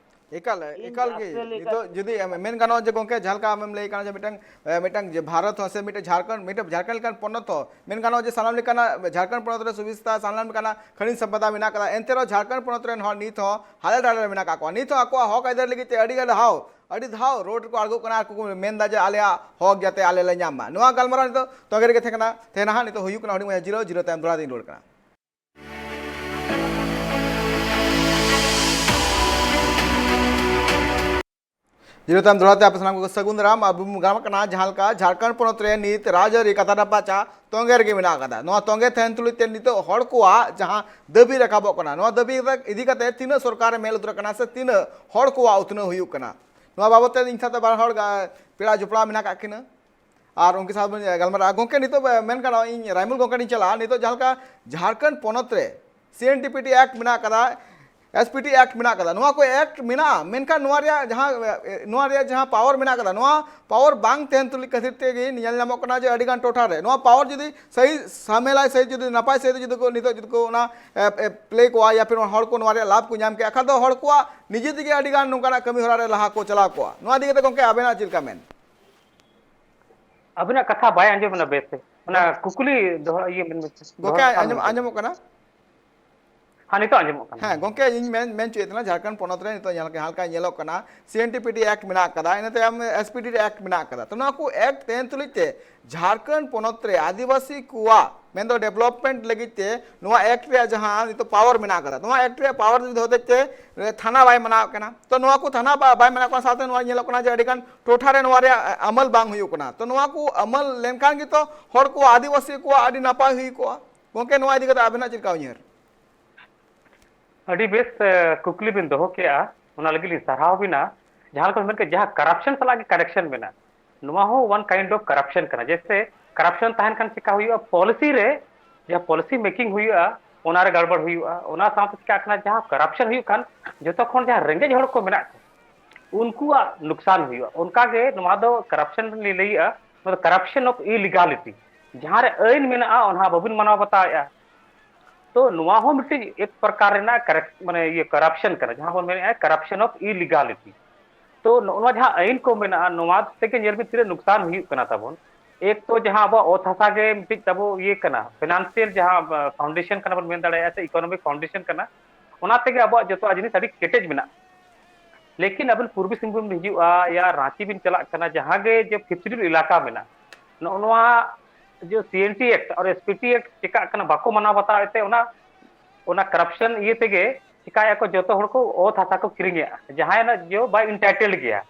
ᱮᱠᱟᱞ ᱤᱧ ᱮᱠᱟᱞ ᱜᱮ ᱟᱥᱴᱨᱮᱞᱤᱭᱟ ᱞᱮᱠᱟ ᱱᱤᱛᱚᱜ ᱡᱩᱫᱤ ᱢᱮᱱ ᱜᱟᱱᱚᱜᱼᱟ ᱡᱮ ᱜᱚᱝᱠᱮ ᱡᱟᱦᱟᱸ ᱞᱮᱠᱟ ᱟᱢᱮᱢ ᱞᱟᱹᱭ ᱠᱟᱱᱟ ᱡᱮ ᱢᱤᱫᱴᱟᱝ ᱢᱤᱫᱴᱟᱝ ᱡᱮ ᱵᱷᱟᱨᱚᱛ ᱦᱚᱸ ᱥᱮ ᱢᱤᱫᱴᱟᱝ ᱡᱷᱟᱲᱠᱷᱚᱸᱰ ᱢᱤᱫᱴᱟᱝ ᱡᱷᱟᱲᱠᱷᱚᱸᱰ ᱞᱮᱠᱟᱱ ᱯᱚᱱᱚᱛ ᱦᱚᱸ ᱢᱮᱱ ᱜᱟᱱᱚᱜᱼᱟ ᱡᱮ ᱥᱟᱱᱟᱢ ᱞᱮᱠᱟᱱᱟᱜ ᱡᱷᱟᱲᱠᱷᱚᱸᱰ ᱯᱚᱱᱚᱛ ᱨᱮ ᱥᱩᱵᱤᱫᱷᱟ ᱥᱟᱱᱟᱢ ᱞᱮᱠᱟᱱᱟᱜ ᱠᱷᱟᱹᱱᱤ ᱥᱚᱢᱯᱚᱫᱟ ᱢᱮᱱᱟᱜ ᱟᱠᱟᱫᱟ᱾ ᱮᱱᱛᱮ ᱨᱮᱦᱚᱸ ᱡᱷᱟᱲᱠᱷᱚᱸᱰ ᱯᱚᱱᱚᱛ ᱨᱮᱱ ᱦᱚᱲ ᱱᱤᱛ ᱦᱚᱸ ᱦᱟᱞᱮ ᱰᱟᱞᱮ ᱨᱮ ᱢᱮᱱᱟᱜ ᱟᱠᱟᱫ ᱠᱚᱣᱟ᱾ ᱱᱤᱛ ᱦᱚᱸ ᱟᱠᱚᱣᱟᱜ ᱦᱚᱠ ᱟᱹᱭᱫᱟᱹᱨ ᱞᱟᱹᱜᱤᱫ ᱛᱮ ᱟᱹᱰᱤ ᱜᱟᱱ ᱫᱷᱟᱣ ᱟᱹᱰᱤ ᱫᱷᱟᱣ ᱨᱳᱰ ᱨᱮᱠᱚ ᱟᱬᱜᱚᱜ ᱠᱟᱱᱟ ᱟᱨ ᱠᱚ ᱢᱮᱱᱫᱟ ᱡᱮ ᱟᱞᱮᱭᱟᱜ ᱦᱚᱠ ᱡᱟᱛᱮ ᱟᱞᱮ ᱞᱮ ᱧᱟᱢ ᱢᱟ᱾ ᱱᱚᱣᱟ ᱜᱟᱞᱢᱟᱨᱟᱣ ᱱᱤᱛᱚᱜ ᱛᱚᱸᱜᱮ ᱨᱮᱜᱮ ᱛᱟᱦᱮᱸ ᱠᱟᱱᱟ ᱛᱟᱦᱮᱸ ᱱᱟᱦᱟᱜ᱾ ᱱᱤᱛᱚᱜ ᱦᱩᱭᱩᱜ ᱠᱟᱱᱟ ᱦᱩᱰᱤᱧ ᱢᱟᱪᱷᱟ ᱡᱤᱨᱟᱹᱣ, ᱡᱤᱨᱟᱹᱣ ᱛᱟᱭᱚᱢ ᱫᱚᱦᱲᱟ ᱛᱮᱧ ᱨᱩᱣᱟᱹᱲ ᱠᱟᱱᱟ᱾ ᱡᱤᱨᱟᱹᱣ ᱛᱟᱭᱚᱢ ᱫᱚᱦᱲᱟ ᱛᱮ ᱟᱯᱮ ᱥᱟᱱᱟᱢ ᱠᱚ ᱥᱟᱹᱜᱩᱱ ᱫᱟᱨᱟᱢ᱾ ᱟᱵᱚ ᱵᱚᱱ ᱜᱟᱞᱢᱟᱨᱟᱜ ᱠᱟᱱᱟ ᱡᱟᱦᱟᱸ ᱞᱮᱠᱟ ᱡᱷᱟᱲᱠᱷᱚᱸᱰ ᱯᱚᱱᱚᱛ ᱨᱮ ᱱᱤᱛ ᱨᱟᱡᱽᱟᱹᱨᱤ ᱠᱟᱛᱷᱟ ᱨᱟᱯᱟᱪᱟ ᱛᱚᱸᱜᱮ ᱨᱮᱜᱮ ᱢᱮᱱᱟᱜ ᱟᱠᱟᱫᱟ᱾ ᱱᱚᱣᱟ ᱛᱚᱸᱜᱮ ᱛᱟᱦᱮᱱ ᱛᱩᱞᱩᱡ ᱛᱮ ᱱᱤᱛᱚᱜ ᱦᱚᱲ ᱠᱚᱣᱟᱜ ᱡᱟᱦᱟᱸ ᱫᱟᱹᱵᱤ ᱨᱟᱠᱟᱵᱚᱜ ᱠᱟᱱᱟ, ᱱᱚᱣᱟ ᱫᱟᱹᱵᱤ ᱤᱫᱤ ᱠᱟᱛᱮ ᱛᱤᱱᱟᱹᱜ ᱥᱚᱨᱠᱟᱨ ᱮ ᱢᱮᱫ ᱞᱩᱛᱩᱨᱟᱜ ᱠᱟᱱᱟ ᱥᱮ ᱛᱤᱱᱟᱹᱜ ᱦᱚᱲ ᱠᱚᱣᱟᱜ ᱩᱛᱱᱟᱹᱣ ᱦᱩᱭᱩᱜ ᱠᱟᱱᱟ, ᱱᱚᱣᱟ ᱵᱟᱵᱚᱛ ᱛᱮ ᱤᱧ ᱥᱟᱶᱛᱮ ᱵᱟᱨ ᱦᱚᱲ ᱜᱟ- ᱯᱮᱲᱟ ᱡᱚᱯᱲᱟᱣ ᱢᱮᱱᱟᱜ ᱟᱠᱟᱫ ᱠᱤᱱᱟ᱾ ᱟᱨ ᱩᱱᱠᱤᱱ ᱥᱟᱶ ᱵᱚᱱ ᱜᱟᱞᱢᱟᱨᱟᱜᱼᱟ᱾ ᱜᱚᱢᱠᱮ, ᱱᱤᱛᱚᱜ ᱢᱮᱱ ᱜᱟᱱᱚᱜᱼᱟ, ᱤᱧ ᱨᱟᱭᱢᱩᱞ ᱜᱚᱢᱠᱮ ᱴᱷᱮᱱ ᱤᱧ ᱪᱟᱞᱟᱜᱼᱟ᱾ ᱱᱤᱛᱚᱜ ᱡᱟᱦᱟᱸ ᱞᱮᱠᱟ ᱡᱷᱟᱲᱠᱷᱚᱸᱰ ᱯᱚᱱᱚᱛ ᱨᱮ ᱥᱤ ᱮᱱ ᱰᱤ ᱯᱤ ᱴᱤ ᱮᱠᱴ ᱢᱮᱱᱟᱜ ᱟᱠᱟᱫᱟ, ᱮᱥ ᱯᱤ ᱴᱤ ᱮᱠᱴ ᱢᱮᱱᱟᱜ ᱟᱠᱟᱫᱟ, ᱱᱚᱣᱟ ᱠᱚ ᱮᱠᱴ ᱢᱮᱱᱟᱜᱼᱟ, ᱢᱮᱱᱠᱷᱟᱱ ᱱᱚᱣᱟ ᱨᱮᱭᱟᱜ ᱡᱟᱦᱟᱸ ᱱᱚᱣᱟ ᱨᱮᱭᱟᱜ ᱡᱟᱦᱟᱸ ᱯᱟᱣᱟᱨ ᱢᱮᱱᱟᱜ ᱟᱠᱟᱫᱟ, ᱱᱚᱣᱟ ᱯᱟᱣᱟᱨ ᱵᱟᱝ ᱛᱟᱦᱮᱱ ᱛᱩᱞᱩᱡ ᱠᱷᱟᱹᱛᱤᱨ ᱛᱮᱜᱮ ᱧᱮᱞ ᱧᱟᱢᱚᱜ ᱠᱟᱱᱟ ᱡᱮ ᱟᱹᱰᱤᱜᱟᱱ ᱴᱚᱴᱷᱟ ᱨᱮ ᱱᱚᱣᱟ ᱯᱟᱣᱟᱨ ᱡᱩᱫᱤ ᱥᱟᱹᱦᱤ ᱥᱟᱢᱮᱞᱟᱭ, ᱥᱟᱹᱦᱤ ᱡᱩᱫᱤ ᱱᱟᱯᱟᱭ ᱥᱟᱹᱦᱤᱡ ᱡᱩᱫᱤ ᱠᱚ ᱱᱤᱛᱚᱜ ᱡᱩᱫᱤ ᱠᱚ ᱚᱱᱟ ᱯᱞᱮ ᱠᱚᱣᱟ ᱭᱟ ᱯᱷᱤᱨ ᱦᱚᱲ ᱠᱚ ᱱᱚᱣᱟ ᱨᱮᱭᱟᱜ ᱞᱟᱵᱷ ᱠᱚ ᱧᱟᱢ ᱠᱮᱭᱟ, ᱠᱷᱟᱱ ᱫᱚ ᱦᱚᱲ ᱠᱚᱣᱟᱜ ᱱᱤᱡᱮ ᱛᱮᱜᱮ ᱟᱹᱰᱤᱜᱟᱱ ᱱᱚᱝᱠᱟᱱᱟᱜ ᱠᱟᱹᱢᱤ ᱦᱚᱨᱟ ᱨᱮ ᱞᱟᱦᱟ ᱠᱚ ᱪᱟᱞᱟᱣ ᱠᱚᱜᱼᱟ᱾ ᱱᱚᱣᱟ ᱤᱫᱤ ᱠᱟᱛᱮ ᱜᱚᱢᱠᱮ ᱟᱵᱮᱱᱟᱜ ᱪᱮᱫ ᱞᱮᱠᱟ ᱢᱮᱱ? ᱟᱵᱤᱱᱟᱜ ᱠᱟᱛᱷᱟ ᱵᱟᱭ ᱟᱸᱡᱚᱢ ᱮᱱᱟ ᱵᱮᱥ ᱛᱮ᱾ ᱚᱱᱟ ᱜᱚᱝ- ᱠᱩᱠᱞᱤ ᱫᱚᱦᱚ, ᱤᱭᱟᱹ ᱢᱮᱱ ᱢᱮ᱾ ᱜᱚᱝᱠᱮ, ᱫᱚᱦᱚ ᱟᱨ ᱟᱸᱡᱚᱢ, ᱢᱤᱫ ᱫᱷᱟᱣ᱾ ᱟᱸᱡᱚᱢᱚᱜ ᱠᱟᱱᱟ? ᱦᱮᱸ, ᱱᱤᱛᱚᱜ ᱟᱸᱡᱚᱢᱚᱜ ᱠᱟᱱᱟ᱾ ᱦᱮᱸ, ᱜᱚᱝᱠᱮ, ᱤᱧ ᱢᱮᱱ, ᱢᱮᱱ ᱦᱚᱪᱚᱭᱮᱫ ᱛᱟᱦᱮᱱᱟ, ᱡᱷᱟᱲᱠᱷᱚᱸᱰ ᱯᱚᱱᱚᱛ ᱨᱮ ᱱᱤᱛᱚᱜ ᱧᱮᱞ, ᱡᱟᱦᱟᱸ ᱞᱮᱠᱟ ᱧᱮᱞᱚᱜ ᱠᱟᱱᱟ, ᱥᱤ ᱮᱱ ᱰᱤ ᱯᱤ ᱰᱤ ᱮᱠᱴ ᱢᱮᱱᱟᱜ ᱠᱟᱫᱟ, ᱤᱱᱟᱹ ᱛᱟᱭᱚᱢ ᱮᱥ ᱯᱤ ᱰᱤ ᱮᱠᱴ ᱢᱮᱱᱟᱜ ᱠᱟᱫᱟ᱾ ᱛᱚ, ᱱᱚᱣᱟ ᱠᱚ ᱮᱠᱴ ᱛᱟᱦᱮᱱ ᱛᱩᱞᱩᱡ ᱛᱮ ᱡᱷᱟᱲᱠᱷᱚᱸᱰ ᱯᱚᱱᱚᱛ ᱨᱮ ᱟᱹᱫᱤᱵᱟᱹᱥᱤ ᱠᱚᱣᱟᱜ, ᱢᱮᱱᱫᱚ ᱰᱮᱵᱷᱞᱚᱯᱢᱮᱱᱴ ᱞᱟᱹᱜᱤᱫ ᱛᱮ ᱱᱚᱣᱟ ᱮᱠᱴ ᱨᱮᱭᱟᱜ ᱡᱟᱦᱟᱸ ᱱᱤᱛᱚᱜ ᱯᱟᱣᱟᱨ ᱢᱮᱱᱟᱜ ᱠᱟᱫᱟ, ᱱᱚᱣᱟ ᱮᱠᱴ ᱨᱮᱭᱟᱜ ᱯᱟᱣᱟᱨ ᱡᱩᱫᱤ ᱦᱚᱛᱮᱡ ᱛᱮ ᱛᱷᱟᱱᱟ ᱵᱟᱭ ᱢᱟᱱᱟᱣ ᱠᱟᱱᱟ, ᱛᱚ, ᱱᱚᱣᱟ ᱠᱚ ᱛᱷᱟᱱᱟ ᱵᱟ-, ᱵᱟᱭ ᱢᱟᱱᱟᱣ ᱠᱟᱱᱟ, ᱥᱟᱶᱛᱮ ᱱᱚᱣᱟ ᱧᱮᱞᱚᱜ ᱠᱟᱱᱟ ᱡᱮ ᱟᱹᱰᱤᱜᱟᱱ ᱴᱚᱴᱷᱟ ᱨᱮ ᱱᱚᱣᱟ ᱨᱮᱭᱟᱜ ᱟᱢᱟᱞ ᱵᱟᱝ ᱦᱩᱭᱩᱜ ᱠᱟᱱᱟ᱾ ᱛᱚ, ᱱᱚᱣᱟ ᱠᱚ ᱟᱢᱟᱞ ᱞᱮᱱᱠᱷᱟᱱ ᱜᱮᱛᱚ ᱦᱚᱲ ᱠᱚ, ᱟᱹᱫᱤᱵᱟᱹᱥᱤ ᱠᱚᱣᱟᱜ ᱟᱹᱰᱤ ᱱᱟᱯᱟᱭ ᱦᱩᱭ ᱠᱚᱜᱼᱟ᱾ ᱜᱚᱝᱠᱮ, ᱱᱚᱣᱟ ᱤᱫᱤ ᱠᱟᱛᱮ ᱟᱵᱮᱱᱟᱜ ᱪᱮᱫ ᱞᱮᱠᱟ ᱩᱭᱦᱟᱹᱨ? ᱟᱹᱰᱤ ᱵᱮᱥ, ᱮ, ᱠᱩᱠᱞᱤ ᱵᱤᱱ ᱫᱚᱦᱚ ᱠᱮᱜᱼᱟ, ᱚᱱᱟ ᱞᱟᱹᱜᱤᱫ ᱞᱤᱧ ᱥᱟᱨᱦᱟᱣ ᱵᱤᱱᱟ᱾ ᱡᱟᱦᱟᱸ ᱞᱮᱠᱟ ᱵᱤᱱ ᱢᱮᱱ ᱠᱮᱫ, ᱡᱟᱦᱟᱸ corruption ᱥᱟᱞᱟᱜ ᱜᱮ connection ᱢᱮᱱᱟᱜᱼᱟ, ᱱᱚᱣᱟ ᱦᱚᱸ one kind of corruption ᱠᱟᱱᱟ᱾ ᱡᱮᱭᱥᱮ, corruption ᱛᱟᱦᱮᱱ ᱠᱷᱟᱱ ᱪᱮᱠᱟ ᱦᱩᱭᱩᱜᱼᱟ? Policy ᱨᱮ ᱡᱟᱦᱟᱸ policy making ᱦᱩᱭᱩᱜᱼᱟ, ᱚᱱᱟ ᱨᱮ ᱜᱟᱲᱵᱟᱲ ᱦᱩᱭᱩᱜᱼᱟ᱾ ᱚᱱᱟ ᱥᱟᱶᱛᱮ ᱪᱮᱠᱟᱜ ᱠᱟᱱᱟ, ᱡᱟᱦᱟᱸ corruption ᱦᱩᱭᱩᱜ ᱠᱷᱟᱱ ᱡᱚᱛᱚ ᱠᱷᱚᱱ ᱡᱟᱦᱟᱸ ᱨᱮᱸᱜᱮᱡ ᱦᱚᱲ ᱠᱚ ᱢᱮᱱᱟᱜ ᱠᱚᱣᱟ, ᱩᱱᱠᱩᱣᱟᱜ ᱱᱩᱠᱥᱟᱱ ᱦᱩᱭᱩᱜᱼᱟ᱾ ᱚᱱᱠᱟ ᱜᱮ ᱱᱚᱣᱟ ᱫᱚ corruption ᱞᱤᱧ ᱞᱟᱹᱭᱮᱜᱼᱟ, ᱱᱚᱣᱟ ᱫᱚ corruption of illegality᱾ ᱡᱟᱦᱟᱸ ᱨᱮ ᱟᱹᱭᱤᱱ ᱢᱮᱱᱟᱜᱼᱟ, ᱚᱱᱟ ᱵᱟᱵᱤᱱ ᱢᱟᱱᱟᱣ ᱵᱟᱛᱟᱣᱮᱜᱼᱟ᱾ ᱛᱚ ᱱᱚᱣᱟ ᱦᱚᱸ ᱢᱤᱫᱴᱤᱡ ᱮᱠ ᱯᱨᱚᱠᱟᱨ ᱨᱮᱱᱟᱜ correct-, ᱢᱟᱱᱮ ᱤᱭᱟᱹ corruption ᱠᱟᱱᱟ, ᱡᱟᱦᱟᱸ ᱵᱚᱱ ᱢᱮᱱᱮᱜᱼᱟ corruption of illegality᱾ ᱛᱚ ᱱᱚᱜᱼᱚ ᱱᱚᱣᱟ ᱡᱟᱦᱟᱸ ᱟᱹᱭᱤᱱ ᱠᱚ ᱢᱮᱱᱟᱜᱼᱟ, ᱱᱚᱣᱟ ᱛᱮᱜᱮ ᱧᱮᱞ ᱵᱤᱱ ᱛᱤᱱᱟᱹᱜ ᱱᱩᱠᱥᱟᱱ ᱦᱩᱭᱩᱜ ᱠᱟᱱᱟ ᱛᱟᱵᱚᱱ᱾ ᱮᱠ ᱛᱚ ᱡᱟᱦᱟᱸ ᱟᱵᱚᱣᱟᱜ ᱚᱛ ᱦᱟᱥᱟ ᱜᱮ ᱢᱤᱫᱴᱤᱡ ᱛᱟᱵᱚ ᱤᱭᱟᱹ ᱠᱟᱱᱟ, financial ᱡᱟᱦᱟᱸ, ᱟ, foundation ᱠᱟᱱᱟ ᱵᱚᱱ ᱢᱮᱱ ᱫᱟᱲᱮᱭᱟᱜᱼᱟ, ᱥᱮ economic foundation ᱠᱟᱱᱟ, ᱚᱱᱟ ᱛᱮᱜᱮ ᱟᱵᱚᱣᱟᱜ ᱡᱚᱛᱚ ᱡᱤᱱᱤᱥ ᱟᱹᱰᱤ ᱠᱮᱴᱮᱡ ᱢᱮᱱᱟᱜᱼᱟ᱾ ᱞᱮᱠᱤᱱ ᱟᱵᱤᱱ ᱯᱩᱨᱵᱤ ᱥᱤᱝᱵᱷᱩᱢ ᱵᱤᱱ ᱦᱤᱡᱩᱜᱼᱟ, ᱭᱟ ᱨᱟᱸᱪᱤ ᱵᱤᱱ ᱪᱟᱞᱟᱜ ᱠᱟᱱᱟ, ᱡᱟᱦᱟᱸ ᱜᱮ ᱡᱮ fifth schedule ᱮᱞᱟᱠᱟ ᱢᱮᱱᱟᱜᱼᱟ, ᱱᱚᱜᱼᱚ ᱱᱚᱣᱟ ᱡᱮ ᱥᱤ ᱮᱱ ᱴᱤ ᱮᱠᱴ ᱟᱨ ᱮᱥ ᱯᱤ ᱴᱤ ᱮᱠᱴ ᱪᱮᱠᱟᱜ ᱠᱟᱱᱟ, ᱵᱟᱠᱚ ᱢᱟᱱᱟᱣ ᱵᱟᱛᱟᱣᱮᱫ ᱛᱮ, ᱚᱱᱟ, ᱚᱱᱟ corruption ᱤᱭᱟᱹ ᱛᱮᱜᱮ ᱪᱮᱠᱟᱭᱮᱫᱼᱟ ᱠᱚ, ᱡᱚᱛᱚ ᱦᱚᱲ ᱠᱚ ᱚᱛ ᱦᱟᱥᱟ ᱠᱚ ᱠᱤᱨᱤᱧᱮᱫᱼᱟ᱾ ᱡᱟᱦᱟᱸᱭ ᱚᱱᱟ ᱡᱮ ᱵᱟᱭ entitled ᱜᱮᱭᱟ,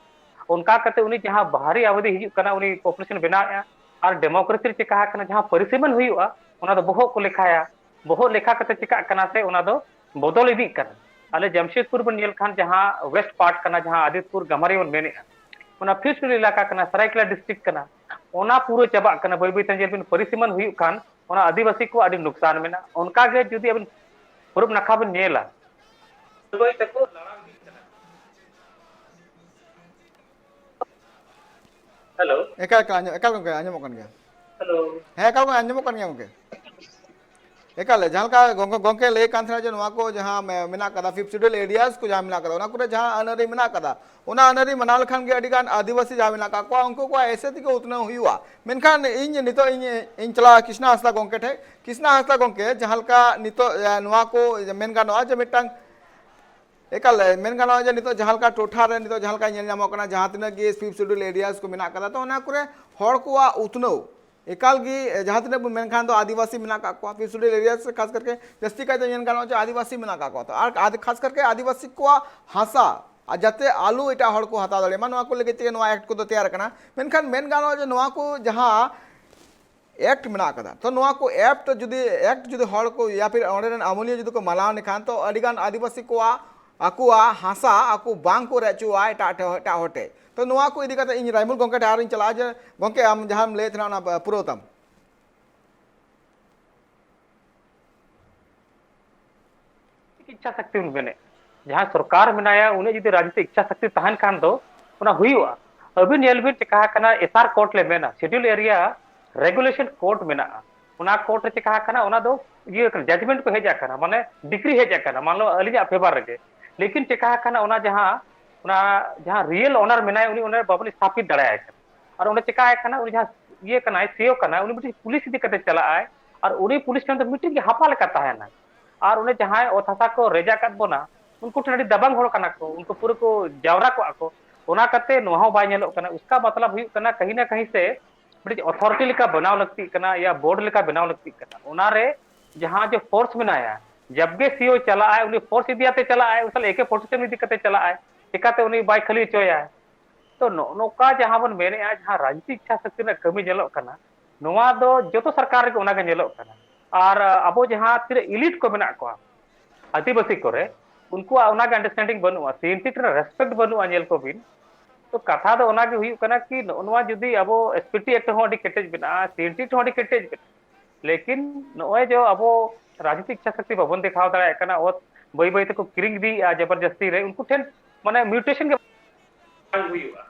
ᱚᱱᱠᱟ ᱠᱟᱛᱮ ᱩᱱᱤ ᱡᱟᱦᱟᱸ ᱵᱟᱦᱨᱤ ᱟᱵᱟᱫᱤ ᱦᱤᱡᱩᱜ ᱠᱟᱱᱟ, ᱩᱱᱤ population ᱵᱮᱱᱟᱣᱮᱫᱼᱟ᱾ ᱟᱨ democracy ᱨᱮ ᱪᱮᱠᱟ ᱟᱠᱟᱱᱟ, ᱡᱟᱦᱟᱸ ᱯᱟᱹᱨᱤᱥᱤᱢᱟᱱ ᱦᱩᱭᱩᱜᱼᱟ, ᱚᱱᱟ ᱫᱚ ᱵᱚᱦᱚᱜ ᱠᱚ ᱞᱮᱠᱷᱟᱭᱟ᱾ ᱵᱚᱦᱚᱜ ᱞᱮᱠᱷᱟ ᱠᱟᱛᱮ ᱪᱮᱠᱟᱜ ᱠᱟᱱᱟ ᱥᱮ, ᱚᱱᱟ ᱫᱚ ᱵᱚᱫᱚᱞ ᱤᱫᱤᱜ ᱠᱟᱱᱟ᱾ ᱟᱞᱮ ᱡᱟᱢᱥᱮᱫᱽᱯᱩᱨ ᱵᱚᱱ ᱧᱮᱞ ᱠᱷᱟᱱ, ᱡᱟᱦᱟᱸ west part ᱠᱟᱱᱟ, ᱡᱟᱦᱟᱸ ᱟᱫᱤᱛᱯᱩᱨ ᱜᱟᱢᱟᱨᱤ ᱵᱚᱱ ᱢᱮᱱᱮᱫᱼᱟ, ᱚᱱᱟ fifth schedule ᱮᱞᱟᱠᱟ ᱠᱟᱱᱟ, ᱥᱟᱨᱟᱭᱠᱮᱞᱟ district ᱠᱟᱱᱟ, ᱚᱱᱟ ᱯᱩᱨᱟᱹ ᱪᱟᱵᱟᱜ ᱠᱟᱱᱟ ᱵᱟᱹᱭ ᱵᱟᱹᱭ ᱛᱮ᱾ ᱧᱮᱞ ᱵᱤᱱ, ᱯᱟᱹᱨᱤᱥᱤᱢᱟᱱ ᱦᱩᱭᱩᱜ ᱠᱷᱟᱱ ᱚᱱᱟ ᱟᱹᱫᱤᱵᱟᱹᱥᱤ ᱠᱚᱣᱟᱜ ᱟᱹᱰᱤ ᱱᱩᱠᱥᱟᱱ ᱢᱮᱱᱟᱜᱼᱟ᱾ ᱚᱱᱠᱟ ᱜᱮ ᱡᱩᱫᱤ ᱟᱵᱤᱱ ᱯᱩᱨᱩᱵ ᱱᱟᱠᱷᱟ ᱵᱤᱱ ᱧᱮᱞᱟ, ᱵᱟᱹᱭ ᱛᱮᱠᱚ ᱞᱟᱲᱟᱣ ᱤᱫᱤᱜ ᱠᱟᱱᱟ᱾ ᱦᱮᱞᱳ᱾ ᱮᱠᱟᱞ, ᱮᱠᱟᱞ, ᱟᱸᱡᱚᱢ, ᱮᱠᱟᱞ ᱜᱚᱝᱠᱮ, ᱟᱸᱡᱚᱢᱚᱜ ᱠᱟᱱ ᱜᱮᱭᱟ᱾ ᱦᱮᱞᱳ᱾ ᱦᱮᱸ, ᱮᱠᱟᱞ ᱜᱚᱝᱠᱮ, ᱟᱸᱡᱚᱢᱚᱜ ᱠᱟᱱ ᱜᱮᱭᱟ ᱜᱚᱝᱠᱮ᱾ ᱮᱠᱟᱞ, ᱡᱟᱦᱟᱸ ᱞᱮᱠᱟ ᱜᱚᱝᱠᱮ, ᱜᱚᱝᱠᱮ ᱞᱟᱹᱭ ᱠᱟᱱ ᱛᱟᱦᱮᱱᱟ ᱡᱮ ᱱᱚᱣᱟ ᱠᱚ ᱡᱟᱦᱟᱸ ᱢᱮ-, ᱢᱮᱱᱟᱜ ᱠᱟᱫᱟ, Fifth Schedule areas ᱠᱚ ᱡᱟᱦᱟᱸ ᱢᱮᱱᱟᱜ ᱠᱟᱫᱟ, ᱚᱱᱟ ᱠᱚᱨᱮ ᱡᱟᱦᱟᱸ ᱟᱹᱱ ᱟᱹᱨᱤ ᱢᱮᱱᱟᱜ ᱠᱟᱫᱟ, ᱚᱱᱟ ᱟᱹᱱ ᱟᱹᱨᱤ ᱢᱟᱱᱟᱣ ᱞᱮᱠᱷᱟᱱ ᱜᱮ ᱟᱹᱰᱤ ᱜᱟᱱ ᱟᱹᱫᱤᱵᱟᱹᱥᱤ ᱡᱟᱦᱟᱸ ᱢᱮᱱᱟᱜ ᱠᱟᱜ ᱠᱚᱣᱟ, ᱩᱱᱠᱩ ᱠᱚᱣᱟᱜ ᱮᱥᱮ ᱛᱮᱜᱮ ᱩᱛᱱᱟᱹᱣ ᱦᱩᱭᱩᱜᱼᱟ᱾ ᱢᱮᱱᱠᱷᱟᱱ ᱤᱧ ᱱᱤᱛᱚᱜ ᱤᱧ, ᱤᱧ ᱪᱟᱞᱟᱜᱼᱟ ᱠᱨᱤᱥᱱᱟ ᱦᱟᱸᱥᱫᱟ ᱜᱚᱝᱠᱮ ᱴᱷᱮᱱ᱾ ᱠᱨᱤᱥᱱᱟ ᱦᱟᱸᱥᱫᱟ ᱜᱚᱝᱠᱮ, ᱡᱟᱦᱟᱸ ᱞᱮᱠᱟ ᱱᱤᱛᱚᱜ, ᱮ, ᱱᱚᱣᱟ ᱠᱚ ᱢᱮᱱ ᱜᱟᱱᱚᱜᱼᱟ ᱡᱮ ᱢᱤᱫᱴᱟᱝ, ᱮᱠᱟᱞ, ᱢᱮᱱ ᱜᱟᱱᱚᱜᱼᱟ ᱡᱮ ᱱᱤᱛᱚᱜ ᱡᱟᱦᱟᱸ ᱞᱮᱠᱟ ᱴᱚᱴᱷᱟ ᱨᱮ ᱱᱤᱛᱚᱜ ᱡᱟᱦᱟᱸ ᱞᱮᱠᱟ ᱧᱮᱞ ᱧᱟᱢᱚᱜ ᱠᱟᱱᱟ, ᱡᱟᱦᱟᱸ ᱛᱤᱱᱟᱹᱜ ᱜᱮ Fifth Schedule areas ᱠᱚ ᱢᱮᱱᱟᱜ ᱠᱟᱫᱟ, ᱛᱚ ᱚᱱᱟ ᱠᱚᱨᱮ ᱦᱚᱲ ᱠᱚᱣᱟᱜ ᱩᱛᱱᱟᱹᱣ ᱮᱠᱟᱞ ᱜᱮ, ᱮ, ᱡᱟᱦᱟᱸ ᱛᱤᱱᱟᱹᱜ ᱵᱚᱱ ᱢᱮᱱᱠᱷᱟᱱ ᱫᱚ ᱟᱹᱫᱤᱵᱟᱹᱥᱤ ᱢᱮᱱᱟᱜ ᱠᱟᱜ ᱠᱚᱣᱟ, Fifth Schedule areas ᱨᱮ ᱠᱷᱟᱥ ᱠᱟᱨᱠᱮ ᱡᱟᱹᱥᱛᱤ ᱠᱟᱭᱛᱮ ᱧᱮᱞ ᱜᱟᱱᱚᱜᱼᱟ ᱡᱮ ᱟᱹᱫᱤᱵᱟᱹᱥᱤ ᱢᱮᱱᱟᱜ ᱠᱟᱜ ᱠᱚᱣᱟ᱾ ᱛᱚ ᱟᱨ ᱟᱫ-, ᱠᱷᱟᱥ ᱠᱟᱨᱠᱮ ᱟᱹᱫᱤᱵᱟᱹᱥᱤ ᱠᱚᱣᱟᱜ ᱦᱟᱥᱟ ᱟᱨ ᱡᱟᱛᱮ ᱟᱞᱚ ᱮᱴᱟᱜ ᱦᱚᱲ ᱠᱚ ᱦᱟᱛᱟᱣ ᱫᱟᱲᱮᱭᱟᱜ ᱢᱟ, ᱱᱚᱣᱟ ᱠᱚ ᱞᱟᱹᱜᱤᱫ ᱛᱮᱜᱮ ᱱᱚᱣᱟ act ᱠᱚᱫᱚ ᱛᱮᱭᱟᱨ ᱠᱟᱱᱟ᱾ ᱢᱮᱱᱠᱷᱟᱱ ᱢᱮᱱ ᱜᱟᱱᱚᱜᱼᱟ ᱡᱮ ᱱᱚᱣᱟ ᱠᱚ ᱡᱟᱦᱟᱸ act ᱢᱮᱱᱟᱜ ᱠᱟᱫᱟ, ᱛᱚ ᱱᱚᱣᱟ ᱠᱚ act ᱡᱩᱫᱤ, act ᱡᱩᱫᱤ ᱦᱚᱲ ᱠᱚ ᱭᱟ ᱯᱷᱤᱨ ᱚᱸᱰᱮ ᱨᱮᱱ ᱟᱹᱢᱟᱹᱞᱤᱭᱟᱹ ᱡᱩᱫᱤ ᱠᱚ ᱢᱟᱱᱟᱣ ᱞᱮᱠᱷᱟᱱ, ᱛᱚ ᱟᱹᱰᱤᱜᱟᱱ ᱟᱹᱫᱤᱵᱟᱹᱥᱤ ᱠᱚᱣᱟᱜ ᱟᱠᱚᱣᱟᱜ ᱦᱟᱥᱟ ᱟᱠᱚ ᱵᱟᱝ ᱠᱚ ᱨᱮᱡ ᱦᱚᱪᱚᱣᱟᱜᱼᱟ ᱮᱴᱟᱜ ᱴᱷᱮ-, ᱮᱴᱟᱜ ᱦᱚᱲ ᱴᱷᱮᱱ᱾ ᱛᱚ ᱱᱚᱣᱟ ᱠᱚ ᱤᱫᱤ ᱠᱟᱛᱮ ᱤᱧ ᱨᱟᱭᱢᱩᱞ ᱜᱚᱝᱠᱮ ᱴᱷᱮᱱ ᱟᱨᱤᱧ ᱪᱟᱞᱟᱜᱼᱟ ᱡᱮ, ᱜᱚᱝᱠᱮ, ᱟᱢ ᱡᱟᱦᱟᱸᱢ ᱞᱟᱹᱭᱮᱫ ᱛᱟᱦᱮᱱᱟ ᱚᱱᱟ ᱯᱩᱨᱟᱹᱣ ᱛᱟᱢ᱾ ᱤᱪᱪᱷᱟ ᱥᱚᱠᱛᱤ ᱵᱚᱱ ᱢᱮᱱᱮᱫ, ᱡᱟᱦᱟᱸᱭ ᱥᱚᱨᱠᱟᱨ ᱢᱮᱱᱟᱭᱟ ᱩᱱᱤ ᱡᱩᱫᱤ ᱨᱟᱡᱽᱱᱤᱛᱤ ᱤᱪᱪᱷᱟ ᱥᱚᱠᱛᱤ ᱛᱟᱦᱮᱱ ᱠᱷᱟᱱ ᱫᱚ ᱚᱱᱟ ᱦᱩᱭᱩᱜᱼᱟ᱾ ᱟᱹᱵᱤᱱ ᱧᱮᱞ ᱵᱤᱱ ᱪᱮᱠᱟ ᱟᱠᱟᱱᱟ, ᱮᱥ ᱟᱨ court ᱞᱮ ᱢᱮᱱᱟ, Schedule Area Regulation Court ᱢᱮᱱᱟᱜᱼᱟ, ᱚᱱᱟ court ᱨᱮ ᱪᱮᱠᱟ ᱟᱠᱟᱱᱟ, ᱚᱱᱟ ᱫᱚ ᱤᱭᱟᱹ ᱠᱟᱱᱟ, judgment ᱠᱚ ᱦᱮᱡ ᱟᱠᱟᱱᱟ, ᱢᱟᱱᱮ decree ᱦᱮᱡ ᱟᱠᱟᱱᱟ, ᱢᱟᱱ ᱞᱚ ᱟᱹᱞᱤᱧᱟᱜ favour ᱨᱮᱜᱮ᱾ ᱞᱮᱠᱤᱱ ᱪᱮᱠᱟ ᱟᱠᱟᱱᱟ, ᱚᱱᱟ ᱡᱟᱦᱟᱸ, ᱚᱱᱟ ᱡᱟᱦᱟᱸ real owner ᱢᱮᱱᱟᱭᱟ, ᱩᱱᱤ ᱚᱱᱟ ᱵᱟᱵᱚᱱ ᱥᱛᱷᱟᱯᱤᱛ ᱫᱟᱲᱮᱭᱟᱭ ᱠᱟᱱᱟ᱾ ᱟᱨ ᱚᱸᱰᱮ ᱪᱮᱠᱟ ᱟᱠᱟᱱᱟ, ᱩᱱᱤ ᱡᱟᱦᱟᱸ ᱤᱭᱟᱹ ᱠᱟᱱᱟᱭ, ᱥᱤ ᱳ ᱠᱟᱱᱟᱭ, ᱩᱱᱤ ᱢᱤᱫᱴᱤᱡ ᱯᱩᱞᱤᱥ ᱤᱫᱤ ᱠᱟᱛᱮ ᱪᱟᱞᱟᱜ ᱟᱭ, ᱟᱨ ᱩᱱᱤ ᱯᱩᱞᱤᱥ ᱴᱷᱮᱱ ᱫᱚ ᱢᱤᱫᱴᱤᱡ ᱜᱮ ᱦᱟᱯᱟ ᱞᱮᱠᱟ ᱛᱟᱦᱮᱱᱟ᱾ ᱟᱨ ᱚᱱᱮ ᱡᱟᱦᱟᱸᱭ ᱚᱛ ᱦᱟᱥᱟ ᱠᱚ ᱨᱮᱡ ᱟᱠᱟᱫ ᱵᱚᱱᱟ, ᱩᱱᱠᱩ ᱴᱷᱮᱱ ᱟᱹᱰᱤ ᱫᱟᱵᱟᱝ ᱦᱚᱲ ᱠᱟᱱᱟ ᱠᱚ, ᱩᱱᱠᱩ ᱯᱩᱨᱟᱹ ᱠᱚ ᱡᱟᱣᱨᱟ ᱠᱚᱜᱼᱟ ᱠᱚ᱾ ᱚᱱᱟ ᱠᱟᱛᱮ ᱱᱚᱣᱟ ᱦᱚᱸ ᱵᱟᱭ ᱧᱮᱞᱚᱜ ᱠᱟᱱᱟ᱾ ᱩᱥᱠᱟ ᱢᱚᱛᱞᱚᱵ ᱦᱩᱭᱩᱜ ᱠᱟᱱᱟ, ᱠᱟᱹᱦᱤ ᱱᱟ ᱠᱟᱹᱦᱤ ᱥᱮ ᱢᱤᱫᱴᱤᱡ authority ᱞᱮᱠᱟ ᱵᱮᱱᱟᱣ ᱞᱟᱹᱠᱛᱤᱜ ᱠᱟᱱᱟ, ᱭᱟ board ᱞᱮᱠᱟ ᱵᱮᱱᱟᱣ ᱞᱟᱹᱠᱛᱤᱜ ᱠᱟᱱᱟ᱾ ᱚᱱᱟᱨᱮ ᱡᱟᱦᱟᱸ ᱡᱮ force ᱢᱮᱱᱟᱭᱟ, ᱡᱟᱵᱜᱮ ᱥᱤ ᱳ ᱪᱟᱞᱟᱜ ᱟᱭ, ᱩᱱᱤ force ᱤᱫᱤᱭᱟᱛᱮ ᱪᱟᱞᱟᱜ ᱟᱭ, ᱩᱱᱤ ᱥᱟᱞ ᱮ ᱠᱮ ᱯᱷᱳᱨᱴᱤ ᱥᱮᱵᱷᱮᱱ ᱤᱫᱤ ᱠᱟᱛᱮ ᱪᱟᱞᱟᱜ ᱟᱭ, ᱪᱮᱠᱟᱛᱮ ᱩᱱᱤ ᱵᱟᱭ ᱠᱷᱟᱹᱞᱤ ᱦᱚᱪᱚᱭᱟ? ᱛᱚ ᱱᱚᱜᱼᱚ ᱱᱚᱝᱠᱟ ᱡᱟᱦᱟᱸ ᱵᱚᱱ ᱢᱮᱱᱮᱫᱼᱟ, ᱡᱟᱦᱟᱸ ᱨᱟᱡᱽᱱᱤᱛᱤ ᱤᱪᱪᱷᱟ ᱥᱚᱠᱛᱤ ᱨᱮᱱᱟᱜ ᱠᱟᱹᱢᱤ ᱧᱮᱞᱚᱜ ᱠᱟᱱᱟ, ᱱᱚᱣᱟ ᱫᱚ ᱡᱚᱛᱚ ᱥᱚᱨᱠᱟᱨ ᱨᱮᱜᱮ ᱚᱱᱟᱜᱮ ᱧᱮᱞᱚᱜ ᱠᱟᱱᱟ᱾ ᱟᱨ ᱟᱵᱚ ᱡᱟᱦᱟᱸ ᱛᱤᱱᱟᱹᱜ elite ᱠᱚ ᱢᱮᱱᱟᱜ ᱠᱚᱣᱟ ᱟᱹᱫᱤᱵᱟᱹᱥᱤ ᱠᱚᱨᱮ, ᱩᱱᱠᱩᱣᱟᱜ ᱚᱱᱟᱜᱮ understanding ᱵᱟᱹᱱᱩᱜᱼᱟ, ᱥᱤ ᱮᱱ ᱴᱤ ᱨᱮᱱᱟᱜ respect ᱵᱟᱹᱱᱩᱜᱼᱟ᱾ ᱧᱮᱞ ᱠᱚᱵᱤᱱ, ᱛᱚ ᱠᱟᱛᱷᱟ ᱫᱚ ᱚᱱᱟᱜᱮ ᱦᱩᱭᱩᱜ ᱠᱟᱱᱟ ᱠᱤ ᱱᱚᱜᱼᱚ ᱱᱚᱣᱟ ᱡᱩᱫᱤ ᱟᱵᱚ ᱮᱥ ᱯᱤ ᱴᱤ act ᱦᱚᱸ ᱟᱹᱰᱤ ᱠᱮᱴᱮᱡ ᱢᱮᱱᱟᱜᱼᱟ, ᱥᱤ ᱮᱱ ᱴᱤ ᱦᱚᱸ ᱟᱹᱰᱤ ᱠᱮᱴᱮᱡ ᱢᱮᱱᱟᱜᱼᱟ, ᱞᱮᱠᱤᱱ ᱱᱚᱜᱼᱚᱭ ᱡᱮ ᱟᱵᱚ ᱨᱟᱡᱽᱱᱤᱛᱤ ᱤᱪᱪᱷᱟ ᱥᱚᱠᱛᱤ ᱵᱟᱵᱚᱱ ᱫᱮᱠᱷᱟᱣ ᱫᱟᱲᱮᱭᱟᱜ ᱠᱟᱱᱟ, ᱚᱛ ᱵᱟᱹᱭ ᱵᱟᱹᱭ ᱛᱮᱠᱚ ᱠᱤᱨᱤᱧ ᱤᱫᱤᱭᱮᱫᱼᱟ ᱡᱚᱵᱚᱨᱡᱚᱥᱛᱤ ᱨᱮ, ᱩᱱᱠᱩ ᱴᱷᱮᱱ ᱢᱟᱱᱮ mutation ᱜᱮ ᱵᱟᱝ ᱦᱩᱭᱩᱜᱼᱟ᱾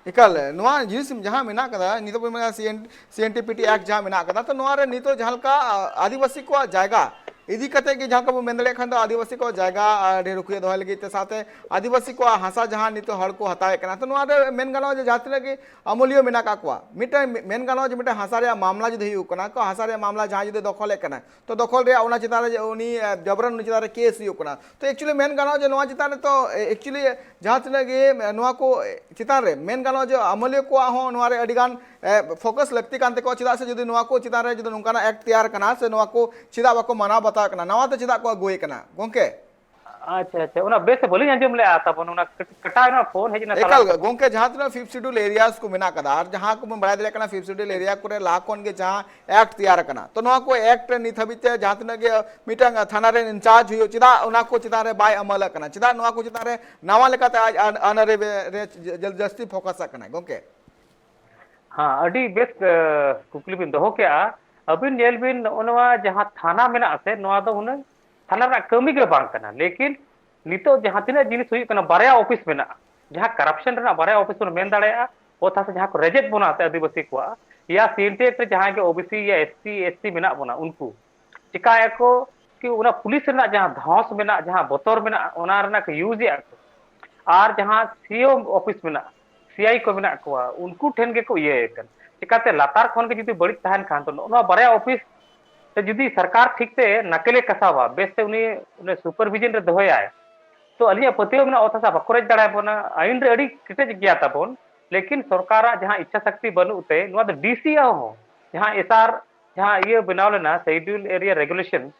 ᱮᱠᱟᱞ, ᱱᱚᱣᱟ ᱡᱤᱱᱤᱥ ᱡᱟᱦᱟᱸ ᱢᱮᱱᱟᱜ ᱠᱟᱫᱟ, ᱱᱤᱛᱚᱜ ᱵᱚᱱ ᱢᱮᱱᱟ ᱥᱤ ᱮᱱ, ᱥᱤ N T P T act ᱡᱟᱦᱟᱸ ᱢᱮᱱᱟᱜ ᱠᱟᱫᱟ, ᱛᱚ ᱱᱚᱣᱟ ᱨᱮ ᱱᱤᱛᱚᱜ ᱡᱟᱦᱟᱸ ᱞᱮᱠᱟ, ᱟ, ᱟᱹᱫᱤᱵᱟᱹᱥᱤ ᱠᱚᱣᱟᱜ ᱡᱟᱭᱜᱟ ᱤᱫᱤ ᱠᱟᱛᱮ ᱜᱮ ᱡᱟᱦᱟᱸ ᱞᱮᱠᱟ ᱵᱚᱱ ᱢᱮᱱ ᱫᱟᱲᱮᱭᱟᱜ ᱠᱷᱟᱱ ᱫᱚ, ᱟᱹᱫᱤᱵᱟᱹᱥᱤ ᱠᱚᱣᱟᱜ ᱡᱟᱭᱜᱟ, ᱟ, ᱟᱹᱰᱤ ᱨᱩᱠᱷᱤᱭᱟᱹ ᱫᱚᱦᱚᱭ ᱞᱟᱹᱜᱤᱫ ᱛᱮ, ᱥᱟᱶᱛᱮ ᱟᱹᱫᱤᱵᱟᱹᱥᱤ ᱠᱚᱣᱟᱜ ᱦᱟᱥᱟ ᱡᱟᱦᱟᱸ ᱱᱤᱛᱚᱜ ᱦᱚᱲ ᱠᱚ ᱦᱟᱛᱟᱣᱮᱫ ᱠᱟᱱᱟ, ᱛᱚ ᱱᱚᱣᱟ ᱨᱮ ᱢᱮᱱ ᱜᱟᱱᱚᱜᱼᱟ ᱡᱮ ᱡᱟᱦᱟᱸ ᱛᱤᱱᱟᱹᱜ ᱜᱮ ᱟᱹᱢᱟᱹᱞᱤᱭᱟᱹ ᱢᱮᱱᱟᱜ ᱠᱟᱜ ᱠᱚᱣᱟ, ᱢᱤᱫᱴᱟᱝ ᱢᱮᱱ ᱜᱟᱱᱚᱜᱼᱟ ᱡᱮ ᱢᱤᱫᱴᱟᱝ ᱦᱟᱥᱟ ᱨᱮᱭᱟᱜ ᱢᱟᱢᱞᱟ ᱡᱩᱫᱤ ᱦᱩᱭᱩᱜ ᱠᱟᱱᱟ, ᱠᱚ ᱦᱟᱥᱟ ᱨᱮᱭᱟᱜ ᱢᱟᱢᱞᱟ ᱡᱟᱦᱟᱸᱭ ᱡᱩᱫᱤ ᱫᱚᱠᱷᱚᱞᱮᱫ ᱠᱟᱱᱟ, ᱛᱚ ᱫᱚᱠᱷᱚᱞ ᱨᱮᱭᱟᱜ ᱚᱱᱟ ᱪᱮᱛᱟᱱ ᱨᱮ ᱩᱱᱤ, ᱮ, ᱡᱚᱵᱨᱟᱱ ᱩᱱᱤ ᱪᱮᱛᱟᱱ ᱨᱮ ᱠᱮᱥ ᱦᱩᱭᱩᱜ ᱠᱟᱱᱟ᱾ ᱛᱚ actually ᱢᱮᱱ ᱜᱟᱱᱚᱜᱼᱟ ᱡᱮ ᱱᱚᱣᱟ ᱪᱮᱛᱟᱱ ᱨᱮ ᱛᱚ, ᱮ, actually ᱡᱟᱦᱟᱸ ᱛᱤᱱᱟᱹᱜ ᱜᱮ, ᱮ, ᱱᱚᱣᱟ ᱠᱚ ᱪᱮᱛᱟᱱ ᱨᱮ ᱢᱮᱱ ᱜᱟᱱᱚᱜᱼᱟ ᱡᱮ ᱟᱹᱢᱟᱹᱞᱤᱭᱟᱹ ᱠᱚᱣᱟᱜ ᱦᱚᱸ ᱱᱚᱣᱟ ᱨᱮ ᱟᱹᱰᱤ ᱜᱟᱱ, ᱮ, ᱯᱷᱳᱠᱟᱥ ᱞᱟᱹᱠᱛᱤ ᱠᱟᱱ ᱛᱟᱠᱚᱣᱟ᱾ ᱪᱮᱫᱟᱜ ᱥᱮ ᱡᱩᱫᱤ ᱱᱚᱣᱟ ᱠᱚ ᱪᱮᱛᱟᱱ ᱨᱮ ᱡᱩᱫᱤ ᱱᱚᱝᱠᱟᱱᱟᱜ ᱮᱠᱴ ᱛᱮᱭᱟᱨ ᱠᱟᱱᱟ ᱥᱮ ᱱᱚᱣᱟ ᱠᱚ ᱪᱮᱫᱟᱜ ᱵᱟᱠᱚ ᱢᱟᱱᱟᱣ ᱵᱟᱛᱟᱣ ᱠᱟᱱᱟ, ᱱᱚᱣᱟ ᱛᱮ ᱪᱮᱫᱟᱜ ᱠᱚ ᱟᱹᱜᱩᱭᱮ ᱠᱟᱱᱟ ᱜᱚᱝᱠᱮ? ᱟᱪᱪᱷᱟ, ᱟᱪᱪᱷᱟ, ᱚᱱᱟ ᱵᱮᱥ ᱵᱟᱹᱞᱤᱧ ᱟᱸᱡᱚᱢ ᱞᱮᱜᱼᱟ ᱛᱟᱵᱚᱱ, ᱚᱱᱟ ᱠᱟᱹᱴ-, ᱠᱟᱴᱟᱣ ᱮᱱᱟ ᱯᱷᱳᱱ, ᱦᱮᱡ ᱮᱱᱟ ᱮᱠᱟᱞ ᱛᱟᱞᱟᱨᱮ ᱜᱮ ᱛᱟᱵᱚᱱ᱾ ᱜᱚᱝᱠᱮ, ᱡᱟᱦᱟᱸ ᱛᱤᱱᱟᱹᱜ ᱯᱷᱤᱯᱛᱷ ᱥᱤᱰᱩᱞ ᱮᱨᱤᱭᱟᱥ ᱠᱚ ᱢᱮᱱᱟᱜ ᱠᱟᱫᱟ, ᱟᱨ ᱡᱟᱦᱟᱸ ᱠᱚᱵᱚᱱ ᱵᱟᱲᱟᱭ ᱫᱟᱲᱮᱭᱟᱜ ᱠᱟᱱᱟ, ᱯᱷᱤᱯᱛᱷ ᱥᱤᱰᱩᱞ ᱮᱨᱤᱭᱟ ᱠᱚᱨᱮ ᱞᱟᱦᱟ ᱠᱷᱚᱱ ᱜᱮ ᱡᱟᱦᱟᱸ ᱮᱠᱴ ᱛᱮᱭᱟᱨ ᱟᱠᱟᱱᱟ, ᱛᱚ ᱱᱚᱣᱟ ᱠᱚ ᱮᱠᱴ ᱨᱮ ᱱᱤᱛ ᱦᱟᱹᱵᱤᱡ ᱛᱮ ᱡᱟᱦᱟᱸ ᱛᱤᱱᱟᱹᱜ ᱜᱮ ᱢᱤᱫᱴᱟᱝ ᱛᱷᱟᱱᱟ ᱨᱮᱱ ᱤᱱᱪᱟᱨᱡᱽ ᱦᱩᱭᱩᱜ, ᱪᱮᱫᱟᱜ ᱚᱱᱟ ᱠᱚ ᱪᱮᱛᱟᱱ ᱨᱮ ᱵᱟᱭ ᱟᱢᱟᱞ ᱠᱟᱱᱟ? ᱪᱮᱫᱟᱜ ᱱᱚᱣᱟ ᱠᱚ ᱪᱮᱛᱟᱱ ᱨᱮ ᱱᱟᱣᱟ ᱞᱮᱠᱟᱛᱮ ᱟᱡ ᱟᱹᱱ, ᱟᱹᱱ ᱟᱹᱨᱤ ᱨᱮ ᱡᱟᱹ-, ᱡᱟᱹᱥᱛᱤ ᱯᱷᱳᱠᱟᱥ ᱟᱜ ᱠᱟᱱᱟᱭ ᱜᱚᱝᱠᱮ? ᱦᱮᱸ, ᱟᱹᱰᱤ ᱵᱮᱥ, ᱮ, ᱠᱩᱠᱞᱤ ᱵᱤᱱ ᱫᱚᱦᱚ ᱠᱮᱜᱼᱟ᱾ ᱟᱹᱵᱤᱱ ᱧᱮᱞ ᱵᱤᱱ, ᱱᱚᱜᱼᱚ ᱱᱚᱣᱟ ᱡᱟᱦᱟᱸ ᱛᱷᱟᱱᱟ ᱢᱮᱱᱟᱜᱼᱟ ᱥᱮ, ᱱᱚᱣᱟ ᱫᱚ ᱦᱩᱱᱟᱹᱝ ᱛᱷᱟᱱᱟ ᱨᱮᱱᱟᱜ ᱠᱟᱹᱢᱤ ᱜᱮ ᱵᱟᱝ ᱠᱟᱱᱟ᱾ ᱞᱮᱠᱤᱱ ᱱᱤᱛᱚᱜ ᱡᱟᱦᱟᱸ ᱛᱤᱱᱟᱹᱜ ᱡᱤᱱᱤᱥ ᱦᱩᱭᱩᱜ ᱠᱟᱱᱟ, ᱵᱟᱨᱭᱟ ᱚᱯᱷᱤᱥ ᱢᱮᱱᱟᱜᱼᱟ, ᱡᱟᱦᱟᱸ ᱠᱟᱨᱟᱯᱥᱚᱱ ᱨᱮᱱᱟᱜ ᱵᱟᱨᱭᱟ ᱚᱯᱷᱤᱥ ᱵᱚᱱ ᱢᱮᱱ ᱫᱟᱲᱮᱭᱟᱜᱼᱟ, ᱚᱛ ᱦᱟᱥᱟ ᱡᱟᱦᱟᱸ ᱠᱚ ᱨᱮᱡᱮᱫ ᱵᱚᱱᱟ ᱥᱮ ᱟᱹᱫᱤᱵᱟᱹᱥᱤ ᱠᱚᱣᱟᱜ, ᱭᱟ ᱥᱤ ᱮᱱ ᱴᱤ ᱮᱠᱴ ᱨᱮ ᱡᱟᱦᱟᱸᱭ ᱜᱮ ᱳ ᱵᱤ ᱥᱤ ᱭᱟ ᱮᱥ ᱥᱤ ᱮᱥ ᱴᱤ ᱢᱮᱱᱟᱜ ᱵᱚᱱᱟ, ᱩᱱᱠᱩ ᱪᱤᱠᱟᱭᱟᱠᱚ ᱠᱤ ᱚᱱᱟ ᱯᱩᱞᱤᱥ ᱨᱮᱱᱟᱜ ᱡᱟᱦᱟᱸ ᱫᱷᱟᱸᱥ ᱢᱮᱱᱟᱜ, ᱡᱟᱦᱟᱸ ᱵᱚᱛᱚᱨ ᱢᱮᱱᱟᱜ, ᱚᱱᱟ ᱨᱮᱱᱟᱜ ᱠᱚ ᱤᱭᱩᱡᱽ ᱮᱫᱼᱟ ᱠᱚ᱾ ᱟᱨ ᱡᱟᱦᱟᱸ ᱥᱤ ᱳ ᱚᱯᱷᱤᱥ ᱢᱮᱱᱟᱜᱼᱟ, ᱥᱤ ᱟᱭ ᱠᱚ ᱢᱮᱱᱟᱜ ᱠᱚᱣᱟ, ᱩᱱᱠᱩ ᱴᱷᱮᱱ ᱜᱮᱠᱚ ᱤᱭᱟᱹᱭᱮᱫ ᱠᱟᱱᱟ᱾ ᱪᱤᱠᱟᱹᱛᱮ ᱞᱟᱛᱟᱨ ᱠᱷᱚᱱ ᱜᱮ ᱡᱩᱫᱤ ᱵᱟᱹᱲᱤᱡ ᱛᱟᱦᱮᱱ ᱠᱷᱟᱱ, ᱛᱚ ᱱᱚᱜᱼᱚ ᱱᱚᱣᱟ ᱵᱟᱨᱭᱟ ᱚᱯᱷᱤᱥ ᱛᱮ ᱡᱩᱫᱤ ᱥᱚᱨᱠᱟᱨ ᱴᱷᱤᱠ ᱛᱮ ᱱᱟᱠᱮᱞᱮ ᱠᱟᱥᱟᱣᱟ, ᱵᱮᱥ ᱛᱮ ᱩᱱᱤ, ᱩᱱᱤ ᱥᱩᱯᱟᱨᱵᱷᱤᱡᱚᱱ ᱨᱮ ᱫᱚᱦᱚᱭᱟᱭ, ᱛᱚ ᱟᱹᱞᱤᱧᱟᱜ ᱯᱟᱹᱛᱭᱟᱹᱣ ᱢᱮᱱᱟᱜᱼᱟ, ᱚᱛ ᱦᱟᱥᱟ ᱵᱟᱠᱚ ᱨᱮᱡ ᱫᱟᱲᱮᱭᱟᱵᱚᱱᱟ᱾ ᱟᱹᱭᱤᱱ ᱨᱮ ᱟᱹᱰᱤ ᱠᱮᱴᱮᱡ ᱜᱮᱭᱟ ᱛᱟᱵᱚᱱ, ᱞᱮᱠᱤᱱ ᱥᱚᱨᱠᱟᱨᱟᱜ ᱡᱟᱦᱟᱸ ᱤᱪᱪᱷᱟ ᱥᱚᱠᱛᱤ ᱵᱟᱹᱱᱩᱜ ᱛᱮ, ᱱᱚᱣᱟ ᱫᱚ ᱰᱤ ᱥᱤ ᱦᱚᱸ ᱡᱟᱦᱟᱸ ᱮᱥ ᱟᱨ ᱡᱟᱦᱟᱸ ᱤᱭᱟᱹ ᱵᱮᱱᱟᱣ ᱞᱮᱱᱟ, ᱥᱮᱰᱤᱭᱩᱞ ᱮᱨᱤᱭᱟ ᱨᱮᱜᱩᱞᱮᱥᱚᱱ,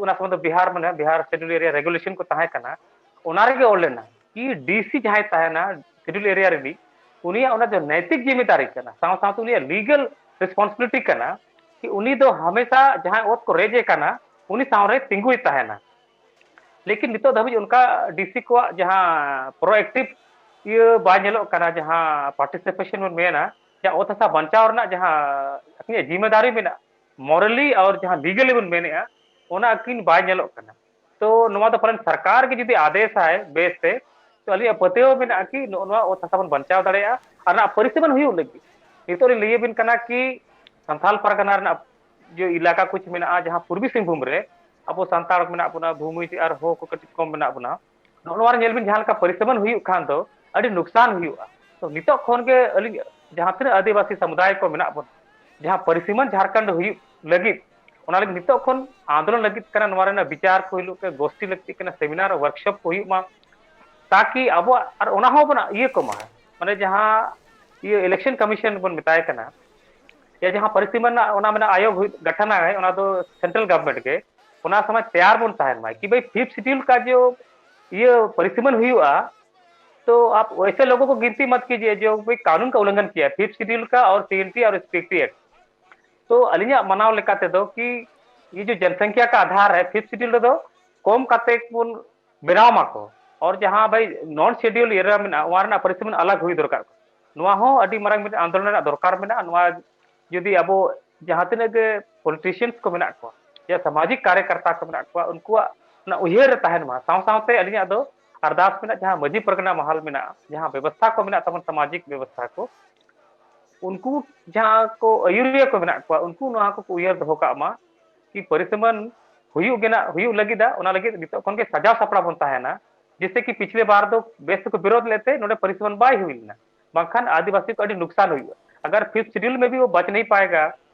ᱚᱱᱟ ᱥᱚᱢᱚᱭ ᱫᱚ ᱵᱤᱦᱟᱨ, ᱢᱟᱱᱮ ᱵᱤᱦᱟᱨ ᱥᱮᱰᱤᱭᱩᱞ ᱮᱨᱤᱭᱟ ᱨᱮᱜᱩᱞᱮᱥᱚᱱ ᱠᱚ ᱛᱟᱦᱮᱸ ᱠᱟᱱᱟ, ᱚᱱᱟ ᱨᱮᱜᱮ ᱚᱞ ᱞᱮᱱᱟ ᱠᱤ ᱰᱤ ᱥᱤ ᱡᱟᱦᱟᱸᱭ ᱛᱟᱦᱮᱱᱟ ᱥᱮᱰᱤᱭᱩᱞ ᱮᱨᱤᱭᱟ ᱨᱤᱱᱤᱡ, ᱩᱱᱤᱭᱟᱜ ᱚᱱᱟ ᱫᱚ ᱱᱳᱭᱛᱤᱠ ᱡᱤᱢᱢᱮᱫᱟᱨᱤ ᱠᱟᱱᱟ, ᱥᱟᱶ ᱥᱟᱶᱛᱮ ᱩᱱᱤᱭᱟᱜ ᱞᱤᱜᱟᱞ ᱨᱮᱥᱯᱚᱱᱥᱤᱵᱤᱞᱤᱴᱤ ᱠᱟᱱᱟ ᱠᱤ ᱩᱱᱤ ᱫᱚ ᱦᱟᱢᱮᱥᱟ ᱡᱟᱦᱟᱸᱭ ᱚᱛ ᱠᱚ ᱨᱮᱡ ᱮ ᱠᱟᱱᱟ, ᱩᱱᱤ ᱥᱟᱶᱨᱮ ᱛᱤᱸᱜᱩᱭ ᱛᱟᱦᱮᱱᱟ᱾ ᱞᱮᱠᱤᱱ ᱱᱤᱛᱚᱜ ᱫᱷᱟᱹᱵᱤᱡ ᱚᱱᱠᱟ ᱰᱤ ᱥᱤ ᱠᱚᱣᱟᱜ ᱡᱟᱦᱟᱸ ᱯᱨᱳ ᱮᱠᱴᱤᱵᱷ ᱤᱭᱟᱹ ᱵᱟᱭ ᱧᱮᱞᱚᱜ ᱠᱟᱱᱟ, ᱡᱟᱦᱟᱸ ᱯᱟᱨᱴᱤᱥᱤᱯᱮᱥᱚᱱ ᱵᱚᱱ ᱢᱮᱱᱟ, ᱡᱟᱦᱟᱸ ᱚᱛ ᱦᱟᱥᱟ ᱵᱟᱧᱪᱟᱣ ᱨᱮᱱᱟᱜ ᱡᱟᱦᱟᱸ ᱟᱹᱠᱤᱱᱟᱜ ᱡᱤᱢᱢᱮᱫᱟᱨᱤ ᱢᱮᱱᱟᱜᱼᱟ, ᱢᱚᱨᱟᱞᱤ ᱟᱨ ᱡᱟᱦᱟᱸ ᱞᱤᱜᱟᱞᱤ ᱵᱚᱱ ᱢᱮᱱᱮᱫᱼᱟ, ᱚᱱᱟ ᱟᱹᱠᱤᱱ ᱵᱟᱭ ᱧᱮᱞᱚᱜ ᱠᱟᱱᱟ᱾ ᱛᱚ ᱱᱚᱣᱟ ᱫᱚ ᱯᱟᱞᱮᱱ ᱥᱚᱨᱠᱟᱨ ᱜᱮ ᱡᱩᱫᱤ ᱟᱫᱮᱥᱟᱭ ᱵᱮᱥ ᱛᱮ, ᱛᱚ ᱟᱹᱞᱤᱧᱟᱜ ᱯᱟᱹᱛᱭᱟᱹᱣ ᱢᱮᱱᱟᱜᱼᱟ ᱠᱤ ᱱᱚᱜᱼᱚ ᱱᱚᱣᱟ ᱚᱛ ᱦᱟᱥᱟ ᱵᱚᱱ ᱵᱟᱧᱪᱟᱣ ᱫᱟᱲᱮᱭᱟᱜᱼᱟ᱾ ᱟᱨ ᱱᱟᱜ ᱯᱟᱹᱨᱤᱥᱮᱢᱟᱱ ᱦᱩᱭᱩᱜ ᱞᱟᱹᱜᱤᱫ ᱱᱤᱛᱚᱜ ᱞᱤᱧ ᱞᱟᱹᱭ ᱟᱵᱤᱱ ᱠᱟᱱᱟ ᱠᱤ ᱥᱟᱱᱛᱟᱞ ᱯᱟᱨᱜᱟᱱᱟ ᱨᱮᱱᱟᱜ ᱡᱮ ᱮᱞᱟᱠᱟ ᱠᱩᱪ ᱢᱮᱱᱟᱜᱼᱟ, ᱡᱟᱦᱟᱸ ᱯᱩᱨᱵᱤ ᱥᱤᱝᱵᱷᱩᱢ ᱨᱮ ᱟᱵᱚ ᱥᱟᱱᱛᱟᱲ ᱢᱮᱱᱟᱜ ᱵᱚᱱᱟ, ᱵᱷᱩᱢᱤᱡᱽ ᱟᱨ ᱦᱳ ᱠᱚ ᱠᱟᱹᱴᱤᱡ ᱠᱚᱢ ᱢᱮᱱᱟᱜ ᱵᱚᱱᱟ, ᱱᱚᱜᱼᱚ ᱱᱚᱣᱟ ᱨᱮ ᱧᱮᱞ ᱵᱤᱱ ᱡᱟᱦᱟᱸ ᱞᱮᱠᱟ ᱯᱟᱹᱨᱤᱥᱮᱢᱟᱱ ᱦᱩᱭᱩᱜ ᱠᱷᱟᱱ ᱫᱚ ᱟᱹᱰᱤ ᱱᱩᱠᱥᱟᱱ ᱦᱩᱭᱩᱜᱼᱟ᱾ ᱛᱚ ᱱᱤᱛᱚᱜ ᱠᱷᱚᱱ ᱜᱮ ᱟᱹᱞᱤᱧ ᱡᱟᱦᱟᱸ ᱛᱤᱱᱟᱹᱜ ᱟᱹᱫᱤᱵᱟᱹᱥᱤ ᱥᱟᱢᱩᱫᱟᱭ ᱠᱚ ᱢᱮᱱᱟᱜ ᱵᱚᱱᱟ, ᱡᱟᱦᱟᱸ ᱯᱟᱹᱨᱤᱥᱮᱢᱟᱱ ᱡᱷᱟᱲᱠᱷᱚᱸᱰ ᱦᱩᱭᱩᱜ ᱞᱟᱹᱜᱤᱫ, ᱚᱱᱟ ᱞᱟᱹᱜᱤᱫ ᱱᱤᱛᱚᱜ ᱠᱷᱚᱱ ᱟᱱᱫᱳᱞᱚᱱ ᱞᱟᱹᱜᱤᱫ ᱠᱟᱱᱟ, ᱱᱚᱣᱟ ᱨᱮᱱᱟᱜ ᱵᱤᱪᱟᱨ ᱠᱚ ᱦᱩᱭᱩᱜ ᱠᱟᱱᱟ, ᱜᱳᱥᱴᱤ ᱞᱟᱹᱠᱛᱤᱜ ᱠᱟᱱᱟ, ᱥᱮᱢᱤᱱᱟᱨ ᱣᱟᱨᱠᱥᱚᱯ ᱠᱚ ᱦᱩᱭᱩᱜ ᱢᱟ, ᱛᱟᱠᱤ ᱟᱵᱚᱣᱟᱜ ᱟᱨ ᱚᱱᱟ ᱦᱚᱸ ᱵᱚᱱ ᱤᱭᱟᱹ ᱠᱚᱢᱟ, ᱢᱟᱱᱮ ᱡᱟᱦᱟᱸ ᱤᱭᱟᱹ ᱤᱞᱮᱠᱥᱚᱱ ᱠᱚᱢᱤᱥᱚᱱ ᱵᱚᱱ ᱢᱮᱛᱟᱭ ᱠᱟᱱᱟ, ᱭᱟ ᱡᱟᱦᱟᱸ ᱯᱟᱹᱨᱤᱥᱮᱢᱟᱱ ᱨᱮᱱᱟᱜ ᱚᱱᱟ ᱢᱮᱱᱟᱜ ᱟᱭᱳᱜᱽ ᱦᱩᱭ- ᱜᱚᱴᱷᱚᱱᱟᱭ, ᱚᱱᱟ ᱫᱚ ᱥᱮᱱᱴᱨᱟᱞ ᱜᱚᱵᱷᱚᱨᱱᱢᱮᱱᱴ ᱜᱮ, ᱚᱱᱟ ᱥᱚᱢᱚᱭ ᱛᱮᱭᱟᱨ ᱵᱚᱱ ᱛᱟᱦᱮᱱ ᱢᱟ ᱠᱤ ᱵᱷᱟᱹᱭ ᱯᱷᱤᱯᱛᱷ ᱥᱤᱰᱤᱭᱩᱞ ᱠᱟ ᱡᱮ ᱤᱭᱟᱹ ᱯᱟᱹᱨᱤᱥᱮᱢᱟᱱ ᱦᱩᱭᱩᱜᱼᱟ, ᱛᱚ ᱟᱯ ᱣᱮᱥᱮ ᱞᱳᱜᱳ ᱠᱚ ᱜᱤᱱᱛᱤ ᱢᱟᱛ ᱠᱤᱡᱤᱭᱮ ᱡᱮ ᱵᱷᱟᱹᱭ ᱠᱟᱱᱩᱱ ᱠᱟ ᱩᱞᱞᱚᱝᱜᱷᱚᱱ ᱠᱤᱭᱟ, ᱯᱷᱤᱯᱛᱷ ᱥᱤᱰᱤᱭᱩᱞ ᱠᱟ ᱟᱨ ᱥᱤ ᱮᱱ ᱴᱤ ᱟᱨ ᱮᱥ ᱯᱤ ᱮᱠᱴ ᱠᱤᱭᱟ᱾ ᱛᱚ ᱟᱹᱞᱤᱧᱟᱜ ᱢᱟᱱᱟᱣ ᱞᱮᱠᱟ ᱛᱮᱫᱚ ᱠᱤ ᱤᱭᱟᱹ ᱡᱚᱱᱥᱚᱝᱠᱷᱭᱟ ᱠᱟ ᱟᱫᱷᱟᱨ ᱦᱮ ᱯᱷᱤᱯᱛᱷ ᱥᱤᱰᱤᱭᱩᱞ ᱨᱮᱫᱚ ᱠᱚᱢ ᱠᱟᱛᱮ ᱵᱚᱱ ᱵᱮᱱᱟᱣ ᱢᱟᱠᱚ, ᱟᱨ ᱡᱟᱦᱟᱸ ᱵᱷᱟᱹᱭ ᱱᱚᱱ ᱥᱤᱰᱤᱭᱩᱞ ᱮᱨᱤᱭᱟ ᱢᱮᱱᱟᱜᱼᱟ, ᱚᱱᱟ ᱨᱮᱱᱟᱜ ᱯᱟᱹᱨᱤᱥᱮᱢᱟᱱ ᱟᱞᱟᱜᱽ ᱦᱩᱭ ᱫᱚᱨᱠᱟᱨ᱾ ᱱᱚᱣᱟ ᱦᱚᱸ ᱟᱹᱰᱤ ᱢᱟᱨᱟᱝ ᱢᱤᱫᱴᱟᱝ ᱟᱱᱫᱳᱞᱚᱱ ᱨᱮᱱᱟᱜ ᱫᱚᱨᱠᱟᱨ ᱢᱮᱱᱟᱜᱼᱟ᱾ ᱱᱚᱣᱟ ᱡᱩᱫᱤ ᱟᱵᱚ ᱡᱟᱦᱟᱸ ᱛᱤᱱᱟᱹᱜ ᱜᱮ ᱯᱚᱞᱤᱴᱤᱥᱤᱭᱟᱱᱥ ᱠᱚ ᱢᱮᱱᱟᱜ ᱠᱚᱣᱟ, ᱡᱮ ᱥᱟᱢᱟᱡᱤᱠ ᱠᱟᱨᱭᱚᱠᱚᱨᱛᱟ ᱠᱚ ᱢᱮᱱᱟᱜ ᱠᱚᱣᱟ, ᱩᱱᱠᱩᱣᱟᱜ ᱚᱱᱟ ᱩᱭᱦᱟᱹᱨ ᱨᱮ ᱛᱟᱦᱮᱱ ᱢᱟ᱾ ᱥᱟᱶ ᱥᱟᱶᱛᱮ ᱟᱹᱞᱤᱧᱟᱜ ᱫᱚ ᱟᱨᱫᱟᱥ ᱢᱮᱱᱟᱜᱼᱟ, ᱡᱟᱦᱟᱸ ᱢᱟᱹᱡᱷᱤ ᱯᱟᱨᱜᱟᱱᱟ ᱢᱟᱦᱟᱞ ᱢᱮᱱᱟᱜᱼᱟ, ᱡᱟᱦᱟᱸ ᱵᱮᱵᱚᱥᱛᱷᱟ ᱠᱚ ᱢᱮᱱᱟᱜ ᱛᱟᱵᱚᱱ, ᱥᱟᱢᱟᱡᱤᱠ ᱵᱮᱵᱚᱥᱛᱷᱟ ᱠᱚ, ᱩᱱᱠᱩ ᱡᱟᱦᱟᱸ ᱠᱚ ᱟᱹᱭᱩᱨᱤᱭᱟᱹ ᱠᱚ ᱢᱮᱱᱟᱜ ᱠᱚᱣᱟ, ᱩᱱᱠᱩ ᱱᱚᱣᱟ ᱠᱚᱠᱚ ᱩᱭᱦᱟᱹᱨ ᱫᱚᱦᱚ ᱠᱟᱜ ᱢᱟ ᱠᱤ ᱯᱟᱹᱨᱤᱥᱮᱢᱟᱱ ᱦᱩᱭᱩᱜ ᱜᱮ ᱱᱟᱜ, ᱦᱩᱭᱩᱜ ᱞᱟᱹᱜᱤᱫᱟ, ᱚᱱᱟ ᱞᱟᱹᱜᱤᱫ ᱱᱤᱛᱚᱜ ᱠᱷᱚᱱ ᱜᱮ ᱥᱟᱡᱟᱣ ᱥᱟᱯᱲᱟᱣ ᱵᱚᱱ ᱛᱟᱦᱮᱱᱟ᱾ ᱡᱮᱭᱥᱮ ᱠᱤ ᱯᱤᱪᱷᱞᱮ ᱵᱟᱨ ᱫᱚ ᱵᱮᱥ ᱛᱮᱠᱚ ᱵᱤᱨᱳᱫ ᱞᱮᱫ ᱛᱮ ᱱᱚᱰᱮ ᱯᱟᱹᱨᱤᱥᱮᱢᱟᱱ ᱵᱟᱭ ᱦᱩᱭ ᱞᱮᱱᱟ, ᱵᱟᱝᱠᱷᱟᱱ ᱟᱹᱫᱤᱵᱟᱹᱥᱤ ᱠᱚ ᱟᱹᱰᱤ ᱱᱩᱠᱥᱟᱱ ᱦᱩᱭᱩᱜᱼᱟ᱾ ᱟᱜᱟᱨ ᱯᱷᱤᱯᱛᱷ ᱥᱤᱰᱤᱭᱩᱞ ᱢᱮ ᱵᱷᱤ ᱣᱳ ᱵᱟᱪ ᱱᱟᱦᱤ ᱯᱟᱭᱮᱜᱟ,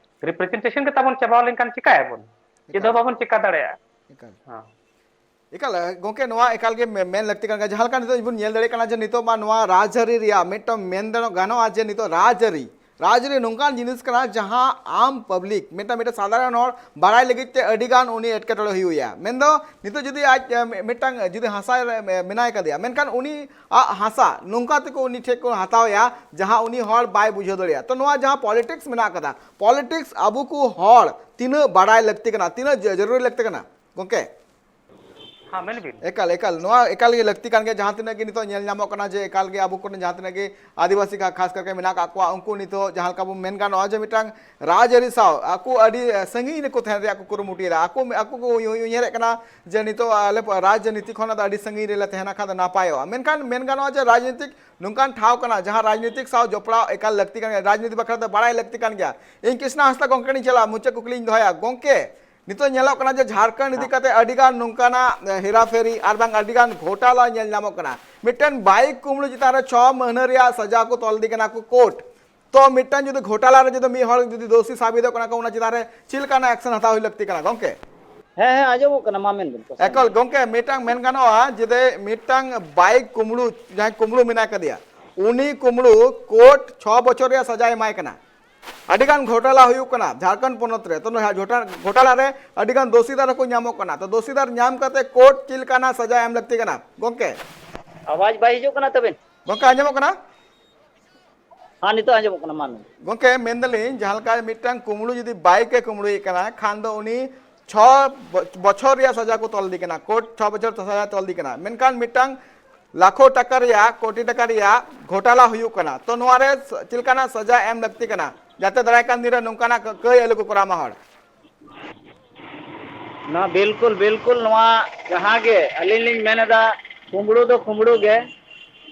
ᱨᱤᱯᱨᱮᱡᱮᱱᱴᱮᱥᱚᱱ ᱜᱮ ᱛᱟᱵᱚᱱ ᱪᱟᱵᱟ ᱞᱮᱱᱠᱷᱟᱱ ᱪᱤᱠᱟᱹᱭᱟᱵᱚᱱ? ᱪᱮᱫ ᱦᱚᱸ ᱮᱠᱟᱞ᱾ ᱵᱟᱵᱚᱱ ᱪᱤᱠᱟ ᱫᱟᱲᱮᱭᱟᱜᱼᱟ᱾ ᱮᱠᱟᱞ᱾ ᱦᱮᱸ᱾ ᱮᱠᱟᱞ, ᱜᱚᱢᱠᱮ, ᱱᱚᱣᱟ ᱮᱠᱟᱞ ᱜᱮ ᱢᱮ-, ᱢᱮᱱ ᱞᱟᱹᱠᱛᱤ ᱠᱟᱱ ᱜᱮᱭᱟ᱾ ᱡᱟᱦᱟᱸ ᱞᱮᱠᱟ ᱱᱤᱛᱚᱜ ᱵᱚᱱ ᱧᱮᱞ ᱫᱟᱲᱮᱭᱟᱜ ᱠᱟᱱᱟ ᱡᱮ ᱱᱤᱛᱚᱜ ᱢᱟ ᱱᱚᱣᱟ ᱨᱟᱡᱽᱟᱹᱨᱤ ᱨᱮᱭᱟᱜ ᱢᱤᱫᱴᱟᱝ ᱢᱮᱱ ᱫᱟᱲᱮ ᱜᱟᱱᱚᱜᱼᱟ ᱡᱮ ᱱᱤᱛᱚᱜ ᱨᱟᱡᱽᱟᱹᱨᱤ, ᱨᱟᱡᱽᱟᱹᱨᱤ ᱱᱚᱝᱠᱟᱱ ᱡᱤᱱᱤᱥ ᱠᱟᱱᱟ ᱡᱟᱦᱟᱸ ᱟᱢ ᱯᱟᱵᱽᱞᱤᱠ, ᱢᱤᱫᱴᱟᱝ, ᱢᱤᱫᱴᱟᱝ ᱥᱟᱫᱷᱟᱨᱚᱱ ᱦᱚᱲ ᱵᱟᱲᱟᱭ ᱞᱟᱹᱜᱤᱫ ᱛᱮ ᱟᱹᱰᱤ ᱜᱟᱱ ᱩᱱᱤ ᱮᱴᱠᱮᱴᱚᱬᱮ ᱦᱩᱭᱩᱜᱼᱟ᱾ ᱢᱮᱱᱫᱚ ᱱᱤᱛᱚᱜ ᱡᱩᱫᱤ ᱟᱡ, ᱮ, ᱢᱤ-, ᱢᱤᱫᱴᱟᱝ ᱡᱩᱫᱤ ᱦᱟᱥᱟ ᱨᱮ ᱢᱮ-, ᱢᱮᱱᱟᱭ ᱠᱟᱫᱮᱭᱟ, ᱢᱮᱱᱠᱷᱟᱱ ᱩᱱᱤ ᱟᱜ ᱦᱟᱥᱟ ᱱᱚᱝᱠᱟ ᱛᱮᱠᱚ ᱩᱱᱤ ᱴᱷᱮᱱ ᱠᱚ ᱦᱟᱛᱟᱣᱮᱭᱟ ᱡᱟᱦᱟᱸ ᱩᱱᱤ ᱦᱚᱲ ᱵᱟᱭ ᱵᱩᱡᱷᱟᱹᱣ ᱫᱟᱲᱮᱭᱟᱜᱼᱟ᱾ ᱛᱚ ᱱᱚᱣᱟ ᱡᱟᱦᱟᱸ ᱯᱚᱞᱤᱴᱤᱠᱥ ᱢᱮᱱᱟᱜ ᱠᱟᱫᱟ, ᱯᱚᱞᱤᱴᱤᱠᱥ ᱟᱵᱚ ᱠᱚ ᱦᱚᱲ ᱛᱤᱱᱟᱹᱜ ᱵᱟᱲᱟᱭ ᱞᱟᱹᱠᱛᱤ ᱠᱟᱱᱟ, ᱛᱤᱱᱟᱹᱜ ᱡᱟ-, ᱡᱟᱹᱨᱩᱨᱤ ᱞᱟᱹᱠᱛᱤ ᱠᱟᱱᱟ ᱜᱚᱢᱠᱮ? ᱦᱮᱸ, ᱢᱮᱱ ᱵᱤᱱ᱾ ᱮᱠᱟᱞ, ᱮᱠᱟᱞ, ᱱᱚᱣᱟ ᱮᱠᱟᱞ ᱜᱮ ᱞᱟᱹᱠᱛᱤ ᱠᱟᱱ ᱜᱮᱭᱟ᱾ ᱡᱟᱦᱟᱸ ᱛᱤᱱᱟᱹᱜ ᱜᱮ ᱱᱤᱛᱚᱜ ᱧᱮᱞ ᱧᱟᱢᱚᱜ ᱠᱟᱱᱟ ᱡᱮ ᱮᱠᱟᱞ ᱜᱮ ᱟᱵᱚ ᱠᱚᱨᱮᱱ ᱡᱟᱦᱟᱸ ᱛᱤᱱᱟᱹᱜ ᱜᱮ ᱟᱹᱫᱤᱵᱟᱹᱥᱤ ᱠᱷᱟ-, ᱠᱷᱟᱥ ᱠᱟᱨᱠᱮ ᱢᱮᱱᱟᱜ ᱟᱠᱟᱫ ᱠᱚᱣᱟ, ᱩᱱᱠᱩ ᱱᱤᱛᱚᱜ ᱡᱟᱦᱟᱸ ᱞᱮᱠᱟ ᱵᱚᱱ ᱢᱮᱱ ᱜᱟᱱᱚᱜᱼᱟ ᱡᱮ ᱢᱤᱫᱴᱟᱝ ᱨᱟᱡᱽᱟᱹᱨᱤ ᱥᱟᱶ ᱟᱠᱚ ᱟᱹᱰᱤ, ᱮ, ᱥᱟᱺᱜᱤᱧ ᱨᱮᱠᱚ ᱛᱟᱦᱮᱱ ᱨᱮᱭᱟᱜ ᱠᱚ ᱠᱩᱨᱩᱢᱩᱴᱩᱭᱮᱫᱟ᱾ ᱟᱠᱚ, ᱟᱠᱚ ᱠᱚ ᱩᱭ-, ᱩᱭᱦᱟᱹᱨᱮᱫ ᱠᱟᱱᱟ ᱡᱮ ᱱᱤᱛᱚᱜ ᱟᱞᱮ ᱨᱟᱡᱽᱱᱤᱛᱤ ᱠᱷᱚᱱ ᱫᱚ ᱟᱹᱰᱤ ᱥᱟᱺᱜᱤᱧ ᱨᱮᱞᱮ ᱛᱟᱦᱮᱱᱟ ᱠᱷᱟᱱ ᱫᱚ ᱱᱟᱯᱟᱭᱚᱜᱼᱟ᱾ ᱢᱮᱱᱠᱷᱟᱱ ᱢᱮᱱ ᱜᱟᱱᱚᱜᱼᱟ ᱡᱮ ᱨᱟᱡᱽᱱᱤᱛᱤᱠ ᱱᱚᱝᱠᱟᱱ ᱴᱷᱟᱶ ᱠᱟᱱᱟ ᱡᱟᱦᱟᱸ ᱨᱟᱡᱽᱱᱤᱛᱤᱠ ᱥᱟᱶ ᱡᱚᱯᱲᱟᱣ ᱮᱠᱟᱞ ᱞᱟᱹᱠᱛᱤ ᱠᱟᱱ ᱜᱮᱭᱟ, ᱨᱟᱡᱽᱱᱤᱛᱤ ᱵᱟᱠᱷᱨᱟ ᱛᱮ ᱵᱟᱲᱟᱭ ᱞᱟᱹᱠᱛᱤ ᱠᱟᱱ ᱜᱮᱭᱟ᱾ ᱤᱧ ᱠᱨᱤᱥᱱᱟ ᱦᱟᱸᱥᱫᱟ ᱜᱚᱢᱠᱮ ᱴᱷᱮᱱ ᱤᱧ ᱪᱟᱞᱟᱜᱼᱟ, ᱢᱩᱪᱟᱹᱫ ᱠᱩᱠᱞᱤᱧ ᱫᱚᱦᱚᱭᱟ᱾ ᱜᱚᱢᱠᱮ, ᱱᱤᱛᱚᱜ ᱧᱮᱞᱚᱜ ᱠᱟᱱᱟ ᱡᱮ ᱡᱷᱟᱲᱠᱷᱚᱸᱰ ᱤᱫᱤ ᱠᱟᱛᱮ ᱟᱹᱰᱤ ᱜᱟᱱ ᱱᱚᱝᱠᱟᱱᱟᱜ, ᱮ, ᱦᱮᱨᱟᱯᱷᱮᱨᱤ ᱟᱨ ᱵᱟᱝ ᱟᱹᱰᱤ ᱜᱟᱱ ᱜᱷᱚᱴᱟᱞᱟ ᱧᱮᱞ ᱧᱟᱢᱚᱜ ᱠᱟᱱᱟ᱾ ᱢᱤᱫᱴᱮᱱ ᱵᱟᱭᱤᱠ ᱠᱩᱢᱵᱽᱲᱩ ᱪᱮᱛᱟᱱ ᱨᱮ ᱪᱷᱚ ᱢᱟᱹᱦᱱᱟᱹ ᱨᱮᱭᱟᱜ ᱥᱟᱡᱟ ᱠᱚ ᱛᱚᱞ ᱤᱫᱤ ᱠᱟᱱᱟ ᱠᱚ ᱠᱳᱨᱴ᱾ ᱛᱚ ᱢᱤᱫᱴᱟᱝ ᱡᱩᱫᱤ ᱜᱷᱚᱴᱟᱞᱟ ᱨᱮ ᱡᱩᱫᱤ ᱢᱤᱫ ᱦᱚᱲ ᱡᱩᱫᱤ ᱫᱳᱥᱤ ᱥᱟᱵᱤᱛᱚᱜ ᱠᱟᱱᱟ ᱠᱚ, ᱚᱱᱟ ᱪᱮᱛᱟᱱ ᱨᱮ ᱪᱮᱫ ᱞᱮᱠᱟᱱᱟᱜ ᱮᱠᱥᱮᱱ ᱦᱟᱛᱟᱣ ᱦᱩᱭ ᱞᱟᱹᱠᱛᱤ ᱠᱟᱱᱟ ᱜᱚᱢᱠᱮ? ᱦᱮᱸ, ᱦᱮᱸ, ᱟᱸᱡᱚᱢᱚᱜ ᱠᱟᱱᱟ, ᱢᱟ ᱢᱮᱱ ᱵᱤᱱ ᱠᱚᱥᱟ᱾ ᱮᱠᱟᱞ ᱜᱚᱢᱠᱮ, ᱢᱤᱫᱴᱟᱝ ᱢᱮᱱ ᱜᱟᱱᱚᱜᱼᱟ ᱡᱩᱫᱤ ᱢᱤᱫᱴᱟᱝ ᱵᱟᱭᱤᱠ ᱠᱩᱢᱵᱽᱲᱩ, ᱡᱟᱦᱟᱸᱭ ᱠᱩᱢᱵᱽᱲᱩ ᱢᱮᱱᱟᱭ ᱠᱟᱫᱮᱭᱟ, ᱩᱱᱤ ᱠᱩᱢᱵᱽᱲᱩ ᱠᱳᱨᱴ ᱪᱷᱚ ᱵᱚᱪᱷᱚᱨ ᱨᱮᱭᱟᱜ ᱥᱟᱡᱟᱭ ᱮᱢᱟᱭ ᱠᱟᱱᱟ᱾ ᱟᱹᱰᱤ ᱜᱟᱱ ᱜᱷᱚᱴᱟᱞᱟ ᱦᱩᱭᱩᱜ ᱠᱟᱱᱟ ᱡᱷᱟᱲᱠᱷᱚᱸᱰ ᱯᱚᱱᱚᱛ ᱨᱮ, ᱛᱚ ᱱᱚᱣᱟ ᱜᱷᱚᱴᱟ-, ᱜᱷᱚᱴᱟᱞᱟ ᱨᱮ ᱟᱹᱰᱤ ᱜᱟᱱ ᱫᱳᱥᱤᱫᱟᱨ ᱦᱚᱸᱠᱚ ᱧᱟᱢᱚᱜ ᱠᱟᱱᱟ᱾ ᱛᱚ ᱫᱳᱥᱤᱫᱟᱨ ᱧᱟᱢ ᱠᱟᱛᱮ ᱠᱳᱨᱴ ᱪᱮᱫ ᱞᱮᱠᱟᱱᱟᱜ ᱥᱟᱡᱟ ᱮᱢ ᱞᱟᱹᱠᱛᱤ ᱠᱟᱱᱟ ᱜᱚᱢᱠᱮ? ᱟᱣᱟᱡᱽ ᱵᱟᱭ ᱦᱤᱡᱩᱜ ᱠᱟᱱᱟ ᱛᱟᱵᱮᱱ? ᱜᱚᱢᱠᱮ, ᱟᱸᱡᱚᱢᱚᱜ ᱠᱟᱱᱟ? ᱦᱮᱸ, ᱱᱤᱛᱚᱜ ᱟᱸᱡᱚᱢᱚᱜ ᱠᱟᱱᱟ, ᱢᱟ ᱢᱮᱱ᱾ ᱜᱚᱢᱠᱮ, ᱢᱮᱱᱫᱟᱞᱤᱧ, ᱡᱟᱦᱟᱸ ᱞᱮᱠᱟ ᱢᱤᱫᱴᱟᱝ ᱠᱩᱢᱵᱽᱲᱩ ᱡᱩᱫᱤ ᱵᱟᱭᱤᱠ ᱮ ᱠᱩᱢᱵᱽᱲᱩᱭᱮᱫ ᱠᱟᱱᱟ ᱠᱷᱟᱱ ᱫᱚ ᱩᱱᱤ ᱪᱷᱚ ᱵᱚ-, ᱵᱚᱪᱷᱚᱨ ᱨᱮᱭᱟᱜ ᱥᱟᱡᱟ ᱠᱚ ᱛᱚᱞ ᱤᱫᱤ ᱠᱟᱱᱟ, ᱠᱳᱨᱴ ᱪᱷᱚ ᱵᱚᱪᱷᱚᱨ ᱥᱟᱡᱟ ᱛᱚᱞ ᱤᱫᱤ ᱠᱟᱱᱟ᱾ ᱢᱮᱱᱠᱷᱟᱱ ᱢᱤᱫᱴᱟᱝ ᱞᱟᱠᱷᱳ ᱴᱟᱠᱟ ᱨᱮᱭᱟᱜ, ᱠᱳᱴᱤ ᱴᱟᱠᱟ ᱨᱮᱭᱟᱜ ᱜᱷᱚᱴᱟᱞᱟ ᱦᱩᱭᱩᱜ ᱠᱟᱱᱟ, ᱛᱚ ᱱᱚᱣᱟ ᱨᱮ ᱪᱮᱫ ᱞᱮᱠᱟᱱᱟᱜ ᱥᱟᱡᱟ ᱮᱢ ᱞᱟᱹᱠᱛᱤ ᱠᱟᱱᱟ ᱡᱟᱛᱮ ᱫᱟᱨᱟᱭ ᱠᱟᱱ ᱫᱤᱱ ᱨᱮ ᱱᱚᱝᱠᱟᱱᱟᱜ ᱠᱟᱹ-, ᱠᱟᱹᱭ ᱟᱞᱚ ᱠᱚ ᱠᱚᱨᱟᱣ ᱢᱟ ᱦᱚᱲ? ᱱᱚᱣᱟ ᱵᱤᱞᱠᱩᱞ, ᱵᱤᱞᱠᱩᱞ, ᱱᱚᱣᱟ ᱡᱟᱦᱟᱸ ᱜᱮ ᱟᱹᱞᱤᱧ ᱞᱤᱧ ᱢᱮᱱ ᱮᱫᱟ, ᱠᱩᱢᱵᱽᱲᱩ ᱫᱚ ᱠᱩᱢᱵᱽᱲᱩ ᱜᱮ,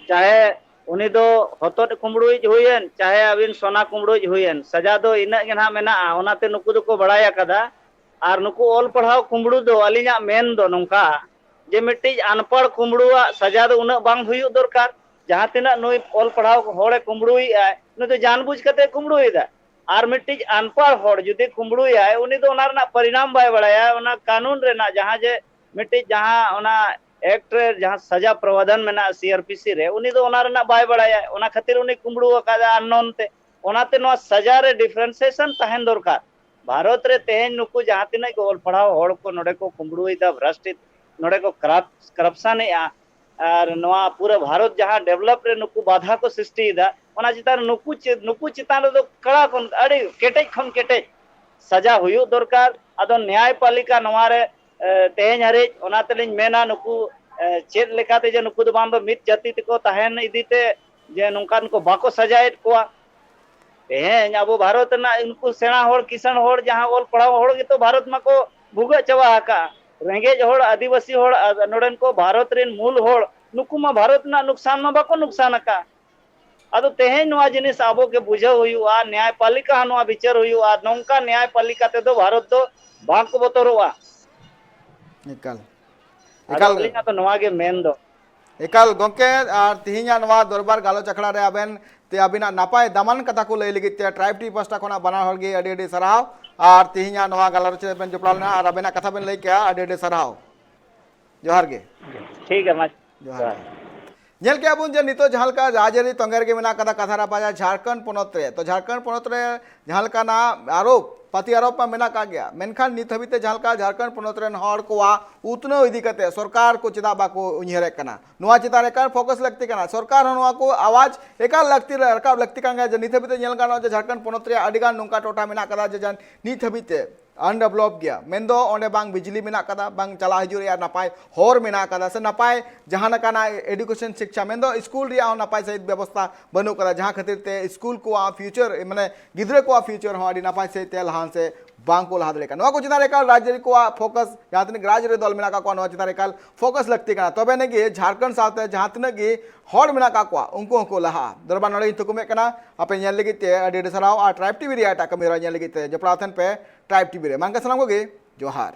ᱪᱟᱦᱮ ᱩᱱᱤ ᱫᱚ ᱦᱚᱛᱚᱫ ᱠᱩᱢᱵᱽᱲᱩᱭᱤᱡ ᱦᱩᱭᱮᱱ, ᱪᱟᱦᱮ ᱟᱹᱵᱤᱱ ᱥᱚᱱᱟ ᱠᱩᱢᱵᱽᱲᱩᱭᱤᱡ ᱦᱩᱭᱮᱱ, ᱥᱟᱡᱟ ᱫᱚ ᱤᱱᱟᱹᱜ ᱜᱮ ᱱᱟᱦᱟᱜ ᱢᱮᱱᱟᱜᱼᱟ᱾ ᱚᱱᱟᱛᱮ ᱱᱩᱠᱩ ᱫᱚᱠᱚ ᱵᱟᱲᱟᱭ ᱟᱠᱟᱫᱟ᱾ ᱟᱨ ᱱᱩᱠᱩ ᱚᱞ ᱯᱟᱲᱦᱟᱣ ᱠᱩᱢᱵᱽᱲᱩ ᱫᱚ ᱟᱹᱞᱤᱧᱟᱜ ᱢᱮᱱ ᱫᱚ ᱱᱚᱝᱠᱟ, ᱡᱮ ᱢᱤᱫᱴᱤᱡ ᱟᱱᱯᱟᱲ ᱠᱩᱢᱵᱽᱲᱩᱣᱟᱜ ᱥᱟᱡᱟ ᱫᱚ ᱩᱱᱟᱹᱜ ᱵᱟᱝ ᱦᱩᱭᱩᱜ ᱫᱚᱨᱠᱟᱨ᱾ ᱡᱟᱦᱟᱸ ᱛᱤᱱᱟᱹᱜ ᱱᱩᱭ ᱚᱞ ᱯᱟᱲᱦᱟᱣ ᱦᱚᱲᱮ ᱠᱩᱢᱵᱽᱲᱩᱭᱮᱫᱼᱟᱭ, ᱩᱱᱤ ᱫᱚ ᱡᱟᱱᱵᱩᱡ ᱠᱟᱛᱮ ᱠᱩᱢᱵᱽᱲᱩᱭᱮᱫᱟ᱾ ᱟᱨ ᱢᱤᱫᱴᱤᱡ ᱟᱱᱯᱟᱲ ᱦᱚᱲ ᱡᱩᱫᱤ ᱠᱩᱢᱵᱽᱲᱩᱭᱟᱭ, ᱩᱱᱤ ᱫᱚ ᱚᱱᱟ ᱨᱮᱱᱟᱜ ᱯᱚᱨᱤᱱᱟᱢ ᱵᱟᱭ ᱵᱟᱲᱟᱭᱟ, ᱚᱱᱟ ᱠᱟᱹᱱᱩᱱ ᱨᱮᱱᱟᱜ ᱡᱟᱦᱟᱸ ᱡᱮ ᱢᱤᱫᱴᱤᱡ ᱡᱟᱦᱟᱸ ᱚᱱᱟ ᱮᱠᱴ ᱨᱮ ᱡᱟᱦᱟᱸ ᱥᱟᱡᱟ ᱯᱨᱚᱵᱷᱟᱫᱟᱱ ᱢᱮᱱᱟᱜᱼᱟ ᱥᱤ ᱟᱨ ᱯᱤ ᱥᱤ ᱨᱮ, ᱩᱱᱤ ᱫᱚ ᱚᱱᱟ ᱨᱮᱱᱟᱜ ᱵᱟᱭ ᱵᱟᱲᱟᱭᱟ, ᱚᱱᱟ ᱠᱷᱟᱹᱛᱤᱨ ᱩᱱᱤ ᱠᱩᱢᱵᱽᱲᱩ ᱟᱠᱟᱫᱟ ᱟᱱᱱᱳᱱ ᱛᱮ᱾ ᱚᱱᱟᱛᱮ ᱱᱚᱣᱟ ᱥᱟᱡᱟ ᱨᱮ ᱰᱤᱯᱷᱟᱨᱮᱱᱥᱤᱭᱮᱥᱚᱱ ᱛᱟᱦᱮᱱ ᱫᱚᱨᱠᱟᱨ᱾ ᱵᱷᱟᱨᱚᱛ ᱨᱮ ᱛᱮᱦᱮᱧ ᱱᱩᱠᱩ ᱡᱟᱦᱟᱸ ᱛᱤᱱᱟᱹᱜ ᱠᱚ ᱚᱞ ᱯᱟᱲᱦᱟᱣ ᱦᱚᱲ ᱠᱚ ᱱᱚᱰᱮ ᱠᱚ ᱠᱩᱢᱵᱽᱲᱩᱭᱮᱫᱟ, ᱵᱷᱨᱟᱥᱴᱤ, ᱱᱚᱰᱮ ᱠᱚ ᱠᱚᱨᱟᱯ-, ᱠᱚᱨᱟᱯᱥᱚᱱᱮᱫᱼᱟ, ᱟᱨ ᱱᱚᱣᱟ ᱯᱩᱨᱟᱹ ᱵᱷᱟᱨᱚᱛ ᱡᱟᱦᱟᱸ ᱰᱮᱵᱷᱞᱚᱯ ᱨᱮ ᱱᱩᱠᱩ ᱵᱟᱫᱷᱟ ᱠᱚ ᱥᱨᱤᱥᱴᱤᱭᱮᱫᱟ, ᱚᱱᱟ ᱪᱮᱛᱟᱱ ᱨᱮ ᱱᱩᱠᱩ ᱪᱮ-, ᱱᱩᱠᱩ ᱪᱮᱛᱟᱱ ᱨᱮᱫᱚ ᱠᱟᱲᱟ ᱠᱷᱚᱱ ᱟᱹᱰᱤ ᱠᱮᱴᱮᱡ ᱠᱷᱚᱱ ᱠᱮᱴᱮᱡ ᱥᱟᱡᱟ ᱦᱩᱭᱩᱜ ᱫᱚᱨᱠᱟᱨ᱾ ᱟᱫᱚ ᱱᱮᱭᱟᱭᱯᱟᱞᱤᱠᱟ ᱱᱚᱣᱟ ᱨᱮ ᱮ, ᱛᱮᱦᱮᱧ ᱦᱟᱹᱨᱤᱡ᱾ ᱚᱱᱟ ᱛᱮᱞᱤᱧ ᱢᱮᱱᱟ, ᱱᱩᱠᱩ, ᱮ, ᱪᱮᱫ ᱞᱮᱠᱟᱛᱮ ᱡᱮ ᱱᱩᱠᱩ ᱫᱚ ᱵᱟᱝ ᱫᱚ ᱢᱤᱫ ᱡᱟᱹᱛᱤ ᱛᱮᱠᱚ ᱛᱟᱦᱮᱱ ᱤᱫᱤ ᱛᱮ ᱡᱮ ᱱᱚᱝᱠᱟᱱ ᱠᱚ ᱵᱟᱠᱚ ᱥᱟᱡᱟᱭᱮᱫ ᱠᱚᱣᱟ᱾ ᱛᱮᱦᱮᱧ ᱟᱵᱚ ᱵᱷᱟᱨᱚᱛ ᱨᱮᱱᱟᱜ ᱩᱱᱠᱩ ᱥᱮᱬᱟ ᱦᱚᱲ, ᱠᱤᱥᱟᱹᱬ ᱦᱚᱲ, ᱡᱟᱦᱟᱸ ᱚᱞ ᱯᱟᱲᱦᱟᱣ ᱦᱚᱲ ᱜᱮᱛᱚ ᱵᱷᱟᱨᱚᱛ ᱢᱟᱠᱚ ᱵᱷᱩᱜᱟᱹᱜ ᱪᱟᱵᱟ ᱟᱠᱟᱜᱼᱟ᱾ ᱨᱮᱸᱜᱮᱡ ᱦᱚᱲ, ᱟᱹᱫᱤᱵᱟᱹᱥᱤ ᱦᱚᱲ, ᱟᱨ ᱱᱚᱰᱮᱱ ᱠᱚ ᱵᱷᱟᱨᱚᱛ ᱨᱮᱱ ᱢᱩᱞ ᱦᱚᱲ, ᱱᱩᱠᱩ ᱢᱟ ᱵᱷᱟᱨᱚᱛ ᱨᱮᱱᱟᱜ ᱱᱩᱠᱥᱟᱱ ᱢᱟ ᱵᱟᱠᱚ ᱱᱩᱠᱥᱟᱱ ᱟᱠᱟᱫ᱾ ᱟᱫᱚ ᱛᱮᱦᱮᱧ ᱱᱚᱣᱟ ᱡᱤᱱᱤᱥ ᱟᱵᱚ ᱜᱮ ᱵᱩᱡᱷᱟᱹᱣ ᱦᱩᱭᱩᱜᱼᱟ, ᱱᱮᱭᱟᱭ ᱯᱟᱞᱤᱠᱟ ᱦᱚᱸ ᱱᱚᱣᱟ ᱵᱤᱪᱟᱹᱨ ᱦᱩᱭᱩᱜᱼᱟ᱾ ᱱᱚᱝᱠᱟ ᱱᱮᱭᱟᱭ ᱯᱟᱞᱤᱠᱟ ᱛᱮᱫᱚ ᱵᱷᱟᱨᱚᱛ ᱫᱚ ᱵᱟᱝ ᱠᱚ ᱵᱚᱛᱚᱨᱚᱜᱼᱟ᱾ ᱮᱠᱟᱞ᱾ ᱟᱫᱚ ᱮᱠᱟᱞ᱾ ᱟᱹᱞᱤᱧᱟᱜ ᱫᱚ ᱱᱚᱣᱟ ᱜᱮ ᱢᱮᱱ ᱫᱚ᱾ ᱮᱠᱟᱞ ᱜᱚᱢᱠᱮ, ᱟᱨ ᱛᱤᱦᱤᱧᱟᱜ ᱱᱚᱣᱟ ᱫᱚᱨᱵᱟᱨ ᱜᱟᱞᱚᱪ ᱟᱠᱷᱲᱟ ᱨᱮ ᱟᱵᱮᱱ ᱛᱮ ᱟᱹᱵᱤᱱᱟᱜ ᱱᱟᱯᱟᱭ ᱫᱟᱢᱟᱱ ᱠᱟᱛᱷᱟ ᱠᱚ ᱞᱟᱹᱭ ᱞᱟᱹᱜᱤᱫ ᱛᱮ ᱴᱨᱟᱭᱤᱵᱽ ᱴᱤ ᱯᱟᱥᱴᱟ ᱠᱷᱚᱱᱟᱜ ᱵᱟᱱᱟ ᱦᱚᱲ ᱜᱮ ᱟᱹᱰᱤ ᱟᱹᱰᱤ ᱥᱟᱨᱦᱟᱣ᱾ ᱟᱨ ᱛᱤᱦᱤᱧᱟᱜ ᱱᱚᱣᱟ ᱜᱟᱞᱚᱪ ᱨᱮ ᱵᱮᱱ ᱡᱚᱯᱲᱟᱣ ᱞᱮᱱᱟ ᱟᱨ ᱟᱵᱮᱱᱟᱜ ᱠᱟᱛᱷᱟ ᱵᱮᱱ ᱞᱟᱹᱭ ᱠᱮᱜᱼᱟ, ᱟᱹᱰᱤ ᱟᱹᱰᱤ ᱥᱟᱨᱦᱟᱣ᱾ ᱡᱚᱦᱟᱨ ᱜᱮ᱾ ᱴᱷᱤᱠ ᱜᱮᱭᱟ, ᱢᱟ᱾ ᱡᱚᱦᱟᱨ ᱜᱮ᱾ ᱧᱮᱞ ᱠᱮᱜᱼᱟ ᱵᱚᱱ ᱡᱮ ᱱᱤᱛᱚᱜ ᱡᱟᱦᱟᱸ ᱞᱮᱠᱟ ᱨᱟᱡᱽᱟᱹᱨᱤ ᱛᱚᱸᱜᱮ ᱨᱮᱜᱮ ᱢᱮᱱᱟᱜ ᱠᱟᱫᱟ ᱠᱟᱛᱷᱟ ᱨᱟᱯᱟᱡᱟ ᱡᱷᱟᱲᱠᱷᱚᱸᱰ ᱯᱚᱱᱚᱛ ᱨᱮ, ᱛᱚ ᱡᱷᱟᱲᱠᱷᱚᱸᱰ ᱯᱚᱱᱚᱛ ᱨᱮ ᱡᱟᱦᱟᱸ ᱞᱮᱠᱟᱱᱟᱜ ᱟᱨᱳᱯ ᱯᱟᱹᱛᱭᱟᱨᱳᱯ ᱢᱟ ᱢᱮᱱᱟᱜ ᱠᱟᱜ ᱜᱮᱭᱟ, ᱢᱮᱱᱠᱷᱟᱱ ᱱᱤᱛ ᱦᱟᱹᱵᱤᱡ ᱛᱮ ᱡᱟᱦᱟᱸ ᱞᱮᱠᱟ ᱡᱷᱟᱲᱠᱷᱚᱸᱰ ᱯᱚᱱᱚᱛ ᱨᱮᱱ ᱦᱚᱲ ᱠᱚᱣᱟᱜ ᱩᱛᱱᱟᱹᱣ ᱤᱫᱤ ᱠᱟᱛᱮ ᱥᱚᱨᱠᱟᱨ ᱠᱚ ᱪᱮᱫᱟᱜ ᱵᱟᱠᱚ ᱩᱭᱦᱟᱹᱨᱮᱫ ᱠᱟᱱᱟ, ᱱᱚᱣᱟ ᱪᱮᱛᱟᱱ ᱨᱮ ᱮᱠᱟᱞ ᱯᱷᱳᱠᱟᱥ ᱞᱟᱹᱠᱛᱤ ᱠᱟᱱᱟ᱾ ᱥᱚᱨᱠᱟᱨ ᱦᱚᱸ ᱱᱚᱣᱟ ᱠᱚ ᱟᱣᱟᱡᱽ ᱮᱠᱟᱞ ᱞᱟᱹᱠᱛᱤ ᱨᱮ ᱨᱟᱠᱟᱵ ᱞᱟᱹᱠᱛᱤ ᱠᱟᱱ ᱜᱮᱭᱟ ᱡᱮ ᱱᱤᱛ ᱦᱟᱹᱵᱤᱡ ᱛᱮ ᱧᱮᱞ ᱜᱟᱱᱚᱜᱼᱟ ᱡᱮ ᱡᱷᱟᱲᱠᱷᱚᱸᱰ ᱯᱚᱱᱚᱛ ᱨᱮᱭᱟᱜ ᱟᱹᱰᱤ ᱜᱟᱱ ᱱᱚᱝᱠᱟ ᱴᱚᱴᱷᱟ ᱢᱮᱱᱟᱜ ᱠᱟᱫᱟ ᱡᱮ ᱡᱟᱦᱟᱸ ᱱᱤᱛ ᱦᱟᱹᱵᱤᱡ ᱛᱮ ᱟᱱᱰᱮᱵᱷᱞᱚᱯ ᱜᱮᱭᱟ, ᱢᱮᱱᱫᱚ ᱚᱸᱰᱮ ᱵᱟᱝ ᱵᱤᱡᱽᱞᱤ ᱢᱮᱱᱟᱜ ᱠᱟᱫᱟ, ᱵᱟᱝ ᱪᱟᱞᱟᱜ ᱦᱤᱡᱩᱜ ᱨᱮᱭᱟᱜ ᱱᱟᱯᱟᱭ ᱦᱚᱨ ᱢᱮᱱᱟᱜ ᱠᱟᱫᱟ, ᱥᱮ ᱱᱟᱯᱟᱭ ᱡᱟᱦᱟᱸ ᱞᱮᱠᱟᱱᱟᱜ ᱮᱰᱩᱠᱮᱥᱚᱱ ᱥᱤᱠᱪᱷᱟ, ᱢᱮᱱᱫᱚ ᱥᱠᱩᱞ ᱨᱮᱭᱟᱜ ᱦᱚᱸ ᱱᱟᱯᱟᱭ ᱥᱟᱺᱦᱤᱡ ᱵᱮᱵᱚᱥᱛᱷᱟ ᱵᱟᱹᱱᱩᱜ ᱠᱟᱫᱟ, ᱡᱟᱦᱟᱸ ᱠᱷᱟᱹᱛᱤᱨ ᱛᱮ ᱥᱠᱩᱞ ᱠᱚᱣᱟᱜ ᱯᱷᱤᱭᱩᱪᱟᱨ, ᱢᱟᱱᱮ ᱜᱤᱫᱽᱨᱟᱹ ᱠᱚᱣᱟᱜ ᱯᱷᱤᱭᱩᱪᱟᱨ ᱦᱚᱸ ᱟᱹᱰᱤ ᱱᱟᱯᱟᱭ ᱥᱟᱺᱦᱤᱡ ᱛᱮ ᱞᱟᱦᱟᱱ ᱥᱮᱫ ᱵᱟᱝ ᱠᱚ ᱞᱟᱦᱟ ᱫᱟᱲᱮᱭᱟᱜ ᱠᱟᱱᱟ᱾ ᱱᱚᱣᱟ ᱠᱚ ᱪᱮᱛᱟᱱ ᱨᱮ ᱮᱠᱟᱞ ᱨᱟᱡᱽᱟᱹᱨᱤ ᱠᱚᱣᱟᱜ ᱯᱷᱳᱠᱟᱥ, ᱡᱟᱦᱟᱸ ᱛᱤᱱᱟᱹᱜ ᱜᱮ ᱨᱟᱡᱽᱟᱹᱨᱤ ᱫᱚᱞ ᱢᱮᱱᱟᱜ ᱠᱟᱜ ᱠᱚᱣᱟ, ᱱᱚᱣᱟ ᱪᱮᱛᱟᱱ ᱨᱮ ᱮᱠᱟᱞ ᱯᱷᱳᱠᱟᱥ ᱞᱟᱹᱠᱛᱤ ᱠᱟᱱᱟ, ᱛᱚᱵᱮ ᱟᱹᱱᱤᱡ ᱜᱮ ᱡᱷᱟᱲᱠᱷᱚᱸᱰ ᱥᱟᱶᱛᱮ ᱡᱟᱦᱟᱸ ᱛᱤᱱᱟᱹᱜ ᱜᱮ ᱦᱚᱲ ᱢᱮᱱᱟᱜ ᱠᱟᱜ ᱠᱚᱣᱟ, ᱩᱱᱠᱩ ᱦᱚᱸᱠᱚ ᱞᱟᱦᱟᱜᱼᱟ᱾ ᱫᱚᱨᱵᱟᱨ ᱱᱚᱰᱮ ᱜᱤᱧ ᱛᱷᱩᱠᱩᱢᱮᱫ ᱠᱟᱱᱟ᱾ ᱟᱯᱮ ᱧᱮᱞ ᱞᱟᱹᱜᱤᱫ ᱛᱮ ᱟᱹᱰᱤ ᱟᱹᱰᱤ ᱥᱟᱨᱦᱟᱣ᱾ ᱟᱨ ᱴᱨᱟᱭᱤᱵᱽ ᱴᱤᱵᱷᱤ ᱨᱮᱭᱟᱜ ᱮᱴᱟᱜ ᱠᱟᱹᱢᱤ ᱦᱚᱨᱟ ᱧᱮᱞ ᱞᱟᱹᱜᱤᱫ ᱛᱮ ᱡᱚᱯᱲᱟᱣ ᱛᱟᱦᱮᱱ ᱯᱮ ᱴᱨᱟᱭᱤᱵᱽ ᱴᱤᱵᱷᱤ ᱨᱮ᱾ ᱢᱟ ᱮᱱᱠᱷᱟᱱ ᱥᱟᱱᱟᱢ ᱠᱚᱜᱮ ᱡᱚᱦᱟᱨ᱾